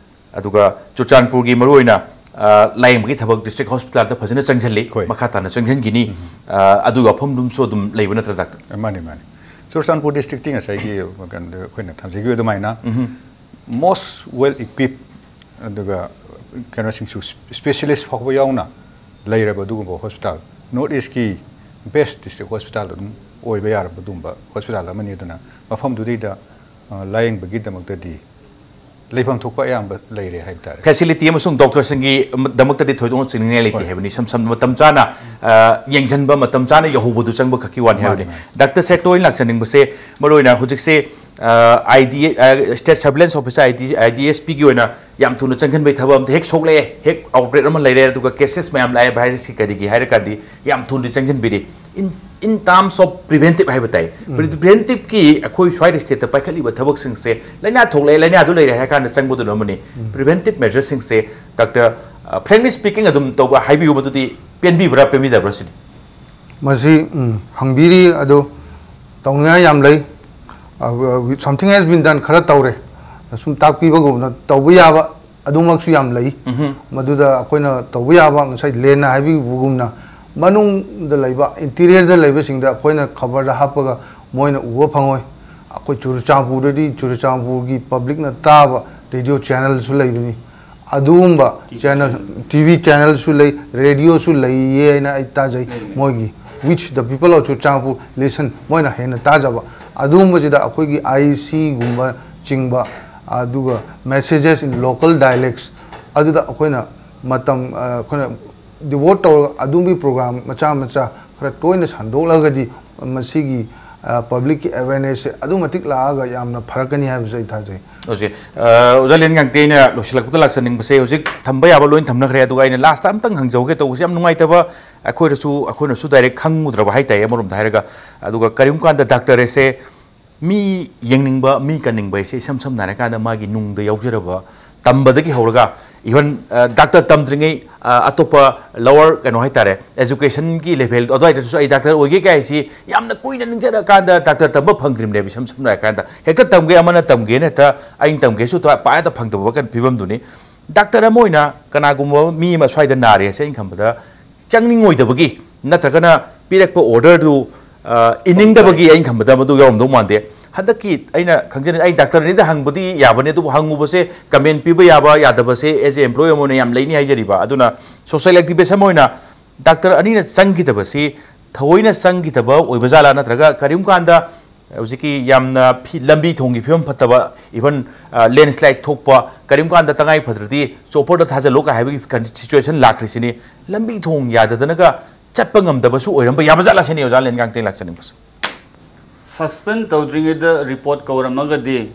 ꯑꯗꯨꯒ ꯆꯨꯔꯆꯥꯟꯄꯨꯔꯒꯤ ꯃꯔꯨꯑꯣꯏꯅ, ꯑ, ꯂꯥꯌꯦꯡꯕꯒꯤ ꯊꯕꯛ district hospitalꯗ ꯐꯖꯅ ꯆꯪꯁꯤꯜꯂꯤ, ꯍꯣꯏ꯫ ꯃꯈꯥ ꯇꯥꯅ ꯆꯪꯁꯤꯟꯈꯤꯅꯤ꯫ ꯑ, ꯑꯗꯨꯒ ꯋꯥꯐꯝꯗꯨꯝꯁꯨ ꯑꯗꯨꯝ ꯂꯩꯕ ꯅꯠꯇ꯭ꯔꯥ doctor? ꯃꯥꯅꯤ, ꯃꯥꯅꯤ꯫ ꯆꯨꯔꯆꯥꯟꯄꯨꯔ districtꯇꯤ ꯉꯁꯥꯏꯒꯤ ꯀꯩꯅꯣꯗ ꯑꯩꯈꯣꯏꯅ ꯊꯝꯖꯈꯤꯕ ꯑꯗꯨꯃꯥꯏꯅ most well equipped, ꯑꯗꯨꯒ ꯀꯩꯅꯣꯁꯤꯡꯁꯨ specialist ꯐꯥꯎꯕ ꯌꯥꯎꯅ ꯂꯩꯔꯕ ꯑꯗꯨꯒꯨꯝꯕ hospital, North Eastꯀꯤ best district hospital ꯑꯗꯨꯝ ꯑꯣꯏꯕ ꯌꯥꯔꯕ ꯑꯗꯨꯒꯨꯝꯕ hospital ꯑꯃꯅꯤ꯫ ꯑꯗꯨꯅ ꯃꯐꯝꯗꯨꯗꯩꯗ, ꯑ, ꯂꯥꯌꯦꯡꯕꯒꯤꯗꯃꯛꯇꯗꯤ ꯂꯩꯐꯝ ꯊꯣꯛꯄ ꯑꯌꯥꯝꯕ ꯂꯩꯔꯦ ꯍꯥꯏꯕ ꯇꯥꯔꯦ꯫ Facility ꯑꯃꯁꯨꯡ doctorꯁꯤꯡꯒꯤ ꯗꯃꯛꯇꯗꯤ ꯊꯣꯏꯗꯣꯛꯅ ꯆꯤꯡꯅꯤꯡꯉꯥꯏ ꯂꯩꯇꯦ ꯍꯣꯏ꯫ ꯍꯥꯏꯕꯅꯤ꯫ ꯏꯁꯝ ꯁꯝꯅ ꯃꯇꯝ ꯆꯥꯅ, ꯑ, ꯌꯦꯡꯁꯤꯟꯕ, ꯃꯇꯝ ꯆꯥꯅ ꯌꯧꯍꯧꯕꯗꯨ ꯆꯪꯕ ꯈꯛꯀꯤ ꯋꯥꯅꯤ ꯃꯥꯅꯤ, ꯍꯥꯏꯕꯅꯤ꯫ ꯃꯥꯅꯤ꯫ Doctor, ꯁꯦꯛꯇ ꯑꯣꯏꯅ ꯂꯥꯛꯆꯅꯤꯡꯕꯁꯦ, ꯃꯔꯨꯑꯣꯏꯅ ꯍꯧꯖꯤꯛꯁꯦ, ꯑ, ID, ꯑ, State Surveillance Officer, ID, IDSPꯒꯤ ꯑꯣꯏꯅ ꯌꯥꯝ ꯊꯨꯅ ꯆꯪꯁꯤꯟꯕꯒꯤ ꯊꯕꯛ ꯑꯝꯇ ꯍꯦꯛ ꯁꯣꯛꯂꯛꯑꯦ, ꯍꯦꯛ outbreak ꯑꯃ ꯂꯩꯔꯦ, ꯑꯗꯨꯒ cases ꯃꯌꯥꯝ ꯂꯥꯛꯑꯦ virusꯀꯤ ꯀꯔꯤꯒꯤ ꯍꯥꯏꯔꯀꯥꯟꯗꯤ ꯌꯥꯝ ꯊꯨꯅ ꯆꯪꯁꯤꯟꯕꯤꯔꯤ꯫ In, in terms of preventive ꯍꯥꯏꯕ ꯇꯥꯏ꯫ Preventive ꯀꯤ ꯑꯩꯈꯣꯏ ꯁ꯭ꯋꯥꯏꯗ stateꯇ ꯄꯥꯏꯈꯠꯂꯤꯕ ꯊꯕꯛꯁꯤꯡꯁꯦ, ꯂꯥꯏꯅꯥ ꯊꯣꯛꯂꯛꯑꯦ, ꯂꯥꯏꯅꯥꯗꯨ ꯂꯩꯔꯦ ꯍꯥꯏꯔ ꯀꯥꯟꯗ ꯆꯪꯕꯗꯨꯅ ꯑꯃꯅꯤ꯫ Preventive measureꯁꯤꯡꯁꯦ, doctor, ꯑ, frankly speaking ꯑꯗꯨꯝ ꯇꯧꯕ ꯍꯥꯏꯕꯤꯌꯨ, ꯃꯗꯨꯗꯤ ꯄꯦꯟꯕꯤꯕ꯭ꯔꯥ ꯄꯦꯟꯕꯤꯗꯕ꯭ꯔꯥ ꯁꯤꯅꯤ꯫ ꯃꯁꯤ, ꯎꯝ, ꯍꯪꯕꯤꯔꯤ, ꯑꯗꯨ ꯇꯧꯅꯤꯡꯉꯥꯏ ꯌꯥꯝ ꯂꯩ꯫ ꯑ, something has been done, ꯈꯔ ꯇꯧꯔꯦ꯫ ꯁꯨꯝ ꯇꯥꯛꯄꯤꯕꯒꯨꯝꯅ ꯇꯧꯕ ꯌꯥꯕ ꯑꯗꯨꯃꯛꯁꯨ ꯌꯥꯝ ꯂꯩ꯫ ꯃꯗꯨꯗ ꯑꯩꯈꯣꯏꯅ ꯇꯧꯕ ꯌꯥꯕ, ꯉꯁꯥꯏ ꯂꯦꯟꯅ ꯍꯥꯏꯕꯤꯕꯒꯨꯝꯅ, ꯃꯅꯨꯡꯗ ꯂꯩꯕ, ꯏꯟꯇꯤꯔꯤꯌꯔꯗ ꯂꯩꯕꯁꯤꯡꯗ ꯑꯩꯈꯣꯏꯅ ꯈꯕꯔꯗ ꯍꯥꯞꯄꯒ ꯃꯣꯏꯅ ꯎꯕ ꯐꯪꯉꯣꯏ꯫ ꯑꯩꯈꯣꯏ ꯆꯨꯔꯆꯥꯟꯄꯨꯔꯗꯗꯤ ꯆꯨꯔꯆꯥꯟꯄꯨꯔꯒꯤ ꯄꯕ꯭ꯂꯤꯛꯅ ꯇꯥꯕ ꯔꯦꯗꯤꯑꯣ ꯆꯦꯅꯦꯜꯁꯨ ꯂꯩꯕꯅꯤ꯫ ꯑꯗꯨꯒꯨꯝꯕ ꯆꯦꯅꯦꯜ, ꯇꯤ ꯚꯤ ꯆꯦꯅꯦꯜꯁꯨ ꯂꯩ, ꯔꯦꯗꯤꯑꯣꯁꯨ ꯂꯩꯌꯦ ꯍꯥꯏꯅ ꯑꯩ ꯇꯥꯖꯩ꯫ ꯃꯣꯏꯒꯤ, which the people of Churachandpur listen, ꯃꯣꯏꯅ ꯍꯦꯟꯅ ꯇꯥꯖꯕ꯫ ꯑꯗꯨꯒꯨꯝꯕꯁꯤꯗ ꯑꯩꯈꯣꯏꯒꯤ ꯑꯥꯏ ꯁꯤꯒꯨꯝꯕ ꯆꯤꯡꯕ, ꯑꯗꯨꯒ messages in local dialects, ꯑꯗꯨꯗ ꯑꯩꯈꯣꯏꯅ ꯃꯇꯝ, ꯑ, ꯑꯩꯈꯣꯏꯅ ꯗꯤꯚꯣꯠ ꯇꯧꯔꯒ ꯑꯗꯨꯝꯕꯒꯤ ꯄ꯭ꯔꯣꯒ꯭ꯔꯥꯝ ꯃꯆꯥ ꯃꯆꯥ ꯈꯔ ꯇꯣꯏꯅ ꯁꯟꯗꯣꯛꯂꯒꯗꯤ ꯃꯁꯤꯒꯤ, ꯑ, ꯄꯕ꯭ꯂꯤꯛꯀꯤ ꯑꯦꯋꯦꯔꯅꯦꯁꯁꯦ ꯑꯗꯨꯛ ꯃꯇꯤꯛ ꯂꯥꯛꯑꯒ ꯌꯥꯝꯅ ꯐꯔꯛꯀꯅꯤ ꯍꯥꯏꯕꯁꯦ ꯑꯩ ꯊꯥꯖꯩ꯫ ꯍꯧꯖꯤꯛ, ꯑ, ꯑꯣꯖꯥ ꯂꯦꯟꯉꯥꯡꯇꯦ, ꯑꯩꯅ ꯂꯣꯏꯁꯤꯜꯂꯛꯄꯗ ꯂꯥꯛꯆꯅꯤꯡꯕꯁꯦ, ꯍꯧꯖꯤꯛ ꯊꯝꯕ ꯌꯥꯕ ꯂꯣꯏ ꯊꯝꯅꯈ꯭ꯔꯦ, ꯑꯗꯨꯒ ꯑꯩꯅ ꯂꯥꯁꯇ ꯑꯝꯇꯪ ꯍꯪꯖꯍꯧꯒꯦ ꯇꯧꯕꯁꯦ, ꯌꯥꯝ ꯅꯨꯡꯉꯥꯏꯇꯕ, ꯑꯩꯈꯣꯏꯗꯁꯨ, ꯑꯩꯈꯣꯏꯅꯁꯨ ꯗꯥꯏꯔꯦꯛ ꯈꯪꯉꯨꯗ꯭ꯔꯕ ꯍꯥꯏꯇꯥꯔꯦ ꯑꯃꯔꯣꯝꯗ ꯍꯥꯏꯔꯒ꯫ ꯑꯗꯨꯒ ꯀꯔꯤꯒꯨꯝꯕ ꯀꯥꯟꯗ ꯗꯥꯛꯇꯔ ꯑꯁꯦ ꯃꯤ ꯌꯦꯡꯅꯤꯡꯕ, ꯃꯤ ꯀꯟꯅꯤꯡꯕ ꯍꯥꯏꯁꯦ ꯏꯁꯝ ꯁꯝꯅ ꯍꯥꯏꯔꯀꯥꯟꯗ ꯃꯥꯒꯤ ꯅꯨꯡꯗ ꯌꯥꯎꯖꯔꯕ, ꯇꯝꯕꯗꯒꯤ ꯍꯧꯔꯒ, even, ꯑ, ꯗꯥꯛꯇꯔ ꯇꯝꯗ꯭ꯔꯤꯉꯩ, ꯑ, ꯑꯇꯣꯞꯄ ꯂꯋꯔ, ꯀꯩꯅꯣ ꯍꯥꯏꯇꯥꯔꯦ, ꯑꯦꯖꯨꯀꯦꯁꯟꯒꯤ ꯂꯦꯚꯦꯜ ꯑꯗꯨꯋꯥꯏꯗꯁꯨ ꯑꯩ ꯗꯥꯛꯇꯔ ꯑꯣꯏꯒꯦ ꯀꯥꯏꯁꯤ ꯌꯥꯝꯅ ꯀꯨꯏꯅ ꯅꯤꯡꯖꯔꯀꯥꯟꯗ ꯗꯥꯛꯇꯔ ꯇꯝꯕ ꯐꯪꯗ꯭ꯔꯤꯕꯅꯦꯕ꯫ ꯏꯁꯝ ꯁꯝꯅ ꯍꯥꯏꯔꯀꯥꯟꯗ ꯍꯦꯛꯇ ꯇꯝꯒꯦ, ꯑꯃꯅ ꯇꯝꯒꯦꯅ ꯍꯦꯛꯇ ꯑꯩꯅ ꯇꯝꯒꯦꯁꯨ ꯄꯥꯏꯗ ꯐꯪꯗꯕ ꯀꯟ-, ꯐꯤꯕꯝꯗꯨꯅꯤ꯫ ꯗꯥꯛꯇꯔ ꯑꯃ ꯑꯣꯏꯅ ꯀꯅꯥꯒꯨꯝꯕ ꯃꯤ ꯑꯃ ꯁ꯭ꯋꯥꯏꯗ ꯅꯥꯔꯦ ꯍꯥꯏꯁꯦ ꯑꯩꯅ ꯈꯟꯕꯗ ꯆꯪꯅꯤꯡꯉꯣꯏꯗꯕꯒꯤ ꯅꯠꯇ꯭ꯔꯒꯅ ꯄꯤꯔꯛꯄ ꯑꯣꯔꯗꯔꯗꯨ, ꯑ, ꯏꯅꯤꯡꯗꯕꯒꯤ ꯑꯩꯅ ꯈꯟꯕꯗ ꯃꯗꯨ ꯌꯥꯎꯔꯝꯗꯧ ꯃꯥꯟꯗꯦ꯫ ꯍꯟꯗꯛꯀꯤ ꯑꯩꯅ ꯈꯪꯖꯅꯤꯡ, ꯑꯩ ꯗꯥꯛꯇꯔꯅꯤꯗ ꯍꯪꯕꯗꯤ ꯌꯥꯕꯅꯤ, ꯑꯗꯨꯕꯨ ꯍꯪꯉꯨꯕꯁꯦ ꯀꯃꯦꯟ ꯄꯤꯕ ꯌꯥꯕ ꯌꯥꯗꯕꯁꯦ as a employee ꯑꯃ ꯑꯣꯏꯅ ꯌꯥꯝ ꯂꯩꯅꯤ ꯍꯥꯏꯖꯔꯤꯕ꯫ ꯑꯗꯨꯅ social activist ꯑꯃ ꯑꯣꯏꯅ ꯗꯥꯛꯇꯔ ꯑꯅꯤꯅ ꯆꯪꯈꯤꯗꯕꯁꯤ ꯊꯑꯣꯏꯅ ꯆꯪꯈꯤꯗꯕ ꯑꯣꯏꯕ ꯖꯥꯠꯂꯥ, ꯅꯠꯇ꯭ꯔꯒ ꯀꯔꯤꯒꯨꯝꯕ ꯀꯥꯟꯗ ꯍꯧꯖꯤꯛꯀꯤ ꯌꯥꯝꯅ ꯐꯤ-, ꯂꯝꯕꯤ ꯊꯣꯡꯒꯤ ꯐꯤꯕꯝ ꯐꯠꯇꯕ, even, ꯑ, ꯂꯦꯟꯁ꯭ꯂꯥꯏꯗ ꯊꯣꯛꯄ, ꯀꯔꯤꯒꯨꯝꯕ ꯀꯥꯟꯗ ꯇꯉꯥꯏ ꯐꯗ꯭ꯔꯗꯤ ꯆꯣꯄꯔꯗ ꯊꯥꯖꯤꯜꯂꯨ ꯀꯥꯏ ꯍꯥꯏꯕꯒꯤ ꯀꯟ-, ꯁꯤꯆꯨꯋꯦꯁꯟ ꯂꯥꯛꯈ꯭ꯔꯤꯁꯤꯅꯤ꯫ ꯂꯝꯕꯤ ꯊꯣꯡ ꯌꯥꯗꯗꯅꯒ ꯆꯠꯄ ꯉꯝꯗꯕꯁꯨ ꯑꯣꯏꯔꯝꯕ ꯌꯥꯕ ꯖꯥꯠꯂꯥ ꯁꯤꯅꯤ ꯑꯣꯖꯥ ꯂꯦꯟꯉꯥꯡꯇꯦ ꯂꯥꯛꯆꯅꯤꯡꯕꯁꯦ꯫ ꯁꯁꯄꯦꯟ ꯇꯧꯗ꯭ꯔꯤꯉꯩꯗ ꯔꯤꯄꯣꯔꯠ ꯀꯧꯔꯝꯃꯒꯗꯤ,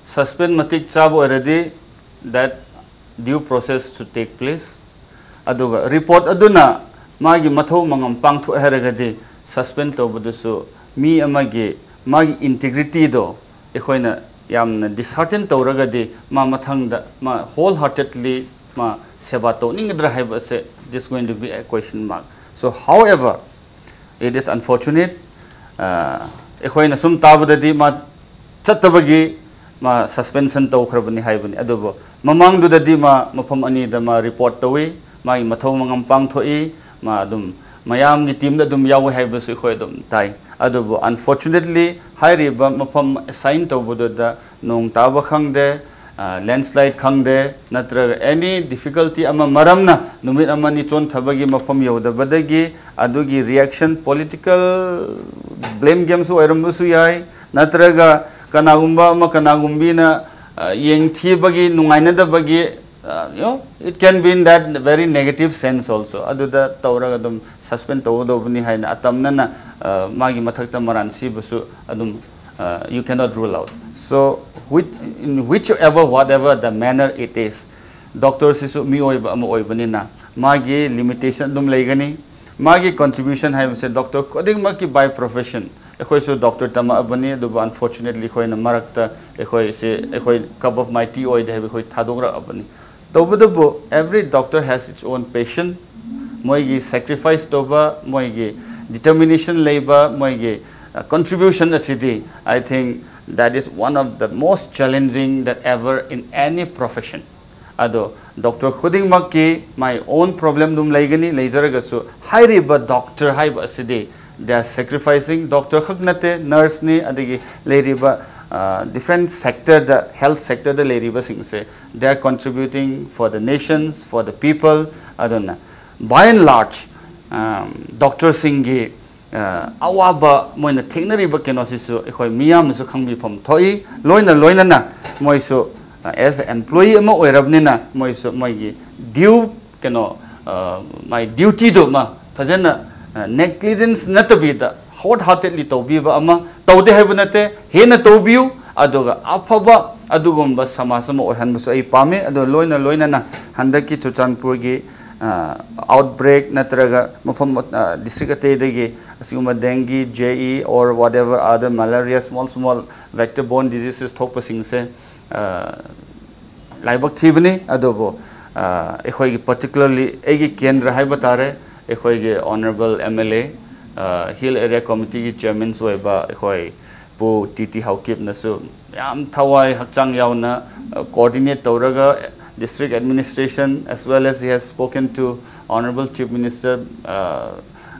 ꯁꯁꯄꯦꯟ ꯃꯇꯤꯛ ꯆꯥꯕ ꯑꯣꯏꯔꯗꯤ, that due process should take place꯫ ꯑꯗꯨꯒ ꯔꯤꯄꯣꯔꯠ ꯑꯗꯨꯅ ꯃꯥꯒꯤ ꯃꯊꯧ ꯃꯉꯝ ꯄꯥꯡꯊꯣꯛꯑꯦ ꯍꯥꯏꯔꯒꯗꯤ, ꯁꯁꯄꯦꯟ ꯇꯧꯕꯗꯨꯁꯨ ꯃꯤ ꯑꯃꯒꯤ, ꯃꯥꯒꯤ ꯏꯟꯇꯤꯒ꯭ꯔꯤꯇꯤꯗꯣ ꯑꯩꯈꯣꯏꯅ ꯌꯥꯝꯅ ꯗꯤꯁꯍꯥꯔꯇꯦꯟ ꯇꯧꯔꯒꯗꯤ, ꯃꯥ ꯃꯊꯪꯗ ꯃꯥ ꯍꯣꯜ ꯍꯥꯔꯇꯦꯗꯂꯤ ꯃꯥ ꯁꯦꯕꯥ ꯇꯧꯅꯤꯡꯒꯗ꯭ꯔꯥ ꯍꯥꯏꯕ ꯑꯁꯦ, this going to be a question mark꯫ So, however, it is unfortunate꯫ ꯑ, ꯑꯩꯈꯣꯏꯅ ꯁꯨꯝ ꯇꯥꯕꯗꯗꯤ ꯃꯥ ꯆꯠꯇꯕꯒꯤ ꯃꯥ ꯁꯁꯄꯦꯟꯁꯟ ꯇꯧꯈ꯭ꯔꯕꯅꯤ ꯍꯥꯏꯕꯅꯤ꯫ ꯑꯗꯨꯕꯨ ꯃꯃꯥꯡꯗꯨꯗꯗꯤ ꯃꯥ ꯃꯐꯝ ꯑꯅꯤꯗ ꯃꯥ ꯔꯤꯄꯣꯔꯠ ꯇꯧꯏ, ꯃꯥꯒꯤ ꯃꯊꯧ ꯃꯉꯝ ꯄꯥꯡꯊꯣꯛꯏ, ꯃꯥ ꯑꯗꯨꯝ ꯃꯌꯥꯝꯒꯤ ꯇꯤꯝꯗ ꯑꯗꯨꯝ ꯌꯥꯎꯏ ꯍꯥꯏꯕꯁꯨ ꯑꯩꯈꯣꯏ ꯑꯗꯨꯝ ꯇꯥꯏ꯫ ꯑꯗꯨꯕꯨ unfortunately ꯍꯥꯏꯔꯤꯕ ꯃꯐꯝ ꯑꯦꯁꯥꯏꯟ ꯇꯧꯕꯗꯨꯗ ꯅꯣꯡ ꯇꯥꯕ ꯈꯪꯗꯦ, ꯂꯦꯟꯁ꯭ꯂꯥꯏꯠ ꯈꯪꯗꯦ, ꯅꯠꯇ꯭ꯔꯒ ꯑꯦꯅꯤ ꯗꯤꯐꯤꯀꯜꯇꯤ ꯑꯃ ꯃꯔꯝꯅ ꯅꯨꯃꯤꯠ ꯑꯃꯅꯤ ꯆꯣꯟꯊꯕꯒꯤ ꯃꯐꯝ ꯌꯧꯗꯕꯗꯒꯤ ꯑꯗꯨꯒꯤ ꯔꯤꯌꯦꯛꯁꯟ, ꯄꯣꯂꯤꯇꯤꯀꯦꯜ ꯕ꯭ꯂꯦꯝ ꯒꯦꯝꯁꯨ ꯑꯣꯏꯔꯝꯕꯁꯨ ꯌꯥꯏ, ꯅꯠꯇ꯭ꯔꯒ ꯀꯅꯥꯒꯨꯝꯕ ꯑꯃ ꯀꯅꯥꯒꯨꯝꯕꯤꯅ ꯌꯦꯡꯊꯤꯕꯒꯤ, ꯅꯨꯡꯉꯥꯏꯅꯗꯕꯒꯤ, you know, it can be in that very negative sense also. ꯑꯗꯨꯗ ꯇꯧꯔꯒ ꯑꯗꯨꯝ ꯁꯁꯄꯦꯟ ꯇꯧꯒꯗꯧꯕꯅꯤ ꯍꯥꯏꯅ ꯑꯇꯝꯅꯅ ꯃꯥꯒꯤ ꯃꯊꯛꯇ ꯃꯔꯥꯟ ꯁꯤꯕꯁꯨ ꯑꯗꯨꯝ you cannot rule out. So with, in whichever, whatever the manner it is, ꯗꯣꯛꯇꯔꯁꯤꯁꯨ ꯃꯤꯑꯣꯏꯕ ꯑꯃ ꯑꯣꯏꯕꯅꯤꯅ ꯃꯥꯒꯤ ꯂꯤꯃꯤꯇꯦꯁꯟ ꯑꯗꯨꯝ ꯂꯩꯒꯅꯤ꯫ ꯃꯥꯒꯤ ꯀꯟꯇ꯭ꯔꯤꯕ꯭ꯌꯨꯁꯟ ꯍꯥꯏꯕꯁꯦ ꯗꯣꯛꯇꯔ ꯈꯨꯗꯤꯡꯃꯛꯀꯤ by profession, ꯑꯩꯈꯣꯏꯁꯨ ꯗꯣꯛꯇꯔ ꯇꯝꯃꯛꯑꯕꯅꯤ, ꯑꯗꯨꯕꯨ unfortunately ꯑꯩꯈꯣꯏꯅ ꯃꯔꯛꯇ ꯑꯩꯈꯣꯏꯁꯦ, ꯑꯩꯈꯣꯏ cup of my tea ꯑꯣꯏꯗꯦ ꯍꯥꯏꯕ ꯑꯩꯈꯣꯏ ꯊꯥꯗꯣꯛꯂꯛꯑꯕꯅꯤ꯫ ꯇꯧꯕꯇꯕꯨ every doctor has its own passion, ꯃꯣꯏꯒꯤ ꯁꯦꯀ꯭ꯔꯤꯐꯥꯏꯁ ꯇꯧꯕ, ꯃꯣꯏꯒꯤ ꯗꯤꯇꯔꯃꯤꯅꯦꯁꯟ ꯂꯩꯕ, ꯃꯣꯏꯒꯤ ꯀꯟꯇ꯭ꯔꯤꯕ꯭ꯌꯨꯁꯟ ꯑꯁꯤꯗꯤ, I think that is one of the most challenging that ever in any profession. ꯑꯗꯣ ꯗꯣꯛꯇꯔ ꯈꯨꯗꯤꯡꯃꯛꯀꯤ my own problem ꯑꯗꯨꯝ ꯂꯩꯒꯅꯤ, ꯂꯩꯖꯔꯒꯁꯨ ꯍꯥꯏꯔꯤꯕ ꯗꯣꯛꯇꯔ ꯍꯥꯏꯕ ꯑꯁꯤꯗꯤ they are sacrificing, ꯗꯣꯛꯇꯔ ꯈꯛ ꯅꯠꯇꯦ, ꯅꯔꯁꯅꯤ, ꯑꯗꯒꯤ ꯂꯩꯔꯤꯕ ꯗꯤꯐ꯭ꯔꯦꯟ ꯁꯦꯛꯇꯔꯗ, ꯍꯦꯜꯊ ꯁꯦꯛꯇꯔꯗ ꯂꯩꯔꯤꯕꯁꯤꯡꯁꯦ they are contributing for the nations, for the people. ꯑꯗꯨꯅ by and large ꯗꯣꯛꯇꯔꯁꯤꯡꯒꯤ ꯑꯋꯥꯕ ꯃꯣꯏꯅ ꯊꯦꯡꯅꯔꯤꯕ ꯀꯩꯅꯣꯁꯤꯁꯨ ꯑꯩꯈꯣꯏ ꯃꯤꯌꯥꯝꯅꯁꯨ ꯈꯪꯕꯤꯐꯝ ꯊꯣꯛꯏ꯫ ꯂꯣꯏꯅ ꯂꯣꯏꯅꯅ ꯃꯣꯏꯁꯨ as a employee ꯑꯃ ꯑꯣꯏꯔꯕꯅꯤꯅ ꯃꯣꯏꯁꯨ ꯃꯣꯏꯒꯤ ꯗ꯭ꯌꯨ ꯀꯩꯅꯣ ꯃꯥꯏ ꯗ꯭ꯌꯨꯇꯤꯗꯨꯃ ꯐꯖꯅ ꯅꯦꯒ꯭ꯂꯤꯖꯦꯟꯁ ꯅꯠꯇꯕꯤꯗ ꯍꯣꯜ ꯍꯥꯔꯇꯦꯗꯂꯤ ꯇꯧꯕꯤꯕ ꯑꯃ, ꯇꯧꯗꯦ ꯍꯥꯏꯕ ꯅꯠꯇꯦ, ꯍꯦꯟꯅ ꯇꯧꯕꯤꯌꯨ꯫ ꯑꯗꯨꯒ ꯑꯐꯕ ꯑꯗꯨꯒꯨꯝꯕ ꯁꯃꯥꯖ ꯑꯃ ꯑꯣꯏꯍꯟꯕꯁꯨ ꯑꯩ ꯄꯥꯝꯃꯤ꯫ ꯑꯗꯨ ꯂꯣꯏꯅ ꯂꯣꯏꯅꯅ ꯍꯟꯗꯛꯀꯤ ꯆꯨꯔꯆꯥꯟꯄꯨꯔꯒꯤ ꯑꯥꯎꯠꯕ꯭ꯔꯦꯛ ꯅꯠꯇ꯭ꯔꯒ ꯃꯐꯝ ꯗꯤꯁꯇ꯭ꯔꯤꯛ ꯑꯇꯩꯗꯒꯤ ꯑꯁꯤꯒꯨꯝꯕ dengue, J E or whatever other malaria, small small vector borne diseases ꯊꯣꯛꯄꯁꯤꯡꯁꯦ ꯂꯥꯏꯕꯛ ꯊꯤꯕꯅꯤ꯫ ꯑꯗꯨꯕꯨ ꯑꯩꯈꯣꯏꯒꯤ particularly ꯑꯩꯒꯤ ꯀꯦꯟꯗ꯭ꯔ ꯍꯥꯏꯕ ꯇꯥꯔꯦ, ꯑꯩꯈꯣꯏꯒꯤ honourable M L A, Hill Area Committeeꯒꯤ ꯆꯤꯌꯔꯃꯦꯟꯁꯨ ꯑꯣꯏꯕ ꯑꯩꯈꯣꯏ ꯇꯤ ꯇꯤ ꯍꯥꯎꯀꯤꯞꯅꯁꯨ ꯌꯥꯝ ꯊꯋꯥꯏ ꯍꯛꯆꯥꯡ ꯌꯥꯎꯅ ꯀꯣꯑꯣꯔꯗꯤꯅꯦꯠ ꯇꯧꯔꯒ, district administration as well as he has spoken to Honorable Chief Minister,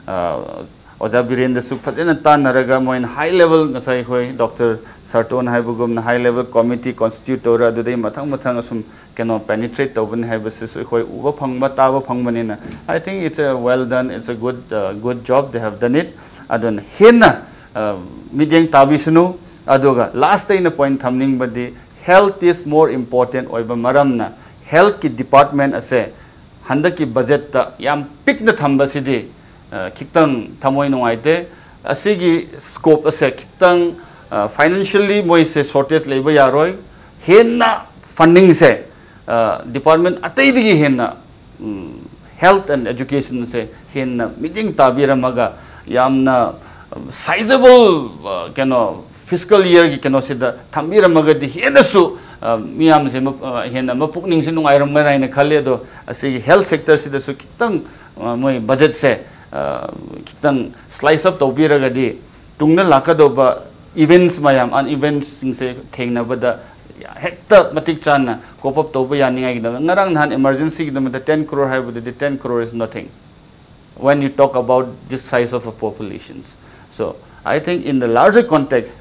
ꯑꯣꯖꯥ ꯕꯤꯔꯦꯟꯗꯁꯨ ꯐꯖꯅ ꯇꯥꯟꯅꯔꯒ, ꯃꯣꯏꯅ ꯍꯥꯏ ꯂꯦꯚꯦꯜ, ꯉꯁꯥꯏ ꯑꯩꯈꯣꯏ ꯗꯣꯛꯇꯔ ꯁꯔꯇꯣꯟ ꯍꯥꯏꯕꯒꯨꯝꯅ ꯍꯥꯏ ꯂꯦꯚꯦꯜ ꯀꯣꯃꯤꯇꯤ ꯀꯣꯟꯁꯇꯤꯇ꯭ꯌꯨꯠ ꯇꯧꯔ, ꯑꯗꯨꯗꯩ ꯃꯊꯪ ꯃꯊꯪ ꯑꯁꯨꯝ ꯀꯩꯅꯣ ꯄꯦꯅꯤꯇ꯭ꯔꯦꯠ ꯇꯧꯕꯅꯤ ꯍꯥꯏꯕꯁꯤꯁꯨ ꯑꯩꯈꯣꯏ ꯎꯕ ꯐꯪꯕ, ꯇꯥꯕ ꯐꯪꯕꯅꯤꯅ, I think it's a well done, it's a good, uh, good job, they have done it. ꯑꯗꯨꯅ ꯍꯦꯟꯅ, uh, ꯃꯤꯠꯌꯦꯡ ꯇꯥꯕꯤꯁꯅꯨ꯫ ꯑꯗꯨꯒ ꯂꯥꯁꯇ ꯑꯩꯅ point ꯊꯝꯅꯤꯡꯕꯗꯤ, health is more important ꯑꯣꯏꯕ ꯃꯔꯝꯅ, ꯍꯦꯜꯠꯀꯤ ꯗꯤꯄꯥꯔꯠꯃꯦꯟ ꯑꯁꯦ ꯍꯟꯗꯛꯀꯤ ꯕꯖꯦꯠꯇ ꯌꯥꯝ ꯄꯤꯛꯅ ꯊꯝꯕꯁꯤꯗꯤ, ꯑ, ꯈꯤꯇꯪ ꯊꯃꯣꯏ ꯅꯨꯡꯉꯥꯏꯇꯦ꯫ ꯑꯁꯤꯒꯤ ꯁ꯭ꯀꯣꯞ ꯑꯁꯦ ꯈꯤꯇꯪ, ꯑ, ꯐꯥꯏꯅꯥꯟꯁꯤꯌꯦꯜꯂꯤ ꯃꯣꯏꯁꯦ ꯁꯣꯔꯇꯦꯖ ꯂꯩꯕ ꯌꯥꯔꯣꯏ꯫ ꯍꯦꯟꯅ ꯐꯟꯗꯤꯡꯁꯦ, ꯑ, ꯗꯤꯄꯥꯔꯠꯃꯦꯟ ꯑꯇꯩꯗꯒꯤ ꯍꯦꯟꯅ, ꯎꯝ, ꯍꯦꯜꯠ ꯑꯦꯟ ꯑꯦꯖꯨꯀꯦꯁꯟꯁꯦ ꯍꯦꯟꯅ ꯃꯤꯠꯌꯦꯡ ꯇꯥꯕꯤꯔꯝꯃꯒ, ꯌꯥꯝꯅ ꯁꯥꯏꯖꯦꯕꯜ, ꯑ, ꯀꯩꯅꯣ, ꯐꯤꯁꯀꯜ ꯏꯌꯔꯒꯤ ꯀꯩꯅꯣꯁꯤꯗ ꯊꯝꯕꯤꯔꯝꯃꯒꯗꯤ ꯍꯦꯟꯅꯁꯨ, ꯑ, ꯃꯤꯌꯥꯝꯁꯦ ꯃ-, ꯑ, ꯍꯦꯟꯅ ꯃꯄꯨꯛꯅꯤꯡꯁꯦ ꯅꯨꯡꯉꯥꯏꯔꯝꯒꯅꯤ ꯍꯥꯏꯅ ꯈꯜꯂꯤ꯫ ꯑꯗꯣ ꯑꯁꯤꯒꯤ ꯍꯦꯜꯠ ꯁꯦꯛꯇꯔꯁꯤꯗꯁꯨ ꯈꯤꯇꯪ, ꯑ, ꯃꯣꯏ ꯕꯖꯦꯠꯁꯦ, ꯑ, ꯈꯤꯇꯪ ꯁ꯭ꯂꯥꯏꯁ ꯑꯞ ꯇꯧꯕꯤꯔꯒꯗꯤ, ꯇꯨꯡꯗ ꯂꯥꯛꯀꯗꯧꯕ ꯏꯚꯦꯟꯠꯁ ꯃꯌꯥꯝ, ꯑꯟ ꯏꯚꯦꯟꯠꯁꯤꯡꯁꯦ ꯊꯦꯡꯅꯕꯗ ꯍꯦꯛꯇ ꯃꯇꯤꯛ ꯆꯥꯅ ꯀꯣꯞ ꯑꯞ ꯇꯧꯕ ꯌꯥꯅꯤꯡꯉꯥꯏꯒꯤꯗꯃꯛ, ꯉꯔꯥꯡ ꯅꯍꯥꯟ ꯏꯃꯥꯔꯖꯦꯟꯁꯤꯒꯤꯗꯃꯛꯇ ten crore ꯍꯥꯏꯕꯗꯨꯗꯤ, ten crore is nothing when you talk about this size of a populations. So, I think in the larger context,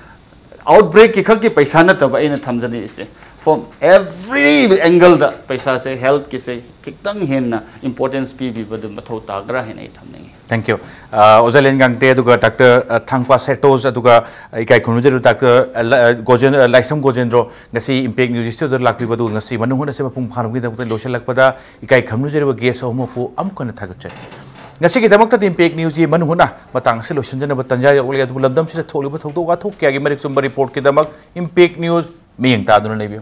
ꯑꯥꯎꯠꯕ꯭ꯔꯦꯛꯀꯤ ꯈꯛꯀꯤ ꯄꯩꯁꯥ ꯅꯠꯇꯕ ꯑꯩꯅ ꯊꯝꯖꯅꯤꯡꯉꯤꯁꯦ, from every angle ꯗ ꯄꯩꯁꯥꯁꯦ, ꯍꯦꯜꯠꯀꯤꯁꯦ ꯈꯤꯇꯪ ꯍꯦꯟꯅ ꯏꯝꯄꯣꯔꯇꯦꯟꯁ ꯄꯤꯕꯤꯕꯗꯨ ꯃꯊꯧ ꯇꯥꯒꯗ꯭ꯔꯥ ꯍꯥꯏꯅ ꯑꯩ ꯊꯝꯅꯤꯡꯉꯤ꯫ Thank you. ꯑ, ꯑꯣꯖꯥ ꯂꯦꯟꯒꯥꯡꯇꯦ, ꯑꯗꯨꯒ ꯗꯥꯛꯇꯔ, ꯑ, ꯊꯥꯡꯄꯥ ꯁꯦꯇꯣꯁ, ꯑꯗꯨꯒ ꯏꯀꯥꯏ ꯈꯨꯝꯅꯖꯔꯤꯕ ꯗꯥꯛꯇꯔ, ꯑ, ꯂ-, ꯑ, ꯒꯣꯖꯦꯟ-, ꯑ, ꯂꯥꯏꯁ꯭ꯔꯝ ꯒꯣꯖꯦꯟꯗ꯭ꯔꯣ, ꯉꯁꯤ ꯏꯝꯄꯦꯛ ꯅ꯭ꯌꯨꯁ ꯁ꯭ꯇꯨꯗꯤꯑꯣꯗ ꯂꯥꯛꯄꯤꯕꯗꯨ, ꯉꯁꯤ ꯃꯅꯨꯡ ꯍꯨꯠꯅ ꯑꯁꯤ ꯃꯄꯨꯡ ꯐꯥꯅꯕꯒꯤꯗꯃꯛꯇ ꯂꯣꯏꯁꯤꯜꯂꯛꯄꯗ ꯏꯀꯥꯏ ꯈꯨꯝꯅꯖꯔꯤꯕ ꯒꯦꯁ ꯑꯍꯨꯝꯃꯛꯄꯨ ꯑꯃꯨꯛ ꯍꯟꯅ ꯊꯥꯒꯠꯆꯔꯤ꯫ ꯉꯁꯤꯒꯤꯗꯃꯛꯇꯗꯤ ꯏꯝꯄꯦꯛ ꯅ꯭ꯌꯨꯁꯀꯤ ꯃꯅꯨꯡ ꯍꯨꯠꯅ ꯃꯇꯥꯡ ꯑꯁꯤ ꯂꯣꯏꯁꯤꯟꯖꯅꯕ ꯇꯥꯟꯖꯥ ꯌꯧꯔꯛꯂꯦ, ꯑꯗꯨꯕꯨ ꯂꯝꯗꯝꯁꯤꯗ ꯊꯣꯛꯂꯤꯕ ꯊꯧꯗꯣꯛ ꯋꯥꯊꯣꯛ ꯀꯌꯥꯒꯤ ꯃꯔꯤꯛ ꯆꯨꯝꯕ ꯔꯤꯄꯣꯔꯠꯀꯤꯗꯃꯛ ꯏꯝꯄꯦꯛ ꯅ꯭ꯌꯨꯁ ꯃꯤꯠꯌꯦꯡ ꯇꯥꯗꯨꯅ ꯂꯩꯕꯤꯌꯨ꯫